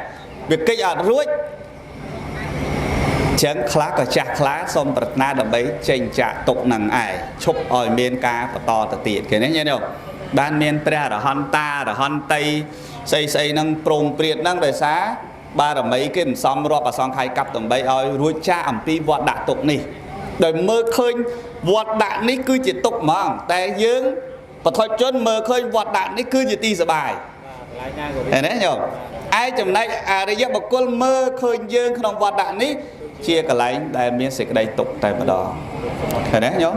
វាកិច្ចអត់រួចចឹងខ្លះក៏ចាស់ខ្លះសូមប្រាថ្នាដើម្បីចេញចាកទុក្ខហ្នឹងឯងឈប់ឲ្យមានការបន្តទៅទៀតគេនេះញាតិញោមបានមានព្រះអរហន្តាអរហន្តីស្អីស្អីហ្នឹងព្រមព្រាតហ្នឹងដោយសារបារមីគេមិនសមរាប់អសង្ខ័យកັບដើម្បីឲ្យរួចចាកអំពីវត្តដាក់ទុក្ខនេះដោយមើលឃើញវត្តដាក់នេះគឺជាទុក្ខហ្មងតែយើងបឋមជនមើលឃើញវត្តដាក់នេះគឺជាទីសប្បាយ កន្លែងណាក៏ ឃើញទេញោមឯចំណែកអរិយបុគ្គលមើលឃើញយើងក្នុងវត្តដាក់នេះជាកន្លែងដែលមានសេចក្តីទុក្ខតែម្ដងឃើញទេញោម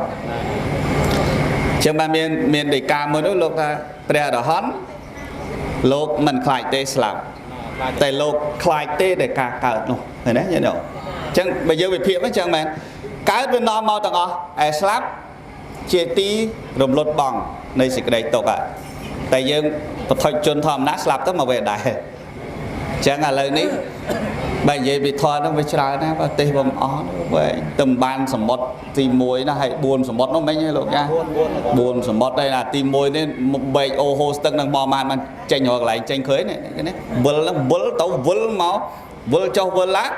ចឹងបានមានមានដីកាមួយនោះលោកថាព្រះអរហន្តលោកមិនខ្លាចទេស្លាប់តែលោកខ្លាចទេដែលការកើតនោះឃើញទេញោមចឹងបើយើងវិភាគវិញចឹងមែនកើតវានាំមកទាំងអស់ឯស្លាប់ជាទីរំលត់បងនៃសេចក្តីទុក្ខតែយើងបឋិជនធម្មតាស្លាប់ទៅមកវិញដែរចឹងឥឡូវនេះបើនិយាយពីធម៌ហ្នឹងវាច្រើនណាស់បើទេសបំអស់វែងទៅមិនបានសមុទ្រទី1ណាហើយ4សមុទ្រនោះមិញហ៎លោកចា 4 4សមុទ្រហើយណាទី1នេះបែកអូហូស្ទឹងនឹងមកបានបានចេញរកកន្លែងចេញឃើញនេះវិលហ្នឹងវិលទៅវិលមកវិលចុះវិលឡើង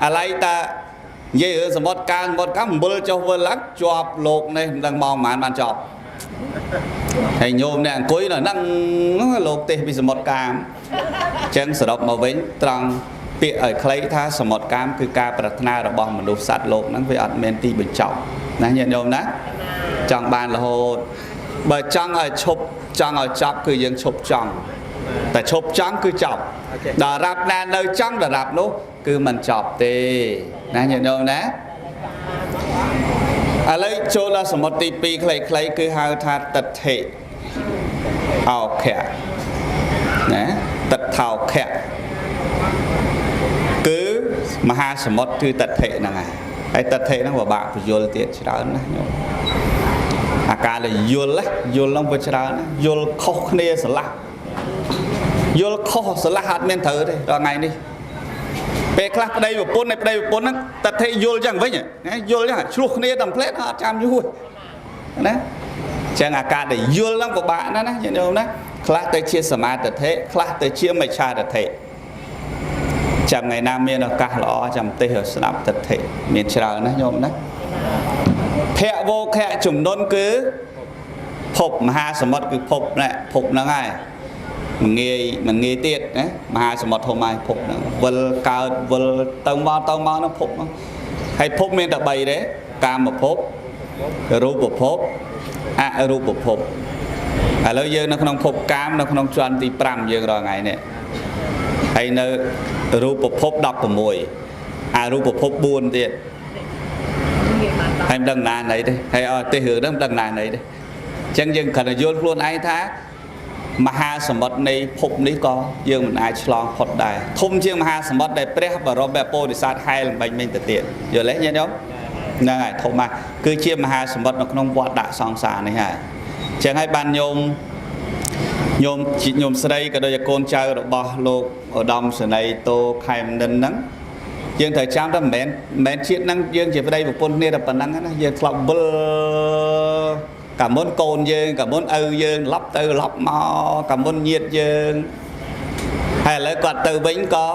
អាឡ័យតានិយាយរឿងសមុទ្រកាលសមុទ្រកាលវិលចុះវិលឡើងជាប់លោកនេះមិនដឹងមកប៉ុន្មានបានចប់ហើយញោមអ្នកអង្គុយនៅហ្នឹងលោកទេសពីសមុទ្រកាមអញ្ចឹងសរុបមកវិញត្រង់ពាក្យឲ្យខ្លីថាសមុទ្រកាមគឺការប្រាថ្នារបស់មនុស្សសត្វលោកហ្នឹងវាអត់មានទីបញ្ចប់ណាញាតិញោមណាចង់បានរហូតបើចង់ឲ្យឈប់ចង់ឲ្យចប់គឺយើងឈប់ចង់តែឈប់ចង់គឺចប់ដល់រាប់ណានៅចង់ដល់រាប់នោះគឺមិនចប់ទេណាញាតិញោមណាឥឡូវចូលដល់សមុទ្រទី2ខ្លីៗគឺហៅថាតដ្ឋិអោខៈណាតដ្ឋោខៈគឺមហាសមុទ្រគឺតដ្ឋិហ្នឹងហើយហើយតដ្ឋិហ្នឹងពិបាកពយល់ទៀតច្រើនណាស់ញោមអាការដែលយល់ណាយល់ហ្នឹងវាច្រើនណាស់យល់ខុសគ្នាស្រឡះយល់ខុសស្រឡះអត់មានត្រូវទេដល់ថ្ងៃនេះពេលខ្លះប្តីប្រពន្ធនៃប្តីប្រពន្ធហ្នឹងតដ្ឋិយល់ចឹងវិញណាយល់ចឹងឆ្លោះគ្នាតែផ្លែតអត់ចាំយូរណាចឹងអាការដែលយល់ហ្នឹងពិបាកណាស់ណាញាតិញោមណាខ្លះទៅជាសមាទិដ្ឋិខ្លះទៅជាមិច្ឆាទិដ្ឋិចាំថ្ងៃណាមានឱកាសល្អចាំទេសឲ្យស្ដាប់ទិដ្ឋិមានច្រើនណាស់ញោមណាភវោខៈចំនួនគឺភពមហាសមុទ្រគឺភពណែភពហ្នឹងហើយមិនងាយមិនងាយទៀតណាមហាសមុទ្រធំហើយភពហ្នឹងវិលកើតវិលទៅមកទៅមកហ្នឹងភពហ្នឹងហើយភពមានតែ3ទេកាមភពរូបភពអរូបភពឥឡូវយើងនៅក្នុងភពកាមនៅក្នុងជាន់ទី5យើងរាល់ថ្ងៃនេះហើយនៅរូបភព16 អារូបភព4ទៀតហើយមិនដឹងណាណីទេហើយអត់ទេរឿងហ្នឹងមិនដឹងណាណីទេអញ្ចឹងយើងគ្រាន់តែយល់ខ្លួនឯងថាមហាសមុទ្រនៃភពនេះក៏យើងមិនអាចឆ្លងផុតដែរធំជាងមហាសមុទ្រដែលព្រះបរមពោធិសត្វហែលបាញ់មិញទៅទៀតយល់ទេញាតិញោមហ្នឹងហើយធំណាស់គឺជាមហាសមុទ្រនៅក្នុងវដ្តដាក់សង្សារនេះហើយអញ្ចឹងហើយបានញោមញោមស្រីក៏ដូចជាកូនចៅរបស់លោកឧត្តមសេនីយ៍តូខែមនិនហ្នឹងយើងត្រូវចាំថាមិនមែនជាតិហ្នឹងយើងជាប្តីប្រពន្ធគ្នាតែប៉ុណ្ណឹងណាយើងធ្លាប់វិលកាលមុនកូនយើងកាលមុនឪយើងឡប់ទៅឡប់មកកាលមុនញាតយើងហើយឥឡូវគាត់ទៅវិញក៏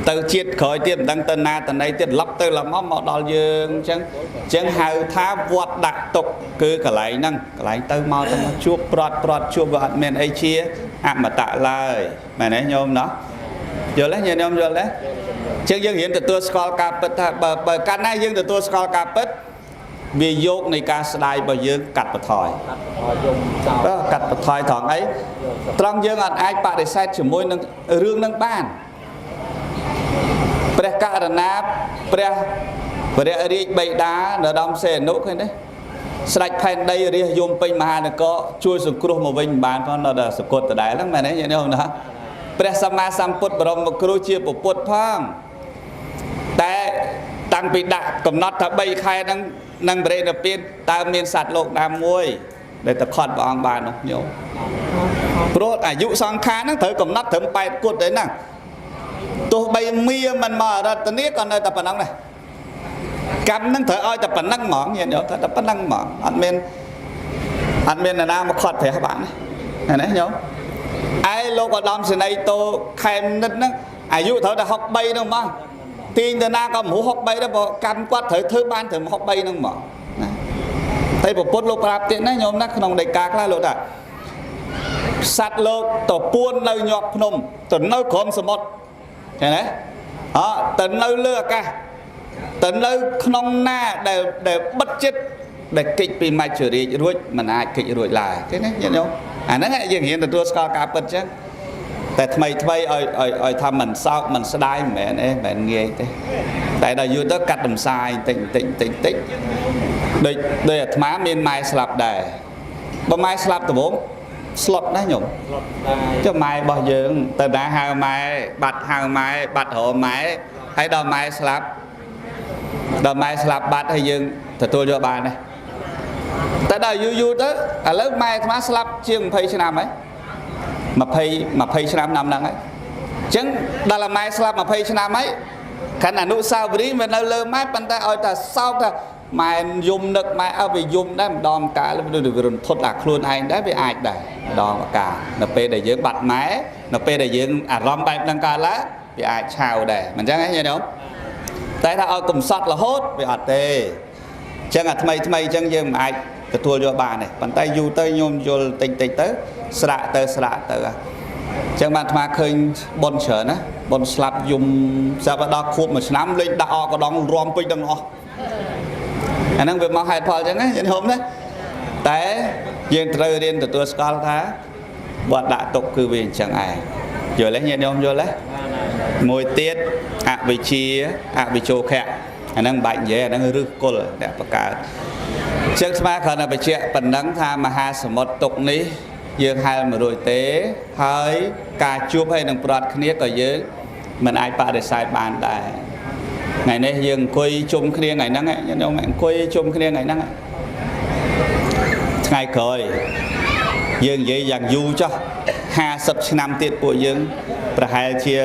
ទៅជាតិក្រោយទៀតមិនដឹងទៅណាទៅណីទៀតឡប់ទៅឡប់មកមកដល់យើងអញ្ចឹងហៅថាវត្តដាក់ទុកគឺកន្លែងហ្នឹងកន្លែងទៅមកទៅមកជួបប្រត់ជួបវាអត់មានអីជាអមតៈឡើយមែនទេញោមណោះយល់ទេញាតិញោមយល់ទេអញ្ចឹងយើងរៀនទទួលស្គាល់ការពិតថាបើកាលណាយើងទទួលស្គាល់ការពិតវាយកនៃការស្ដាយរបស់យើងកាត់បន្ថយកាត់បន្ថយត្រង់អីត្រង់យើងអត់អាចបដិសេធជាមួយនឹងរឿងនឹងបានព្រះករណាព្រះរាជបិតានរោត្តមសីហនុឃើញទេស្ដេចផែនដីរាជយំពេញមហានគរជួយសង្គ្រោះមកវិញមិនបានផងនៅតែសគត់ដដែលហ្នឹងមែនទេញាតិញោមណាព្រះសម្មាសម្ពុទ្ធបរមគ្រូជាពុទ្ធផងតែតាំងពីដាក់កំណត់ថា3ខែហ្នឹងនឹងបរិនិព្វានតើមានសត្វលោកណាមួយដែលទៅខត់ព្រះអង្គបាននោះញោមព្រោះអាយុសង្ខារហ្នឹងត្រូវកំណត់ត្រឹម8គត់ទេហ្នឹងទោះបីមមិនមករតនីក៏នៅតែប៉ុណ្ណឹងដែរកម្មហ្នឹងត្រូវឲ្យតែប៉ុណ្ណឹងហ្មងញាតិញោមត្រូវតែប៉ុណ្ណឹងហ្មងអត់មាននរណាមកខត់ព្រះបានទេណាញោមឯលោកឧត្តមសេនីយ៍តូខែមនិតហ្នឹងអាយុត្រូវតែ63ហ្នឹងហ្មងទាញទៅណាក៏មិនហួស63ដែរព្រោះកម្មគាត់ត្រូវធ្វើបានត្រឹម63ហ្នឹងហ្មងណាតែពុទ្ធលោកប្រាប់ទៀតណាញោមណាក្នុងដីកាខ្លះលោកថាសត្វលោកតពួននៅញាប់ភ្នំទៅនៅក្រោមសមុទ្រឃើញទេអទៅនៅលើអាកាសទៅនៅក្នុងណាដែលបិទចិត្តដែលគេចពីមច្ចុរាជរួចមិនអាចគេចរួចឡើយឃើញទេញាតិញោមអាហ្នឹងយើងរៀនទទួលស្គាល់ការពិតចឹងតែថ្មីថ្មីឲ្យថាមិនសោកមិនស្ដាយមិនមែនទេមិនងាយទេតែដល់យូរទៅកាត់ដំសាយតិចតិចតិចតិចដូចអាត្មាមានម៉ែស្លាប់ដែរបើម៉ែស្លាប់ដំបូងស្លុតណាញោមចុះម៉ែរបស់យើងទៅណាហៅម៉ែបាត់ហៅម៉ែបាត់រមម៉ែហើយដល់ម៉ែស្លាប់បាត់ហើយយើងទទួលយកបានដែរតែដល់យូរយូរទៅឥឡូវម៉ែអាត្មាស្លាប់ជាង20ឆ្នាំហើយ20ឆ្នាំហ្នឹងហើយអញ្ចឹងដល់ម៉ែស្លាប់20ឆ្នាំហើយខណៈអនុស្សាវរីយ៍វានៅលើម៉ែប៉ុន្តែឲ្យតែសោកថាម៉ែយំនឹកម៉ែអើវាយំដែរម្ដងកាលវារន្ធត់អាខ្លួនឯងដែរវាអាចដែរម្ដងកាលនៅពេលដែលយើងបាត់ម៉ែនៅពេលដែលយើងអារម្មណ៍បែបហ្នឹងកើតឡើងវាអាចឆាវដែរមិនអញ្ចឹងទេញាតិញោមតែថាឲ្យកំសត់រហូតវាអត់ទេអញ្ចឹងអាថ្មីថ្មីអញ្ចឹងយើងមិនអាចទទួលយកបានទេប៉ុន្តែយូរទៅញោមយល់តិចតិចទៅស្រាក់ទៅស្រាក់ទៅអញ្ចឹងបានអាត្មាឃើញបុណ្យច្រើនណាបុណ្យស្លាប់យំស្រាប់ដល់ខួបមួយឆ្នាំលេងដាក់អកដងរំពេញទាំងអស់អាហ្នឹងវាមកហេតុផលអញ្ចឹងណាញាតិញោមណាតែយើងត្រូវរៀនទទួលស្គាល់ថាវត្តដាក់ទុកគឺវាអញ្ចឹងឯងយល់ទេញាតិញោមយល់ទេមួយទៀតអវិជ្ជាអវិជោខៈអាហ្នឹងមិនបាច់និយាយអាហ្នឹងឫសគល់អ្នកបង្កើតចឹងស្មាគ្រាន់តែបញ្ជាក់ប៉ុណ្ណឹងថាមហាសមុទ្រទុកនេះយើងហែលមិនរួចទេហើយការជួបហើយនឹងប្រត់គ្នាក៏យើងមិនអាចបដិសេធបានដែរថ្ងៃនេះយើងអង្គុយជុំគ្នាថ្ងៃហ្នឹងញាតិញោមអង្គុយជុំគ្នាថ្ងៃហ្នឹងថ្ងៃក្រោយយើងនិយាយយ៉ាងយូរចុះ50ឆ្នាំទៀតពួកយើងប្រហែលជា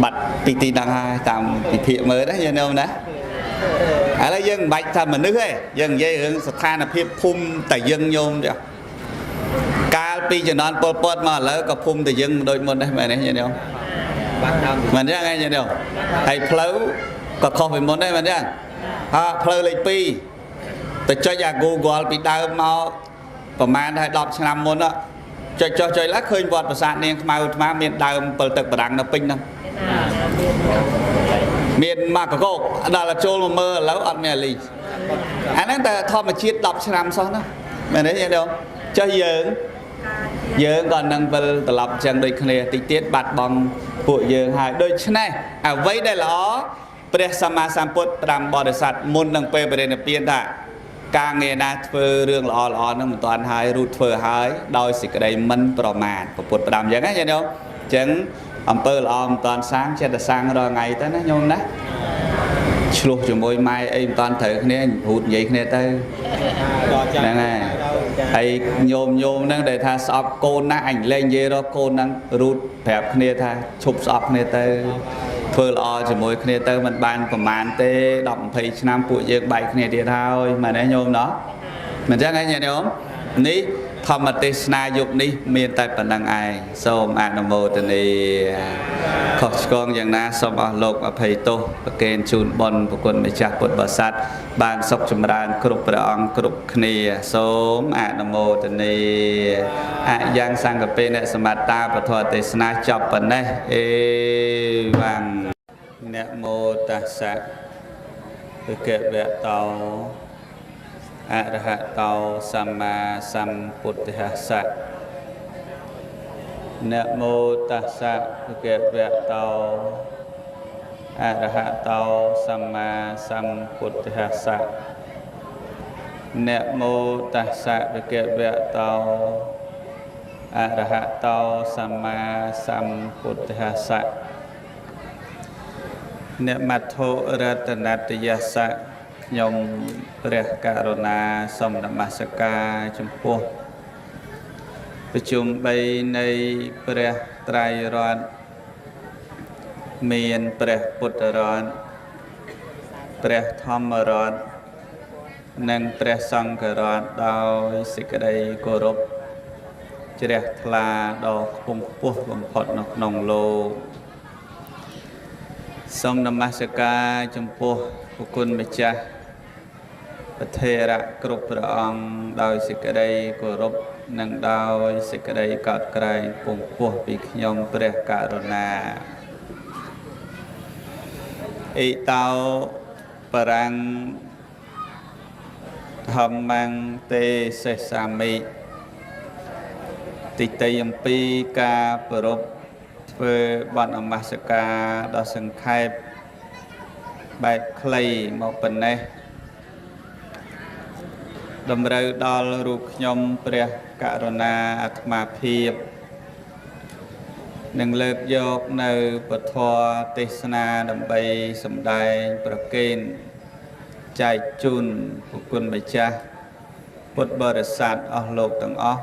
បាត់ពីទីហ្នឹងហើយតាមពិភាក្សាមើលណាញាតិញោមណាឥឡូវយើងមិនបាច់ថាមនុស្សទេយើងនិយាយរឿងស្ថានភាពភូមិតាយើងញោមចុះកាលពីជំនាន់ប៉ុលពតមកឥឡូវក៏ភូមិតាយើងមិនដូចមុនដែរមែនទេញាតិញោមមែនទេញាតិញោមហើយផ្លូវក៏ខុសពីមុនដែរមែនទេហាផ្លូវលេខ2ទៅចុចអា Google ពីដើមមកប្រហែលថា10ឆ្នាំមុនចុចចុះចុចឡើងឃើញវត្តប្រាសាទនាងខ្មៅអាត្មាមានដើមពិលទឹកបារាំងនៅពេញហ្នឹងមានមកកកដល់ចូលមកមើលឥឡូវអត់មានអាលីអាហ្នឹងតែធម្មជាតិ10ឆ្នាំសោះណាមែនទេញាតិញោមចុះយើង យើងក៏នឹងវិលត្រឡប់ចឹងដូចគ្នាតិចទៀតបាត់បង់ពួកយើងហើយដូច្នេះអ្វីដែលល្អ ព្រះសម្មាសម្ពុទ្ធត្រាំបរិស័ទមុននឹងពេលបរិនិព្វានថាការងារណាធ្វើរឿងល្អល្អនឹងមិនទាន់ហើយរូតធ្វើហើយដោយសេចក្តីមិនប្រមាទពុទ្ធផ្ដាំអញ្ចឹងណាញាតិញោមអញ្ចឹងអំពើល្អមិនទាន់សាងចិត្តសាងរាល់ថ្ងៃទៅណាញោមណាឆ្លោះជាមួយម៉ែអីមិនទាន់ត្រូវគ្នារូតនិយាយគ្នាទៅហ្នឹងហើយហើយញោមញោមហ្នឹងដែលថាស្អប់កូនណាអញលែងនិយាយរកកូនហ្នឹងរូតប្រាប់គ្នាថាឈប់ស្អប់គ្នាទៅធ្វើល្អជាមួយគ្នាទៅមិនបានប្រមាណទេ10 20ឆ្នាំពួកយើងបែកគ្នាទៀតហើយមែនទេញោមណោះមិនចឹងហ៎ញាតិញោមនេះធម្មទេសនាយប់នេះមានតែប៉ុណ្្នឹងឯងសូមអនុមោទនាខុសឆ្គងយ៉ាងណាសូមអស់លោកអភ័យទោសប្រគេនជូនបុណ្យប្រគុណម្ចាស់ពុទ្ធបរិស័ទបានសុខចម្រើនគ្រប់ព្រះអង្គគ្រប់គ្នាសូមអនុមោទនាអយ៉ាងសង្កពេនសមត្តាពធទេសនាចប់ប៉ុណ្ណេះអេវ៉ាំងនមោតស្សៈភគវតោអរហតោសម្មាសម្ពុទ្ធស្សៈនមោតស្សៈភគវតោអរហតោសម្មាសម្ពុទ្ធស្សៈនមោតស្សៈភគវតោអរហតោសម្មាសម្ពុទ្ធស្សៈនមត្ថុរតនតយស្សៈខ្ញុំព្រះករុណាសូមនមស្ការចំពោះប្រជុំ3នៃព្រះត្រៃរតន៍មានព្រះពុទ្ធរតន៍ព្រះធម្មរតន៍និងព្រះសង្ឃរតន៍ដោយសេចក្តីគោរពជ្រះថ្លាដ៏ខ្ពង់ខ្ពស់បំផុតនៅក្នុងលោកសូមនមស្ការចំពោះព្រះគុណម្ចាស់ព្រះថេរៈគ្រប់ព្រះអង្គដោយសេចក្តីគោរពនិងដោយសេចក្តីកោតក្រែងពងពោះពីខ្ញុំព្រះករុណាអ៊ីតោបរាំងធម្មងទេសេសាមិតិតីអំពីការប្រពធ្វើបទនមស្ការដ៏សង្ខេបបែបខ្លីមកប៉ុណ្ណេះតម្រូវដល់រូបខ្ញុំព្រះករុណាអាត្មាភាពនឹងលើកយកនៅពធទេសនាដើម្បីសម្ដែងប្រគេនចែកជូនព្រះគុណម្ចាស់ពុទ្ធបរិស័ទអស់លោកទាំងអស់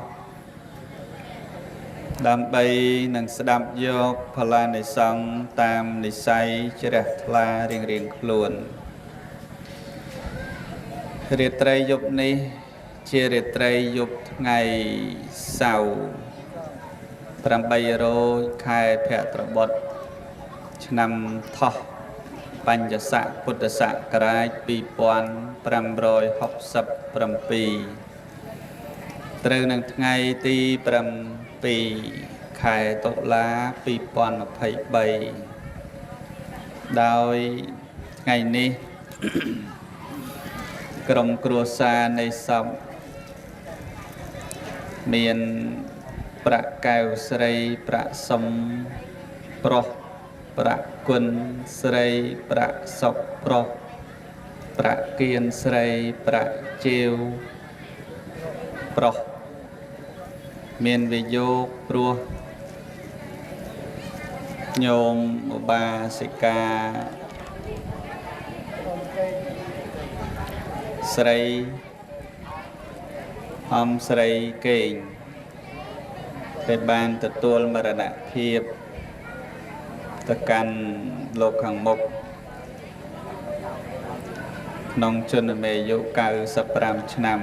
ដើម្បីនឹងស្ដាប់យកផលានិសង្ឃតាមនិស័យជ្រះថ្លារៀងៗខ្លួនរាត្រីយប់នេះជារាត្រីយប់ថ្ងៃសៅរ៍8រោចខែភទ្របទឆ្នាំថោះបញ្ញស័កពុទ្ធសករាជ2567ត្រូវនឹងថ្ងៃទី7ខែតុលា2023ដោយថ្ងៃនេះក្រុមគ្រួសារនៃសពមានប្រាក់កែវស្រីប្រាក់សំប្រុសប្រាក់គុណស្រីប្រាក់សុកប្រុសប្រាក់គៀនស្រីប្រាក់ជាវប្រុសមានវិយោគព្រោះញោមឧបាសិកាស្រីអំស្រីកេងដែលបានទទួលមរណភាពទៅកាន់លោកខាងមុខក្នុងជនមេយុ95ឆ្នាំ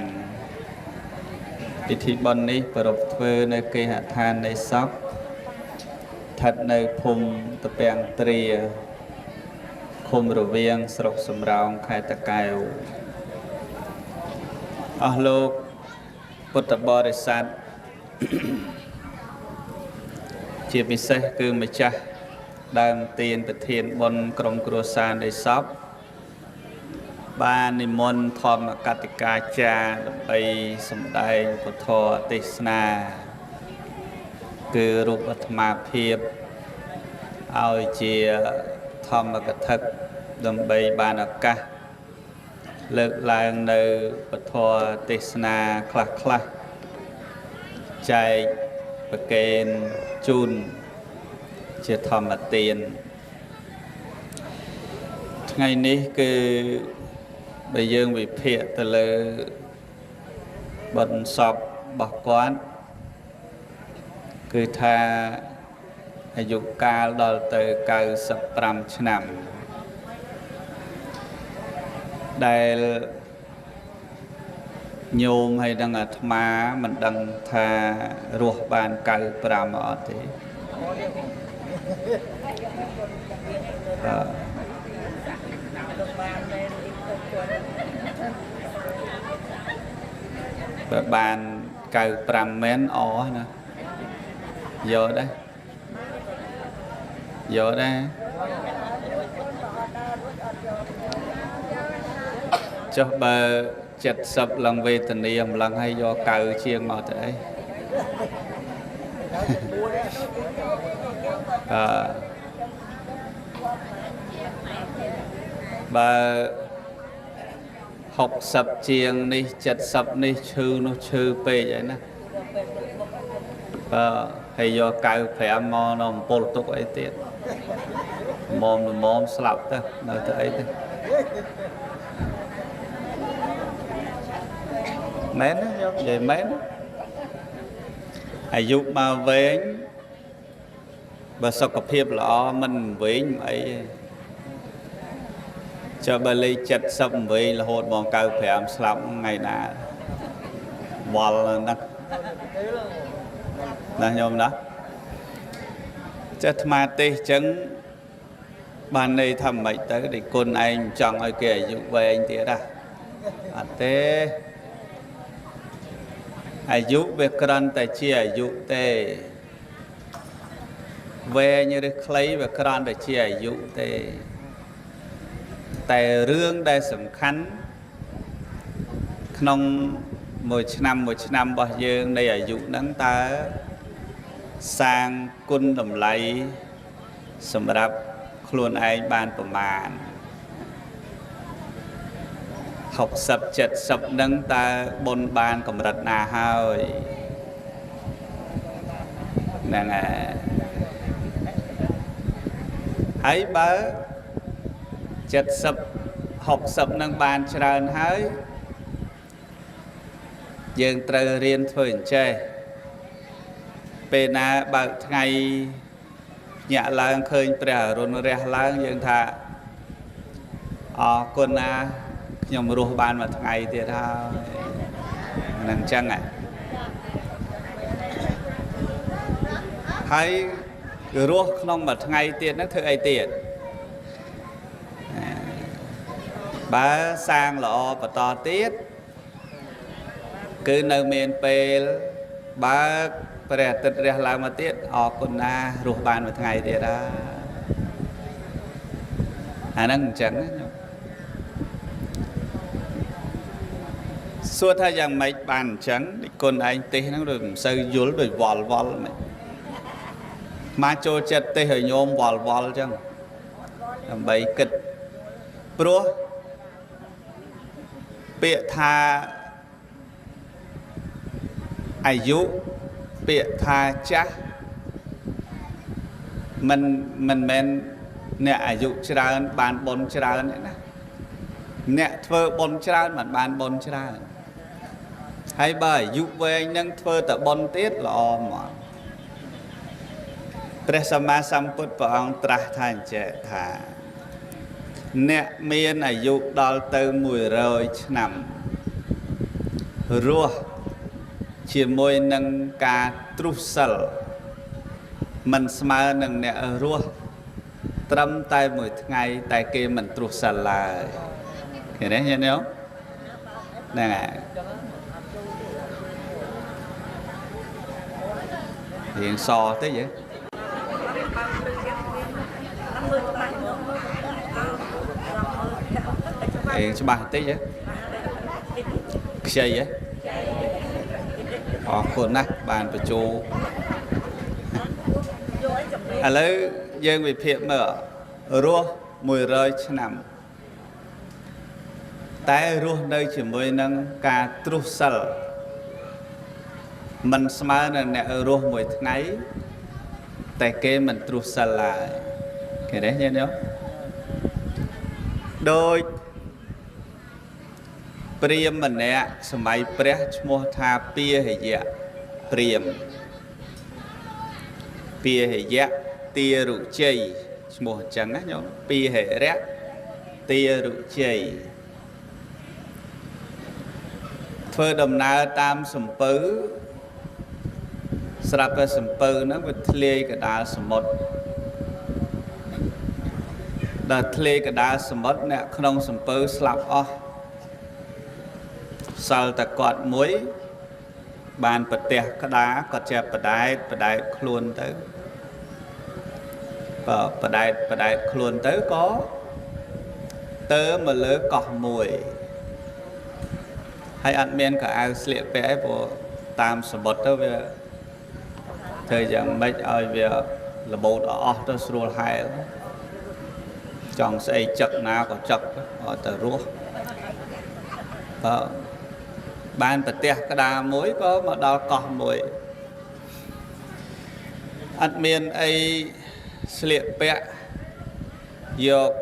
ពិធីបុណ្យនេះប្រារព្ធធ្វើនៅគេហដ្ឋាននៃសពស្ថិតនៅភូមិតពាំងទ្រាឃុំរវៀងស្រុកសំរោងខេត្តតាកែវអស់លោកពុទ្ធបរិស័ទជាពិសេសគឺម្ចាស់ដើមទានប្រធានបុណ្យក្រុមគ្រួសារនៃសពបាននិមន្តធម្មកតិកាចារ្យដើម្បីសម្ដែងពធទេសនាគឺរូបអាត្មាភាពឲ្យជាធម្មកថា ដើម្បីបានឱកាសលើកឡើងនៅពធទេសនាខ្លះខ្លះចែកប្រគេនជូនជាធម្មទានថ្ងៃនេះគឺបើយើងវិភាគទៅលើបុណ្យសពរបស់គាត់គឺថាអាយុកាលដល់ទៅ95ឆ្នាំដែលញោមហើយនឹងអាត្មាមិនដឹងថារស់បាន95អត់ទេបើបាន95មែនអណាយកដែរយកដែរចុះបើ70ឡើងវេទនាម្លឹងហើយយកកៅជាងមកទៅអីអឺបើ60ជាងនេះ70នេះឈឺនោះឈឺពេកហើយណាបើហើយយក95មកនៅអំពលទុកអីទៀតមុំមុំស្លាប់ទៅនៅទៅអីទៅមែនណាយកនិយាយមែនអាយុមកវែងបើសុខភាពល្អមិនវែងអីទេចុះបើលេខ70វែងរហូតមក95ស្លាប់ថ្ងៃណាវល់ណាស់ណាញោមណាចេះអាត្មាទេសអញ្ចឹងបានន័យថាម៉េចទៅដែលគុណឯងចង់ឲ្យគេអាយុវែងទៀតណាអត់ទេអាយុវាគ្រាន់តែជាអាយុទេវែងឬខ្លីវាគ្រាន់តែជាអាយុទេតែរឿងដែលសំខាន់ក្នុងមួយឆ្នាំមួយឆ្នាំរបស់យើងនៃអាយុហ្នឹងតើសាងគុណតម្លៃសម្រាប់ខ្លួនឯងបានប្រមាណ60 70ហ្នឹងតើបុណ្យបានកម្រិតណាហើយហ្នឹងហើយបើ70 60ហ្នឹងបានច្រើនហើយយើងត្រូវរៀនធ្វើអញ្ចេះពេលណាបើកថ្ងៃញាក់ឡើងឃើញព្រះអរុណរះឡើងយើងថាអរគុណណាខ្ញុំរស់បានមួយថ្ងៃទៀតហើយហ្នឹងអញ្ចឹងហើយរស់ក្នុងមួយថ្ងៃទៀតហ្នឹងធ្វើអីទៀតបើសាងល្អបន្តទៀតគឺនៅមានពេលបើកព្រះអាទិត្យរះឡើងមកទៀតអរគុណណារស់បានមួយថ្ងៃទៀតអាហ្នឹងអញ្ចឹងសួរថាយ៉ាងម៉េចបានអញ្ចឹងដូចគុណឯងទេសហ្នឹងដូចមិនសូវយល់ដូចវល់វល់មិនមកចូលចិត្តទេសឲ្យញោមវល់វល់អញ្ចឹងដើម្បីគិតព្រោះពាក្យថាអាយុពាក្យថាចាស់មិនមែនអ្នកអាយុច្រើនបានបុណ្យច្រើនទេណាអ្នកធ្វើបុណ្យច្រើនមិនបានបុណ្យច្រើនហើយបើអាយុវែងនឹងធ្វើតែបុណ្យទៀតល្អហ្មងព្រះសម្មាសម្ពុទ្ធព្រះអង្គត្រាស់ថាអញ្ចេះថាអ្នកមានអាយុដល់ទៅ100ឆ្នាំរស់ជាមួយនឹងការទ្រុសសិលមិនស្មើនឹងអ្នករស់ត្រឹមតែមួយថ្ងៃតែគេមិនទ្រុសសិលឡើយឃើញទេញាតិញោមហ្នឹងហើយរៀងសតិចហ៎រៀងច្បាស់តិចហ៎ខ្ចីហ៎អរគុណណាស់បានបញ្ចូលឥឡូវយើងវិភាគមើលរស់100ឆ្នាំ តែរស់នៅជាមួយនឹងការទ្រុសសិលមិនស្មើនឹងអ្នករស់មួយថ្ងៃតែគេមិនទ្រុសសិលឡើយឃើញទេញាតិញោមដូចព្រាហ្មណ៍ម្នាក់សម័យព្រះឈ្មោះថាពាហិយៈព្រាហ្មណ៍ពាហិយៈទារុជ័យឈ្មោះអញ្ចឹងណាញោមពាហិរៈទារុជ័យធ្វើដំណើរតាមសំពៅស្រាប់តែសំពៅហ្នឹងវាធ្លាយកដាលសមុទ្រដល់ធ្លាយកដាលសមុទ្រអ្នកក្នុងសំពៅស្លាប់អស់សល់តែគាត់មួយបានប្រទះក្តារគាត់ចេះបដែតបដែតខ្លួនទៅបើបដែតបដែតខ្លួនទៅក៏ទៅមកលើកោះមួយហើយអត់មានកៅអៅស្លៀកពាក់ឯងព្រោះតាមសមុទ្រទៅវាធ្វើយ៉ាងម៉េចឲ្យវារបូតអស់ទៅស្រួលហែលចង់ស្អីចឹកណាក៏ចឹកឲ្យតែរស់បើបានប្រទះក្តារមួយក៏មកដល់កោះមួយអត់មានអីស្លៀកពាក់យក